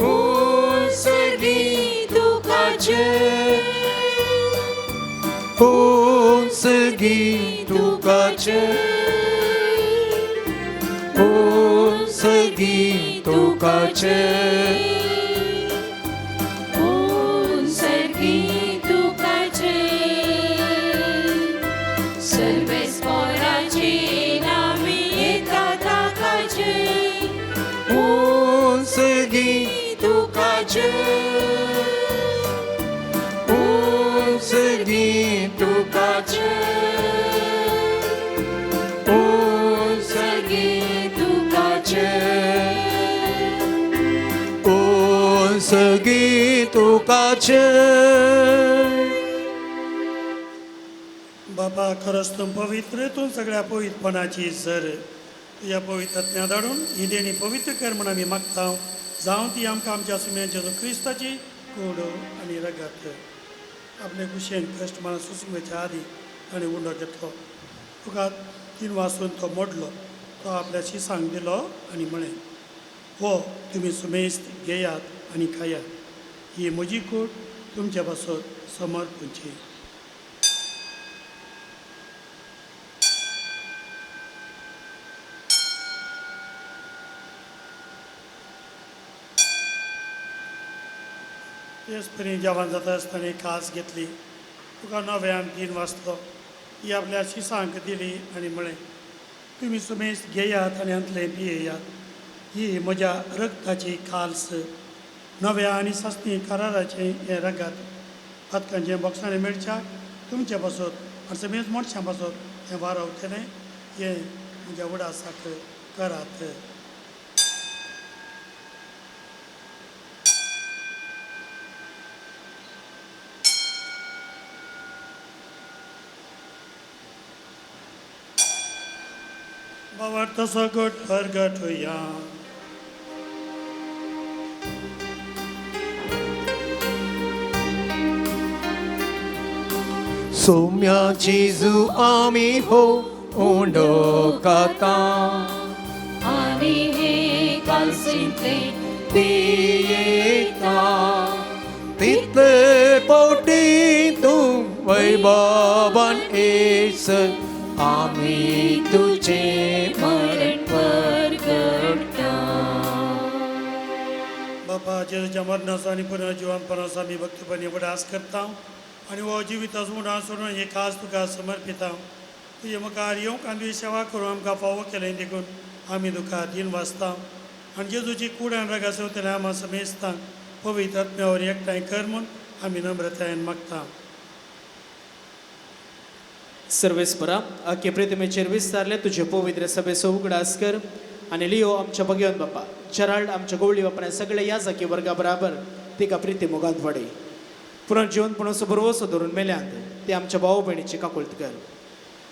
उंचगी तुकाचे उंचगी तुकाचे उंचगी तुकाचे उंचगी तुकाचे. सर्वेस्पोराचे नामी येता ताकाचे. उंचगी तुकाचे उंचगी तुकाचे उंचगी तुकाचे उंचगी तुकाचे. बाबा खरंच तूं पवित्र, तूं सगळ्या पवित्रपणाची सर. तुज्या पवित्र धाडून ही देणी पवित्र कर म्हूण आमी मागता. जावं ती आमकां आमच्या सुम्या जेजू क्रिस्ताची कूड आनी रगत. आपले कुशेन कश्ट म्हणून सुसुमेच्या आदी ताणें उंडो घेतलो. तुका तीन वासून तो मोडलो. तो आपल्या शिसांक दिलो आनी म्हळें, हो तुमी सुमेस्त घेयात आनी खायात. ही म्हजी कूड तुमच्या पासत समर्पूंची. तेच परी जेवण जाता आसतना कास घेतली. तुका नव्यान तीन वाजलो. ती आपल्या शिसांक दिली आनी म्हळें, तुमी सुमेस्त घेयात आनी हांतलें पियेयात. ही म्हज्या रगताची काल्स. नव्या आनी सासणी कराराचें हें रगत. पातकांचें बोगसाणें मेळच्याक तुमचे पासत आनी समेज मनशां पासत हें वारवतलें. हें म्हज्या उडासाक करात. बाबा तसो गट परगटुया. सोम्या जेजू आमी हो उंडो खाता आनी हे कालसींतले पियेता. तितले पोटी तूं वैभवान येस आमी तुझे मरण परगटा. बापा जेजूच्या मरणाचो आनी पुनर्जिवनपणाचो आमी भक्तीपणी उडास करता आनी हो जिविताचो उडास सोडून हे खास तुका समर्पिता. तुजे मुखार येवंक आनी तुजी सेवा करूं आमकां फावो केलें देखून आमी तुका दिन वाचता. आनी जेजूची कूड आनी रगां सेवतल्या आमा समेस्तांक पवित्र आत्म्यावर एकठांय कर म्हूण आमी नम्रतायेन मागता. सर्वेस्परा अख्खे प्रतिमेचेर विस्तारले तुजे पवित्र सभेचो उगडास कर आनी लियो आमच्या भगवंत बापा जेराल्ड आमच्या गवळी बापाने सगळे ह्या जाकी वर्गा बराबर तिका प्रिती मोगांत वाडय. पुनर्जिवनपणाचो भरवसो धरून मेल्यांत ते आमच्या भाव भयणीची काकुळत कर.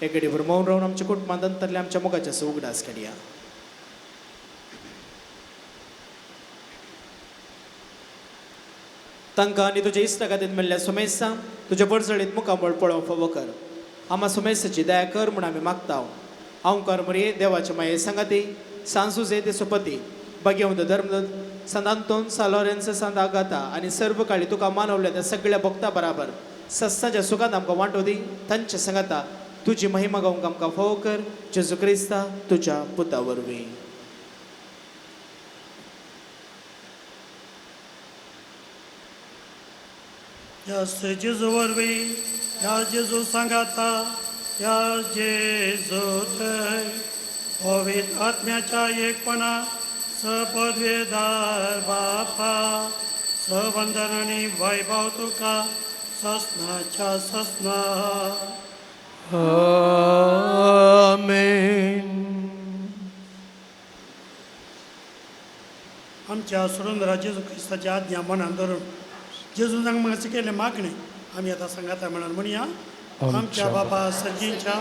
एकेडीभर मौन रावन आमच्या कुटुंबांत अंतरले आमच्या मोगाचो उगडास काडया. तांकां आनी तुज्या इश्टा खातीर मेळ्ळ्या सुमेस्तांक तुज्या बरजळीत मुखामळ पळोवंक फावो कर. आमा सुमेस्ताची दया कर म्हूण आमी मागता. हांवकार मरये देवाचे माये सांगाती सांसुजे ते सुपती बागेवंत धर्म संत आंतोन सा लॉरेन्स संत आगाता आनी सर्व काळी तुका मानवल्या त्या सगळ्या भक्ता बराबर सस्ताच्या सुखांत आमकां वांटो दी. तांच्या सांगाता तुजी महिमा गावंक आमकां फावो कर. जेजू क्रिस्ता तुज्या पुता वरवीं. ह्या जेजू वरवीं, ह्या जेजू सांगाता, ह्या जेजू थंय पवित्र आत्म्याच्या एकपणा सपदवेदार बापा सवंदन आनी वैभव तुका ससनाच्या ससना. आमेन. आमच्या सुरेंद्र जेजू क्रिस्ताची आज्ञा मनान धरून जेजून म्हाका शिकयल्लें मागणें आमी आतां सांगाता म्हणून म्हणया. आमच्या बापा सर्गीच्या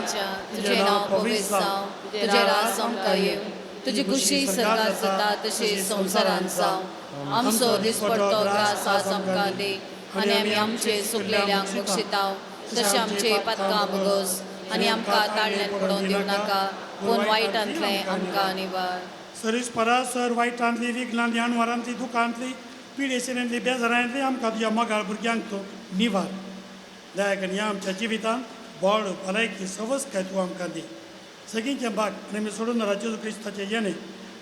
तुझे नांव पवित्र जावं, तुजें राज आमकां येवं, तुजी खुशी सर्गात जाता तशी संवसारांत जावं. आमचो दिसपडतो ग्रास आज आमकां दी आनी आमी आमचे चुकलेल्यांक बक्षिताव तशें आमचे पातकां भोगोस आनी आमकां ताळण्यात पडोवन दिवं नाका पूण वायटांतलें आमकां निवार. सरीस परासर वायटांतली विघ्नांतली अणवारांतली दुखांतली पिडेशेंतली बेजारांतली आमकां तुज्या मोगाळ भुरग्यांक तूं निवार. दयाकन ह्या आमच्या जिवितांत बळ भलायकी सवसकाय तूं आमकां दी. सगळींचें भाग आनी आमी सोडून जेजू क्रिस्ताचें येणें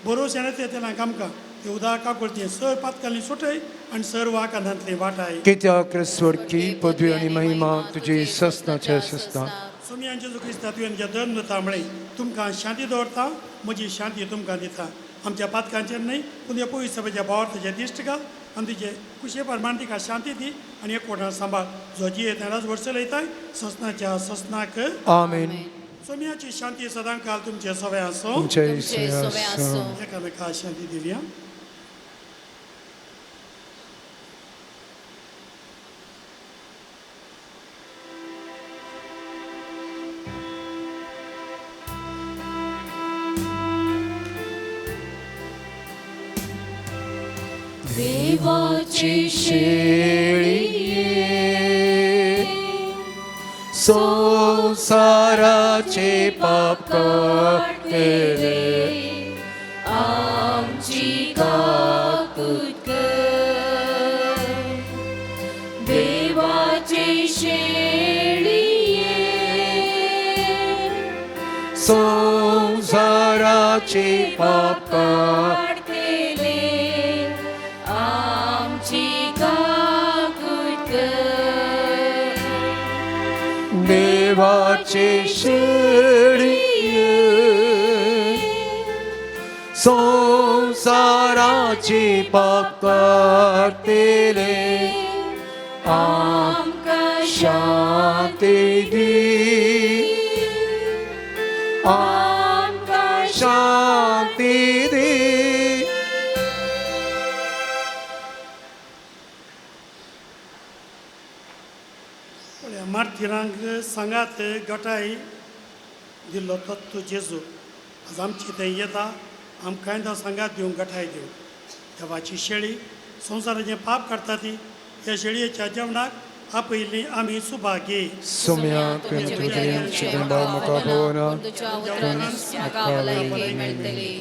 भरोश्यान येतलें आमकां ती उदका काकुळती सर पातकाली सुटय आनी सर्व आकांतांतली वाटाय. कित्याक स्वर्गी पदवी आनी महिमा तुजी ससनाचे ससना. सोमयान जेजू क्रिस्ता तुवें ज्या धर्म दिता म्हळें तुमकां शांती दवरता म्हजी शांती तुमकां दिता. आमच्या पातकांचेर न्हय पूण ह्या पयस सभेच्या भावार्थाचेर दिश्ट घाल आनी तुजे कुशे प्रमाण तिका शांती दी आनी एकवटान सांबाळ जो जियेत राज वर्स चलयताय ससनाच्या ससनाक. आमेन. सोमयाची शांती सदां काल तुमचे सवय आसूं. तुमचे तुमचे सोवे आसूं. एकामेका शांती दिवया. देवाची शेळी संसाराचे पाप काडटले आमची काकूत कर. देवाची शेळी संसाराचे पाप काडटले आमची काकूत कर. देवाचे शेळी संसाराचे पाप काडटले आमकां शांती दी. आमकां शांती दी. पळया मार्तिरांक सांगात गटाय दिल्लो तत्व जेजू आज आमची थंय येता आमकांय तो सांगात दिवंक गठाय दिवंक. देवाची शेळी संवसाराचें पाप काडटा ती ह्या शेळयेच्या जेवणाक आपयल्ली आमी सुभागी. सोम्या तुवें तुजें शिकंबा म्हाका पळोवना पूण तुज्या उतरान म्हाका भलायकी मेळटली.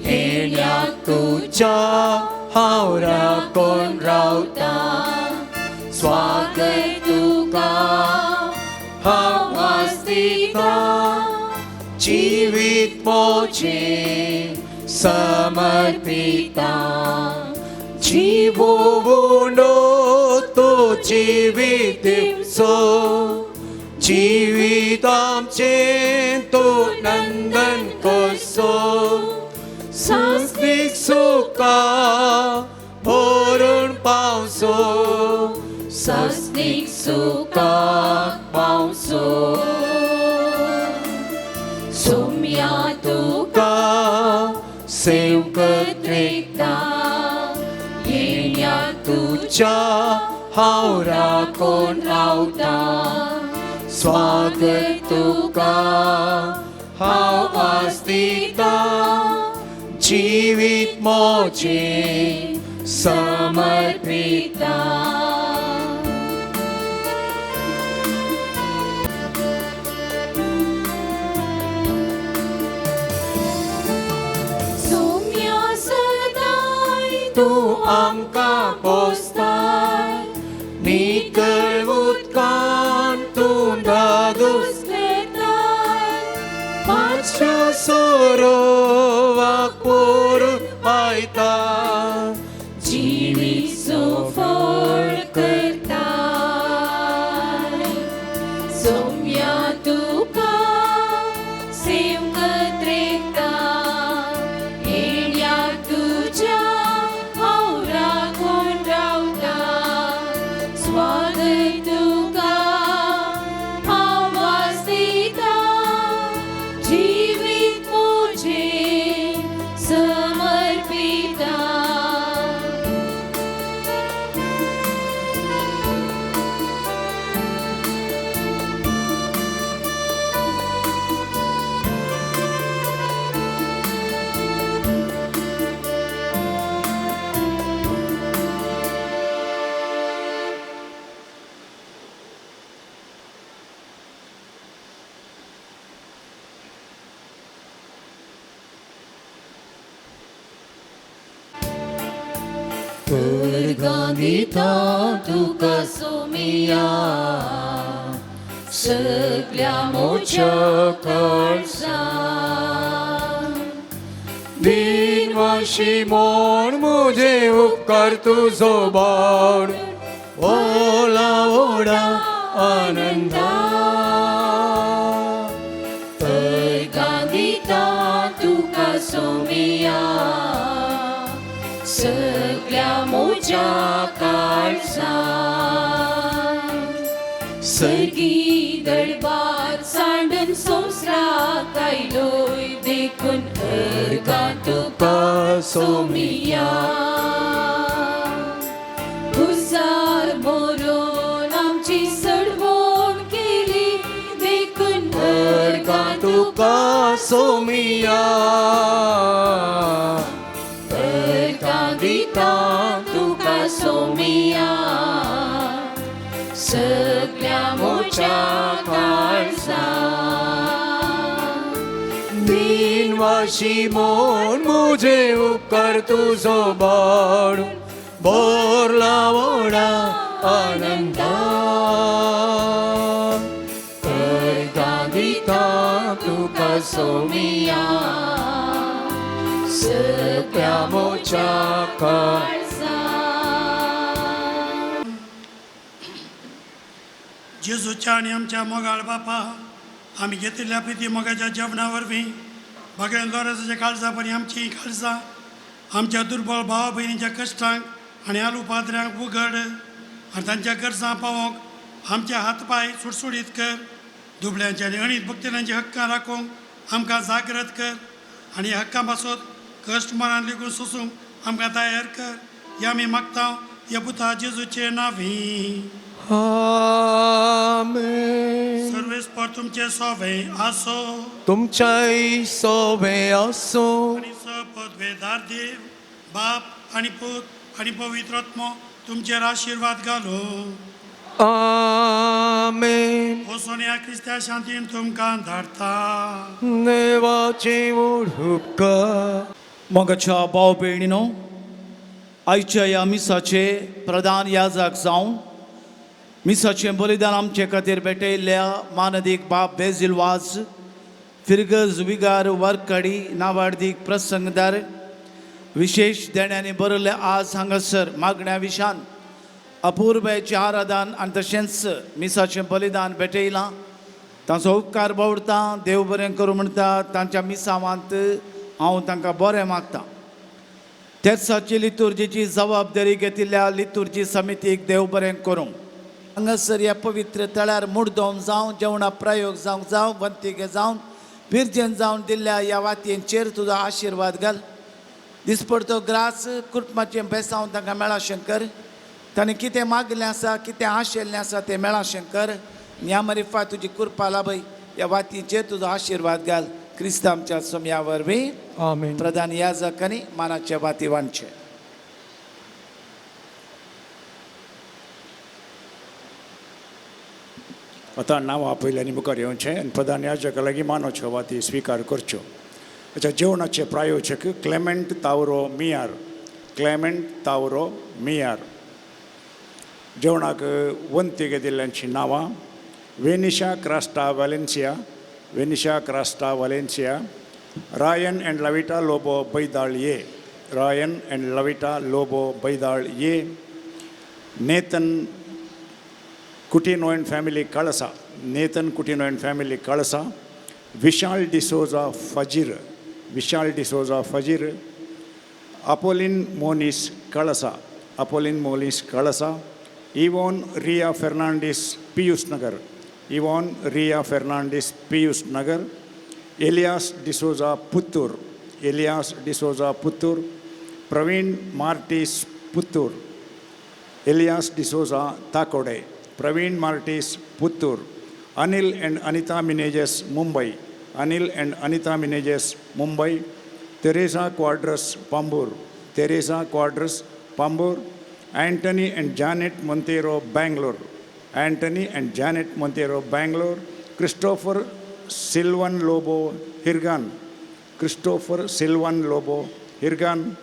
येण्या तुज्या हांव राखून रावता स्वागत तुका हांव आस दिता जिवीत म्हजें समर्पिता जिवोवणो तो जिवीत दिवचो जिवीत आमचें तो नंदन कसो संस्तीक सुखा भरून पावसो सस्तीक सुखाक पावसो. सोम्या तुका तुका सेवकत एकता येण्या तुज्या हांव राखून रावता स्वागत तुका हांव आस दिता जिवीत म्हजें समर्पिता. सोम्या सदाय तूं आमकां पोसताय नितळ उदकान तूं धादोस पांचव्या सोरोवाक पोरून पायता जिवीत सुफळ करता. सोम्या तुका सेवकत रेखता येण्या तुज्या हांव राखून रावता स्वागत तुका हांव वास दिता जिवीत म्हजें अर्गां दिता तुका सोमिया सगल्या मोच्या काळजान दिनवाशी म्हूण मुजे उपकार तुजो बाण ओला ओडा आनंदा अर्गां दिता तुका सोमिया सगल्या मोच्या काळजान सर्गी दरबार सांडून संवसाराक आयलोय देखून अर्गां तुका सोमिया खुर्सार मरून आमची सडवण केली देखून अर्गां तुका सोमिया अर्गां दिता तुका सोमिया सगल्या मोच्या काळजान दिनवाशी म्हूण मुजे उपकार तुजो बाण बोरला वोडा आनंदा अर्गां दिता तुका सोमिया सगल्या मोच्या काळजान जेजूच्या आनी आमच्या मोगाळ बापा आमी घेतिल्ल्या प्रिती मोगाच्या जेवणा वरवीं भगवें लोरेसाच्या काळजा परी आमची काळजां आमच्या दुर्बळ भावा भयणीच्या कश्टांक आनी आलू पाद्र्यांक उगड आनी तांच्या गरजां पावोवंक आमचे हात पांय सुडसुडीत कर दुबळ्यांच्या आनी अणीत भक्तिल्यांची हक्कां राखूंक आमकां जागृत कर आनी ह्या हक्कां पासत कश्ट मरान लेगून सोसूंक आमकां तयार कर ह्या आमी मागता ह्या पुता जेजूचे नांवी. आमेन. सर्वेस्पर तुमचे सोवे आसो. तुमच्याय सोवे आसूं. आनी पदवेदार देव बाप आनी पूत आनी पवित्र आत्मो तुमचेर आशिर्वाद घालू. आमेन. वचून ह्या क्रिस्त्या शांतीन तुमकां धाडटा. देवाचे व्हड उपकार. मोगाच्या भाव भयणीनो, आयच्या ह्या मिसाचे प्रधान याजक जावन मिसाचें बलिदान आमचे खातीर भेटयल्ल्या मानदीक बाब बेजील वाज, फिरगज विगार वारकडी, नावार्दीक प्रसंगदार, विशेश देण्यांनी बरयल्ले आज हांगासर मागण्या विशान अपुर्बायेचें आराधन आनी तशेंच मिसाचें बलिदान भेटयलां तांचो उपकार बावडता. देव बरें करूं म्हणटा. तांच्या मिसावांत हांव तांकां बरें मागता. तेर्साची लितुर्जीची जबाबदारी घेतिल्ल्या लितुर्जी समितीक देव बरें करूं. हांगासर ह्या पवित्र तळ्यार मुडदोम जावं, जेवणा प्रयोग जावंक जावं, वंतिगे जावन पिर्जेन जावन दिल्ल्या ह्या वातयेंचेर तुजो आशिर्वाद घाल. दिसपडतो ग्रास कुटुंबाचें बेसांव तांकां मेळा शंकर. ताणें कितें मागलें आसा, कितें आशिल्लें आसा तें मेळा शंकर. ह्या मरिफा तुजी कृपा लाभय. ह्या वातीचेर तुजो आशिर्वाद घाल. क्रिस्त आमच्या सोमया वरवीं. आमेन. प्रधान याजकांनी मानाचे वाती वांटचे. आतां नांव आपयलें आनी मुखार येवचें आनी प्रधान याजका लागीं मानोच्यो वाती स्विकार करच्यो. अच्छा, जेवणाचे प्रायोजक क्लेमेंट तावरो मियार, क्लेमेंट तावरो मियार. जेवणाक वंती घेतिल्ल्यांची नांवां Venisha Crasta Valencia, Venisha Crasta Valencia, Rayan and Lavita Lobo Baidal A, Rayan and Lavita Lobo Baidal A, Nathan Coutinho and family Kalasa, Nathan Coutinho and family Kalasa, Vishal D'Souza Fajir, Vishal D'Souza Fajir, Apollin Moniz Kalasa, Apollin Moniz Kalasa, Yvonne Riya Fernandes Pius Nagar, Yvonne Riya Fernandes Pius Nagar, Elias D'Souza Puttur, Elias D'Souza Puttur, Praveen Martis Puttur, Elias D'Souza Takode, Praveen Martis Puttur, Anil and Anita Menezes Mumbai, Anil and Anita Menezes Mumbai, Teresa Quadras Pambur, Teresa Quadras Pambur, Antony and Janet Monteiro Bangalore, Antony and Janet Monteiro Bangalore, Christopher Sylvan Lobo Hirgan, Christopher Sylvan Lobo Hirgan.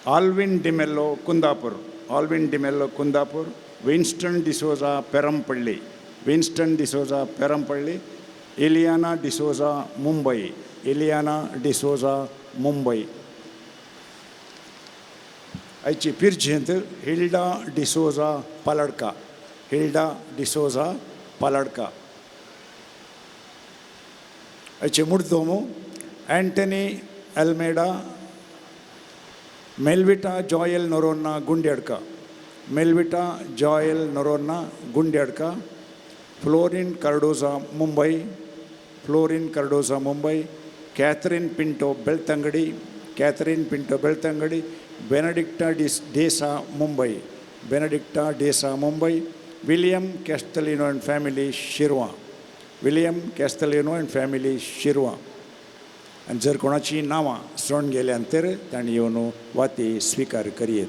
Alvin D'Mello Kundapur, Alvin D'Mello Kundapur, Winston D'Souza Perampalli, Winston D'Souza Perampalli, Ileana D'Souza Mumbai, Ileana D'Souza Mumbai. आयची पिरजेंत Hilda D'Souza Paladka, Hilda D'Souza Paladka. आयचे मुर्दोमो Antony Almeida, Melvita Joel Noronha Gundadka, Melvita Joel Noronha Gundadka, Florin Cardoza Mumbai, Florin Cardoza Mumbai, Catherine Pinto Belthangady, Catherine Pinto Belthangady, Benedicta D'Sa Mumbai, Benedicta D'Sa Mumbai, William Castelino and family Shirva, William Castelino and family Shirva. आनी जर कोणाची नांवां सण गेल्यान तर तांणी येवन वाती स्विकार करयेत.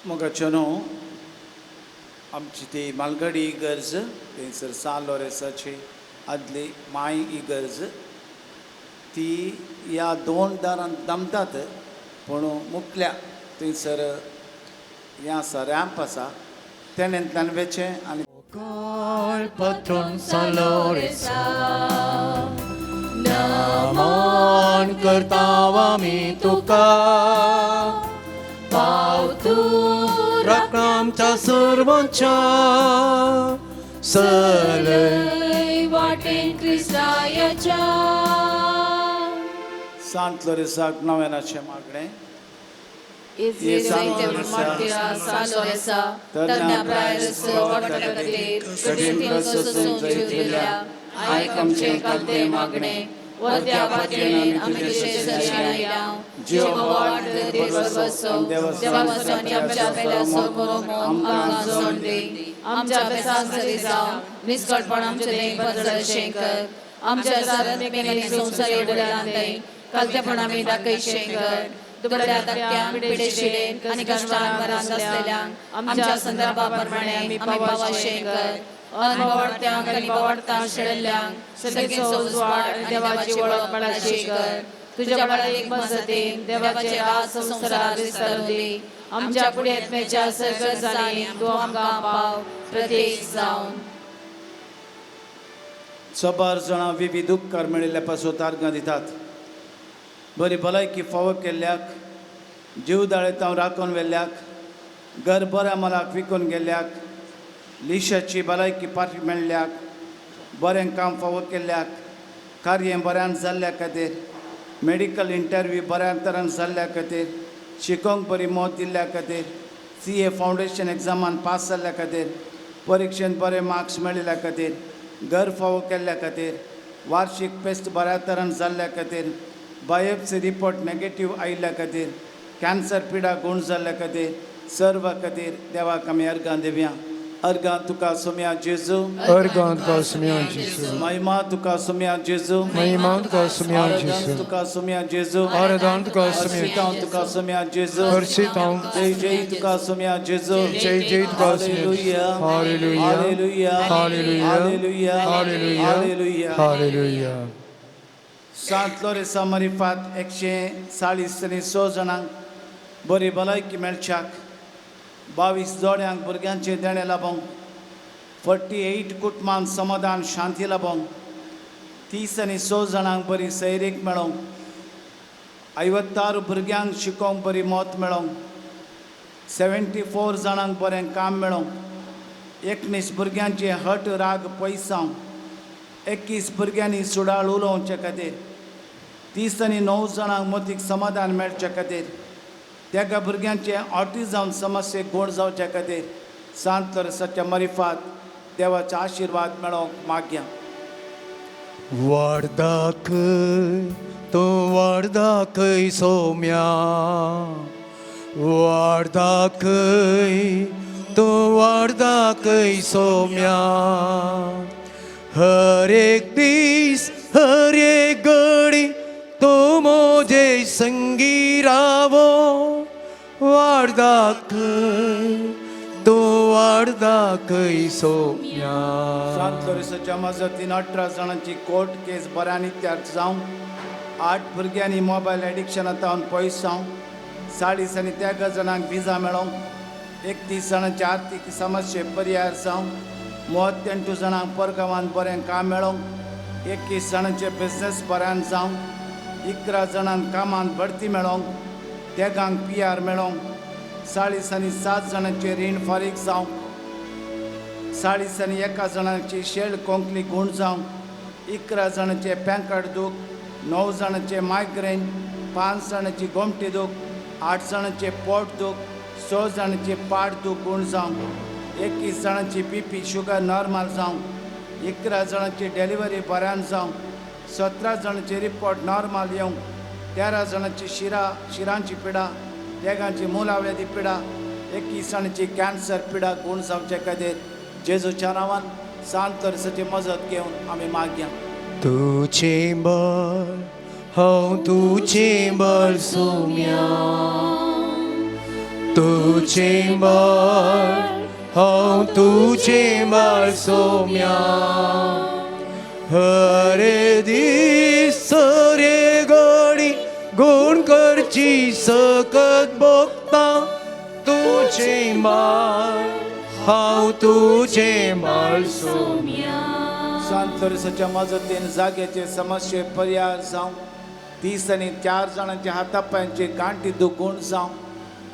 मोगाच्यो न्हू, आमची ती मालगडी इगर्ज थंयसर सान लोरेसाची आदली माय इगर्ज ती ह्या दोन दारांत दमतात, पूण मुखल्या थंयसर हें आसा, रॅम्प आसा, तेणेंतल्यान वेचें आनी Patron San Lorenzo, नमन करता आमी तुका, पाव तूं राखण आमच्या सर्वांच्या, चलय वाटेन क्रिस्ताच्या. सांत लोरेसाक नव्यानाचें मागणें. आयक आमचें कालतें मागणें, वर्त्या वाटेन आमी तुजे सरशीं आयल्या, जीव वाट देवासो आनी आमच्या पेल्याचो आमकां जोड दी, आमच्या पेसांक जावं निस्कटपण आमचें दें बदलशें कर, आमच्या सारत्मेक आनी संवसारी उडलांत कालतेपण आमी दाखयशें कर, दुबळ्या धाकट्यांक पिडेशिडेन आनी कश्टान मरान आसलेल्यांक आमच्या संदर्भा प्रमाणे आमी पावाशें कर, अनवाडत्यांक आनी बावाडतां शेळिल्ल्यांक सगळींचो उजवाड आनी देवाची वळख मेळाशी कर, तुज्या बळाक मजतीन देवाचे राज संवसारार विस्तारून दी, आमच्या पुण्यात्म्याच्या सरगर्जांनी तूं आमकां पाव प्रत्येक जावन. सबार जाणां विविध उपकार मेळिल्ल्या पासून तारगां दितात. बरी भलायकी फावो केल्ल्याक, जीव दाळेतांव राखून व्हेल्ल्याक, घर बऱ्या मालाक विकून गेल्ल्याक, लिशाची भलायकी पाठी मेळ्ळ्याक, बरें काम फावो केल्ल्याक, कार्य बऱ्यान जाल्ल्या खातीर, मेडिकल इंटरव्यू बऱ्या तरान जाल्ल्या खातीर, शिकोवंक बरी मत दिल्ल्या खातीर, CA foundation एग्जामान पास जाल्ल्या खातीर, परिक्षेंत बरे मार्क्स मेळिल्ल्या खातीर, घर फावो केल्ल्या खातीर, वार्षीक पेस्ट बऱ्या तरान जाल्ल्या खातीर, बायोप्सी रिपोर्ट नेगेटीव आयिल्ल्या खातीर, कॅन्सर पिडा गूण जाल्ल्या खातीर, सर्व खातीर देवाक आमी अर्गां दिवया. अर्गां तुका सोम्या जेजू, अर्गां तुका सोम्या जेजू, महिमा तुका सोम्या जेजू, महिमा तुका सोम्या जेजू, तुका सोम्या जेजू, आराधन तुका सोम्या, हर्षितांव तुका सोम्या जेजू, हर्षितांव, जय जय तुका सोम्या जेजू, जय जय तुका Saumya. Hallelujah, hallelujah, hallelujah, hallelujah, hallelujah, hallelujah, hallelujah. Sant लोरेसा मरिफात 140 आनी 6 जाणांक बरी भलायकी मेळच्याक, 22 जोड्यांक भुरग्यांचें देणें लाबोवंक, 48 कुटुंबांक समाधान शांती लाबोवंक, 30 आनी 6 जाणांक बरी सैरीक मेळोवंक, 56 भुरग्यांक शिकोवंक बरी मत मेळोवंक, 74 जाणांक बरें काम मेळोवंक, 19 भुरग्यांचे हट राग पयसावंक, 21 भुरग्यांनी सुडाळ उलोवचे खातीर, 30 आनी 9 जाणांक मतीक समाधान मेळचे खातीर, त्या भुरग्यांचे ऑटिझम समस्येक गोड जावचे खातीर सांत लोरेसाच्या मरिफात देवाचो आशिर्वाद मेळोवंक मागया. वाट दाखय तूं वाट दाखय सोम्या, वाट दाखय तूं वाट दाखय सोम्या, हर एक दीस हर एक घडी तूं म्हजे संगी रावो, वाट दाखय तूं वाट दाखय सोम्या. सांत लोरेसाच्या मजतीन 18 जाणांची कोर्ट केस बऱ्यान इत्यार्थ जावं, 8 भुरग्यांनी मोबायल एडिक्शनांत पयस जावं, 40 आनी 13 जाणांक विजा मेळोंक, 31 जाणांची आर्थीक समस्ये पर्याय जावं, 38 जाणांक परगांवांत बरें काम मेळोंक, 21 जाणांचे बिजनेस बऱ्यान जावं, 11 जाणांक कामांत भरती मेळोंक, 13 PR मेळोंक, 40 आनी 7 जाणांचे रीण फारीक जावं, 40 आनी 1 जाणांची शेळ कोंकली गूण जावं, 11 जाणांचे पँकट दूख, 9 जाणांचे मायग्रेन, 5 जाणांची गोमटी दूख, 8 जाणांचे पोट दूख, 6 जाणांची पाट दूख गूण जावं, 21 जाणांची BP sugar normal जावं, 11 जाणांची डिलिव्हरी बऱ्यान जावं, 17 जाणांचे रिपोर्ट नॉर्मल येवंक, 13 जाणांची शिरांची पिडा, 13 मुलाव्याधी पिडा, 21 जाणांची कॅन्सर पिडा गूण जावचे खातीर जेजूच्या नांवान सांत लोरेसाची मजत घेवन आमी मागया. तुझे बळ हांव तुझे बळ सोम्या, तुझे बळ हांव तुझे बळ सोम्या. हरे दीस हरे घडी गुण करची सकत भोगता, तुझे बळ हांव तुझे बळ सोम्या. सांत लोरेसाच्या मजतीन जाग्याचे समस्ये पर्याय जावं, 30 आनी 4 जाणांच्या हातापायांची गांठी दुखून जावं,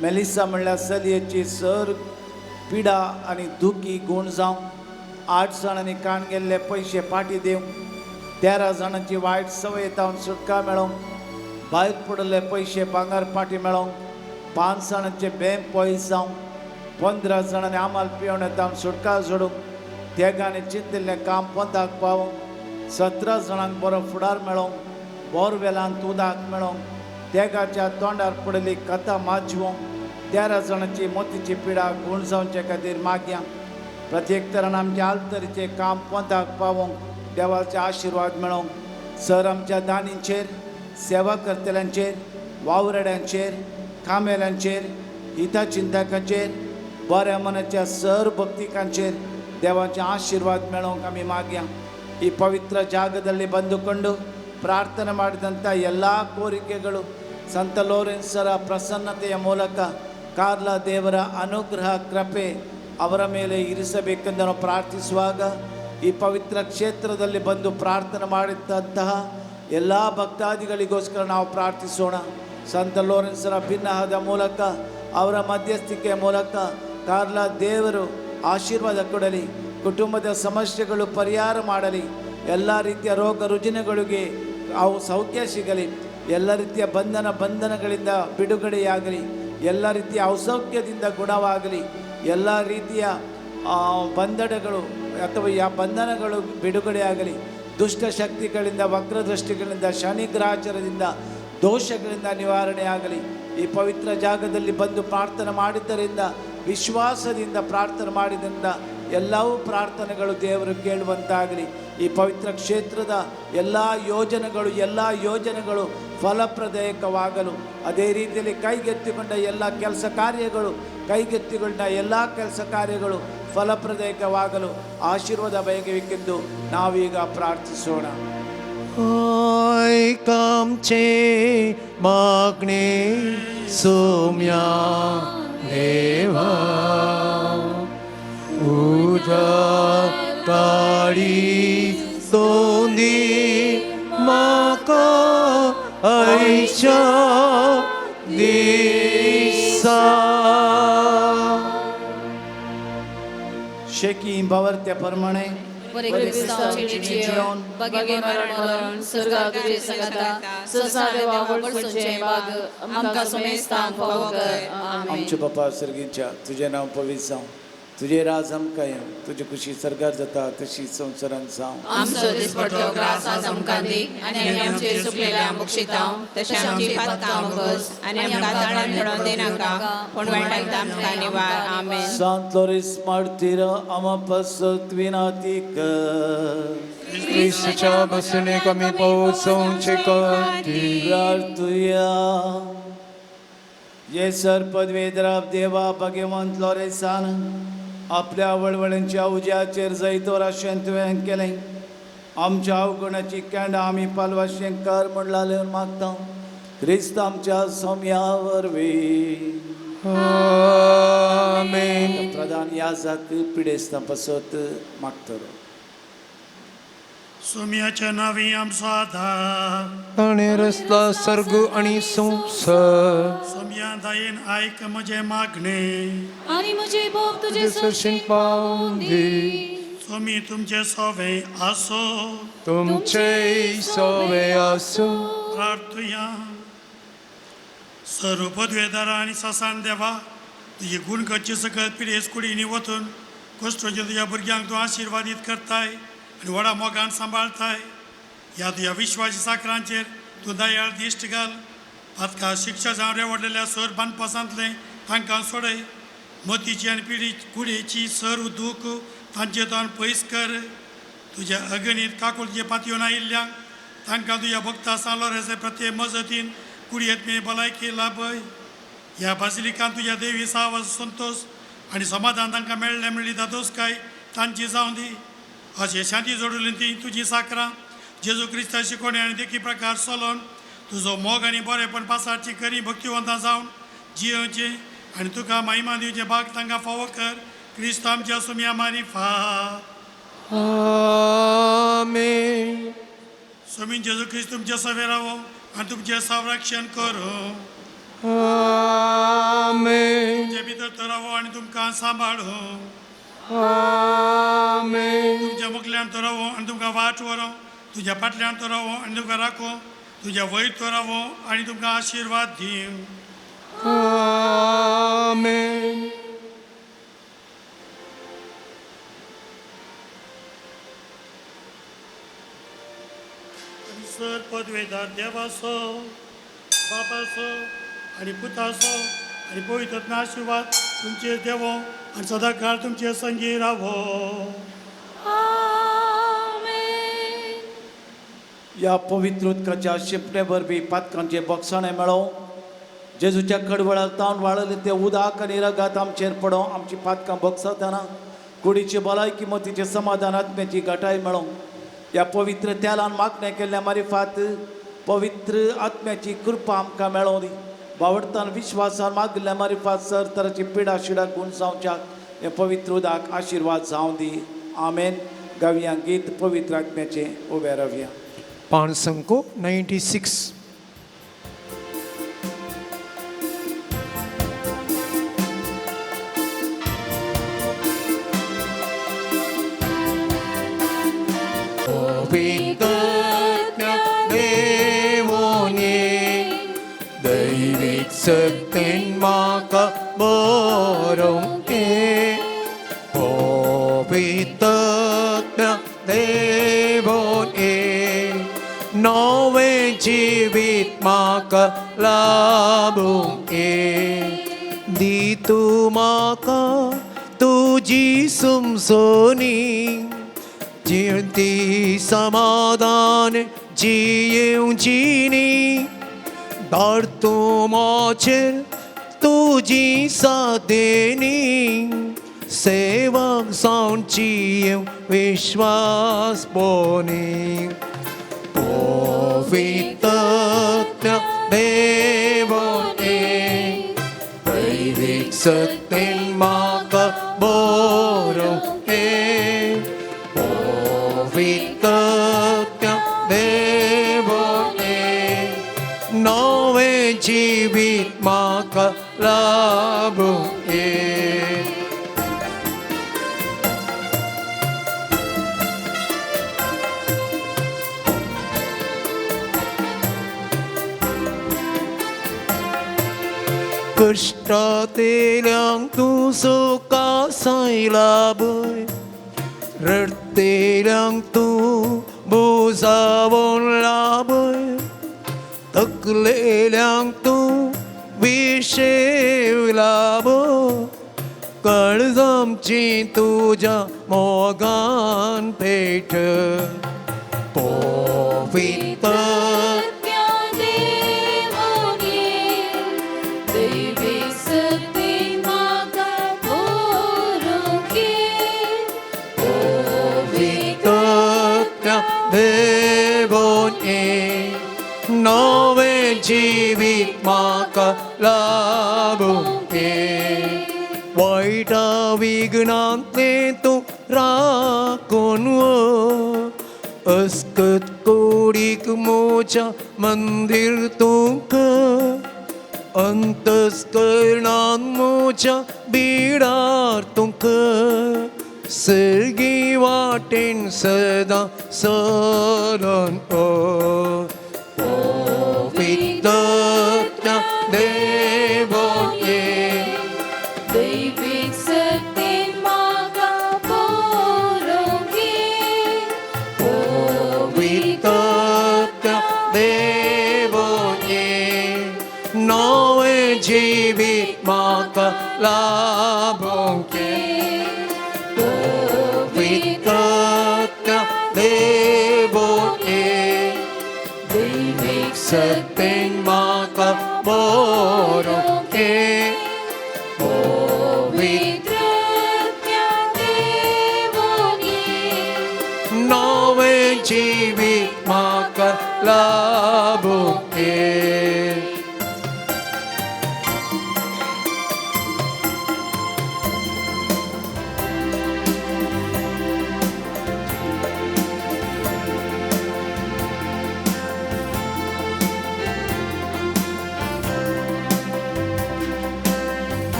मेलिसा म्हणल्यार चलयेची सर पिडा आनी दुखी गूण जावं, 8 जाणांनी काण गेल्ले पयशे फाटी दिवंक, 13 जाणांची वायट संवय तावन सुटका मेळोंक, भायर पडिल्ले पयशे भांगर फाटी मेळोंक, 5 जाणांचे बेम पयस जावं, 15 जाणांनी आमाल पिवण तावन सुटका जोडूंक, तेगांनी चिंतिल्लें काम पोंताक पावोंक, 17 जाणांक बरो फुडार मेळोंक, बोरवेलांत उदक मेळोंक, तेगाच्या तोंडार पडिल्ली कथा माजवोंक, 13 जाणांची मोतीची पिडा गूण जावचे खातीर मागया. प्रत्येक तरान आमच्या आलतरीचें काम पोंताक पावोंक देवाचे आशिर्वाद मेळोंक. सर आमच्या दानींचेर, सेवा करतल्यांचेर, वावराड्यांचेर, कामेल्यांचेर, हितचिंतकांचेर, बऱ्या मनाच्या सर भक्तिकांचेर ದೇವಾಂಚ ಆಶೀರ್ವಾದ ಮೇಳೋಂಕ ಆಮಿ ಮಾಗ್ಯ. ಈ ಪವಿತ್ರ ಜಾಗದಲ್ಲಿ ಬಂದುಕೊಂಡು ಪ್ರಾರ್ಥನೆ ಮಾಡಿದಂಥ ಎಲ್ಲ ಕೋರಿಕೆಗಳು ಸಂತ ಲೋರೆನ್ಸರ ಪ್ರಸನ್ನತೆಯ ಮೂಲಕ ಕಾರ್ಲ ದೇವರ ಅನುಗ್ರಹ ಕೃಪೆ ಅವರ ಮೇಲೆ ಇರಿಸಬೇಕೆಂದು ನಾವು ಪ್ರಾರ್ಥಿಸುವಾಗ ಈ ಪವಿತ್ರ ಕ್ಷೇತ್ರದಲ್ಲಿ ಬಂದು ಪ್ರಾರ್ಥನೆ ಮಾಡಿದಂತಹ ಎಲ್ಲ ಭಕ್ತಾದಿಗಳಿಗೋಸ್ಕರ ನಾವು ಪ್ರಾರ್ಥಿಸೋಣ. ಸಂತ ಲೋರೆನ್ಸರ ಭಿನ್ನಹದ ಮೂಲಕ, ಅವರ ಮಧ್ಯಸ್ಥಿಕೆಯ ಮೂಲಕ ಕಾರ್ಲ ದೇವರು ಆಶೀರ್ವಾದ ಕೊಡಲಿ, ಕುಟುಂಬದ ಸಮಸ್ಯೆಗಳು ಪರಿಹಾರ ಮಾಡಲಿ, ಎಲ್ಲ ರೀತಿಯ ರೋಗ ರುಜಿನಗಳಿಗೆ ಅವು ಸೌಖ್ಯ ಸಿಗಲಿ, ಎಲ್ಲ ರೀತಿಯ ಬಂಧನಗಳಿಂದ ಬಿಡುಗಡೆಯಾಗಲಿ, ಎಲ್ಲ ರೀತಿಯ ಅಸೌಖ್ಯದಿಂದ ಗುಣವಾಗಲಿ, ಎಲ್ಲ ರೀತಿಯ ಬಂಧನಗಳು ಅಥವಾ ಬಂಧನಗಳು ಬಿಡುಗಡೆಯಾಗಲಿ, ದುಷ್ಟ ಶಕ್ತಿಗಳಿಂದ, ವಕ್ರದೃಷ್ಟಿಗಳಿಂದ, ಶನಿಗ್ರಹಚಾರದಿಂದ, ದೋಷಗಳಿಂದ ನಿವಾರಣೆಯಾಗಲಿ. ಈ ಪವಿತ್ರ ಜಾಗದಲ್ಲಿ ಬಂದು ಪ್ರಾರ್ಥನೆ ಮಾಡಿದ್ದರಿಂದ, ವಿಶ್ವಾಸದಿಂದ ಪ್ರಾರ್ಥನೆ ಮಾಡಿದ್ದರಿಂದ ಎಲ್ಲವೂ ಪ್ರಾರ್ಥನೆಗಳು ದೇವರು ಕೇಳುವಂತಾಗಲಿ. ಈ ಪವಿತ್ರ ಕ್ಷೇತ್ರದ ಎಲ್ಲ ಯೋಜನೆಗಳು ಫಲಪ್ರದಾಯಕವಾಗಲು, ಅದೇ ರೀತಿಯಲ್ಲಿ ಕೈಗೆತ್ತಿಕೊಂಡ ಎಲ್ಲ ಕೆಲಸ ಕಾರ್ಯಗಳು ಫಲಪ್ರದಾಯಕವಾಗಲು ಆಶೀರ್ವಾದ ಬಯಕಬೇಕೆಂದು ನಾವೀಗ ಪ್ರಾರ್ಥಿಸೋಣ. ಆಯ್ಕಾಂಚೆ ಮಾಗ್ನೆ ಸೌಮ್ಯ ದೇವಾ, ಉಜಾ ಕಾಡಿ ಸೋಂದಿ ಮಾಕಾ ಐಶಾ ದಿಸಾ. ಶೆಕಿ ಭಾವರ್ತ್ಯ ಪರಮಣೆ आमचे बापा सर्गीच्या, तुझे नाव पवित्र जावं, तुझे राज आमकां येवं, तुजी खुशी सर्गार जाता तशी संवसारांत जावं. आमचो दिसपट्टो ग्रास आज आमकां दी आनी आमचे चुकलेल्या बक्षितांव तशें आमची पातकां बस आनी आमकां ताणान पडोवन दिनाका, पूण वायटांत आमकां निवार. आमेन. सांत लोरीस मार्तीर आमा पासत विनाती कर, क्रिस्ताच्या बसणे कमी पोचोवचे खातीर प्रार्थुया. ये सर पदवेद्राब देवा भगवंत लोरेसान आपल्या वळवळ्यांच्या उज्याचेर जैतवर अशें तुवें केलें. आमच्या अवगुणाची कॅन्डां आमी पालवाशें कर म्हण लालेवन मागता क्रिस्त आमच्या सोम्या वरवीं. आमेन. प्रधान याजक पिडेस्तां पासत मागतलो. सोम्याच्या नांवी आमचो आधार. ताणें रचला सर्ग आनी संवसार. सोम्या दयेन आयक म्हजें मागणें. आनी म्हजी भोग तुजे तुजे सरशीं पावूं दी. सोमी तुमचें सोवें आसो. तुमचेय सोवे आसूं. प्रार्थुया. सर्व पदवेदारा आनी ससान देवा, तुजी गुण करची सकल पिडेस कुडींनी वचून कश्टोचे तुज्या भुरग्यांक तूं आशिर्वादीत करताय आनी व्हडा मोगान सांबाळताय. ह्या तुज्या विश्वासी साकरांचेर तूं दयाळ दिश्ट घाल. पातका शिक्षा जावन रेवडलेल्या सर बांदपासांतलें तांकां सोडय. मतीची आनी पिडी कुडीची सर्व दूख तांचे तावन पयस कर. तुज्या अगणीत काकुळचे पातयेवन आयिल्ल्यांक तांकां तुज्या भक्ता सांलोरेचे प्रत्येक मजतीन कुडयेत मे भलायकी लाभय. ह्या बासिलिकान तुज्या देवी सावस संतोश आनी समाधान तांकां मेळ्ळें म्हणली दादोसकाय तांची जावं दी. अशें शांती जोडुली ती तुजी साकरां जेजू क्रिस्ता शिकोवणी आनी देखी प्रकार चलोवन तुजो मोग आनी बरेपण पासारची करी भक्तिवंतां जावन जियेवचें आनी तुका महिमा दिवचें भाग तांकां फावो कर. क्रिस्त आमच्या सुमया मारिफात. आमेन. स्वामी जेजू क्रिस्त तुमचे सवे रावो आनी तुमचें संरक्षण करूं. आमेन. तुमचे भितर तो रावो आनी तुमकां सांबाळूं. आमेन. तुमच्या मुखल्यान तो रावो आनी तुमकां वाट व्हरो. तुज्या फाटल्यान तो रावो आनी तुमकां राखो. तुज्या वयर तो रावो आनी तुमकां आशिर्वाद दिवं. आमेन. सर पदवेदार देवाचो बापाचो आनी पुताचो आनी पवित्र आशिर्वाद तुमचेर देवो आनी सदांकाळ तुमचे संगी रावो. आमेन. ह्या पवित्र उदकाच्या शिंपणे वरवीं पातकांचे बोगसाणें मेळोवं. जेजूच्या कडवळाक तावन वाळले ते उदक आनी रगात आमचेर पडोवं. आमची पातकां बोगसतना कुडीची भलायकी मतीचें समाधान आत्म्याची घटाय मेळोवं. ह्या पवित्र तेलान मागणें केल्ल्या मारिफात पवित्र आत्म्याची कृपा आमकां मेळोवं दी. बावडतान विश्वासान मागिल्ल्या मारिफात सर तराची पिडा शिडा गुण जावच्याक हे पवित्र उदक आशिर्वाद जावं दी. आमेन. गावया गीत पवित्र आत्म्याचें उबें रावया. पाणसंको 96. दैवीक शक्तीन म्हाका बरोवंक पवित्र देवोन नवें जिवीत म्हाका लाभूंक दी तूं म्हाका तुजी समजणी जिवती समाधान जियेवची धाड तूं म्हाजेर तुजी सादेनी सेवक जावन जियेव विश्वास पोनी पवित्र देवोने दैवीक शक्तीन म्हाका बरोवंक पवित्र देवोने नवें जिवीत म्हाका लाभूं. कश्टांतल्यान तूं सुखासाय लाभय रडटेल्यांक तूं बुजावन लाभय तकलेल्यांक तूं विशेव लाभय कळजामची तुज्या मोगान पेट पवित्र देवी शक्तीन म्हाका बरोवंक. देवोन ये नवें जिवीत म्हाका लाभूंक ये वायटा विघ्नांतलें तूं राखून व्हर अस्कत कुडीक म्हज्या मंदीर तुका अंतस्करणान म्हज्या बिडार तुका सर्गी वाटेन सदां सरण ओ पवित्र देवो ये दैवीक शक्तीन म्हाका बरोवंक ये पवित्र देवो ये नवें जिवीत म्हाका लाभूंक ये पवित्र देवो ये दैवीक शक्तीन म्हाका बरोवंक ये पवित्र देवो ये नवें जिवीत म्हाका लाभूंक ये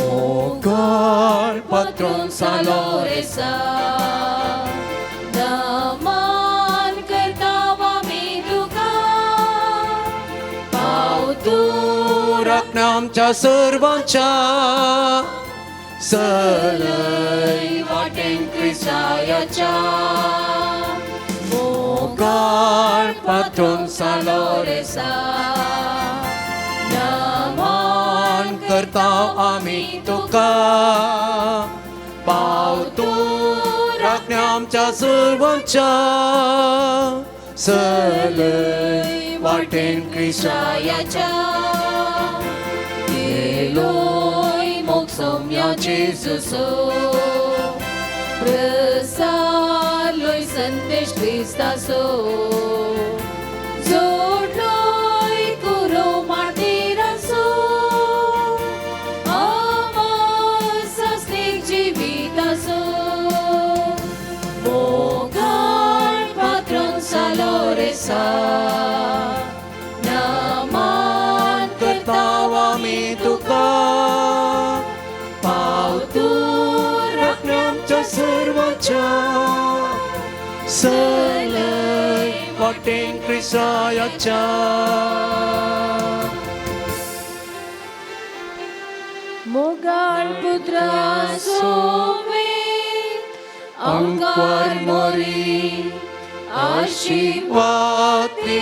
मोगाळ Patron Saloresa नमन करता आमी तुका पाव तूं राखणा आमच्या सर्वांच्या सलय वाटेन क्रिस्ताच्या मोगाळ पात्रोन सालोरेसा नमन करता आमी तुका पाव तूं राखण्या आमच्या सर्वांच्या सलय वाटेन क्रिस्ताच्या एलोय मोक्षम्या जेजूसो प्रसारलोय संदेश क्रिस्तासो जोडलोय कुरो मार्टिरासो अमर सस्नीक जिवितासो मोगाळ पात्रोन सालोरेसा नमन करता आमी तुका पाव तूं राखण्या आमच्या सर्वांच्या सलय वाटेन क्रिस्ताच्या मोगाळ पुत्रा सोमे अंकार मोरी आशीर्वाद वाती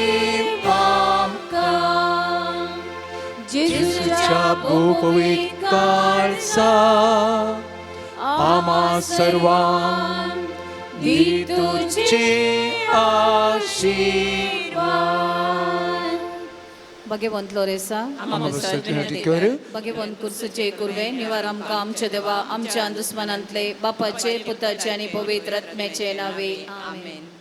आमकां जेजूच्या भोगवीत काळसा आम्हा सर्वांक दी तुझे आशीर्वाद भगवंत लोरेसा कर भगवंत कुर्सूचे कुर्वे निवार आमकां आमचे देवा आमच्या दुस्मनांतले बापाचे पुताचे आनी पवित्र आत्म्याचे नावे आमेन.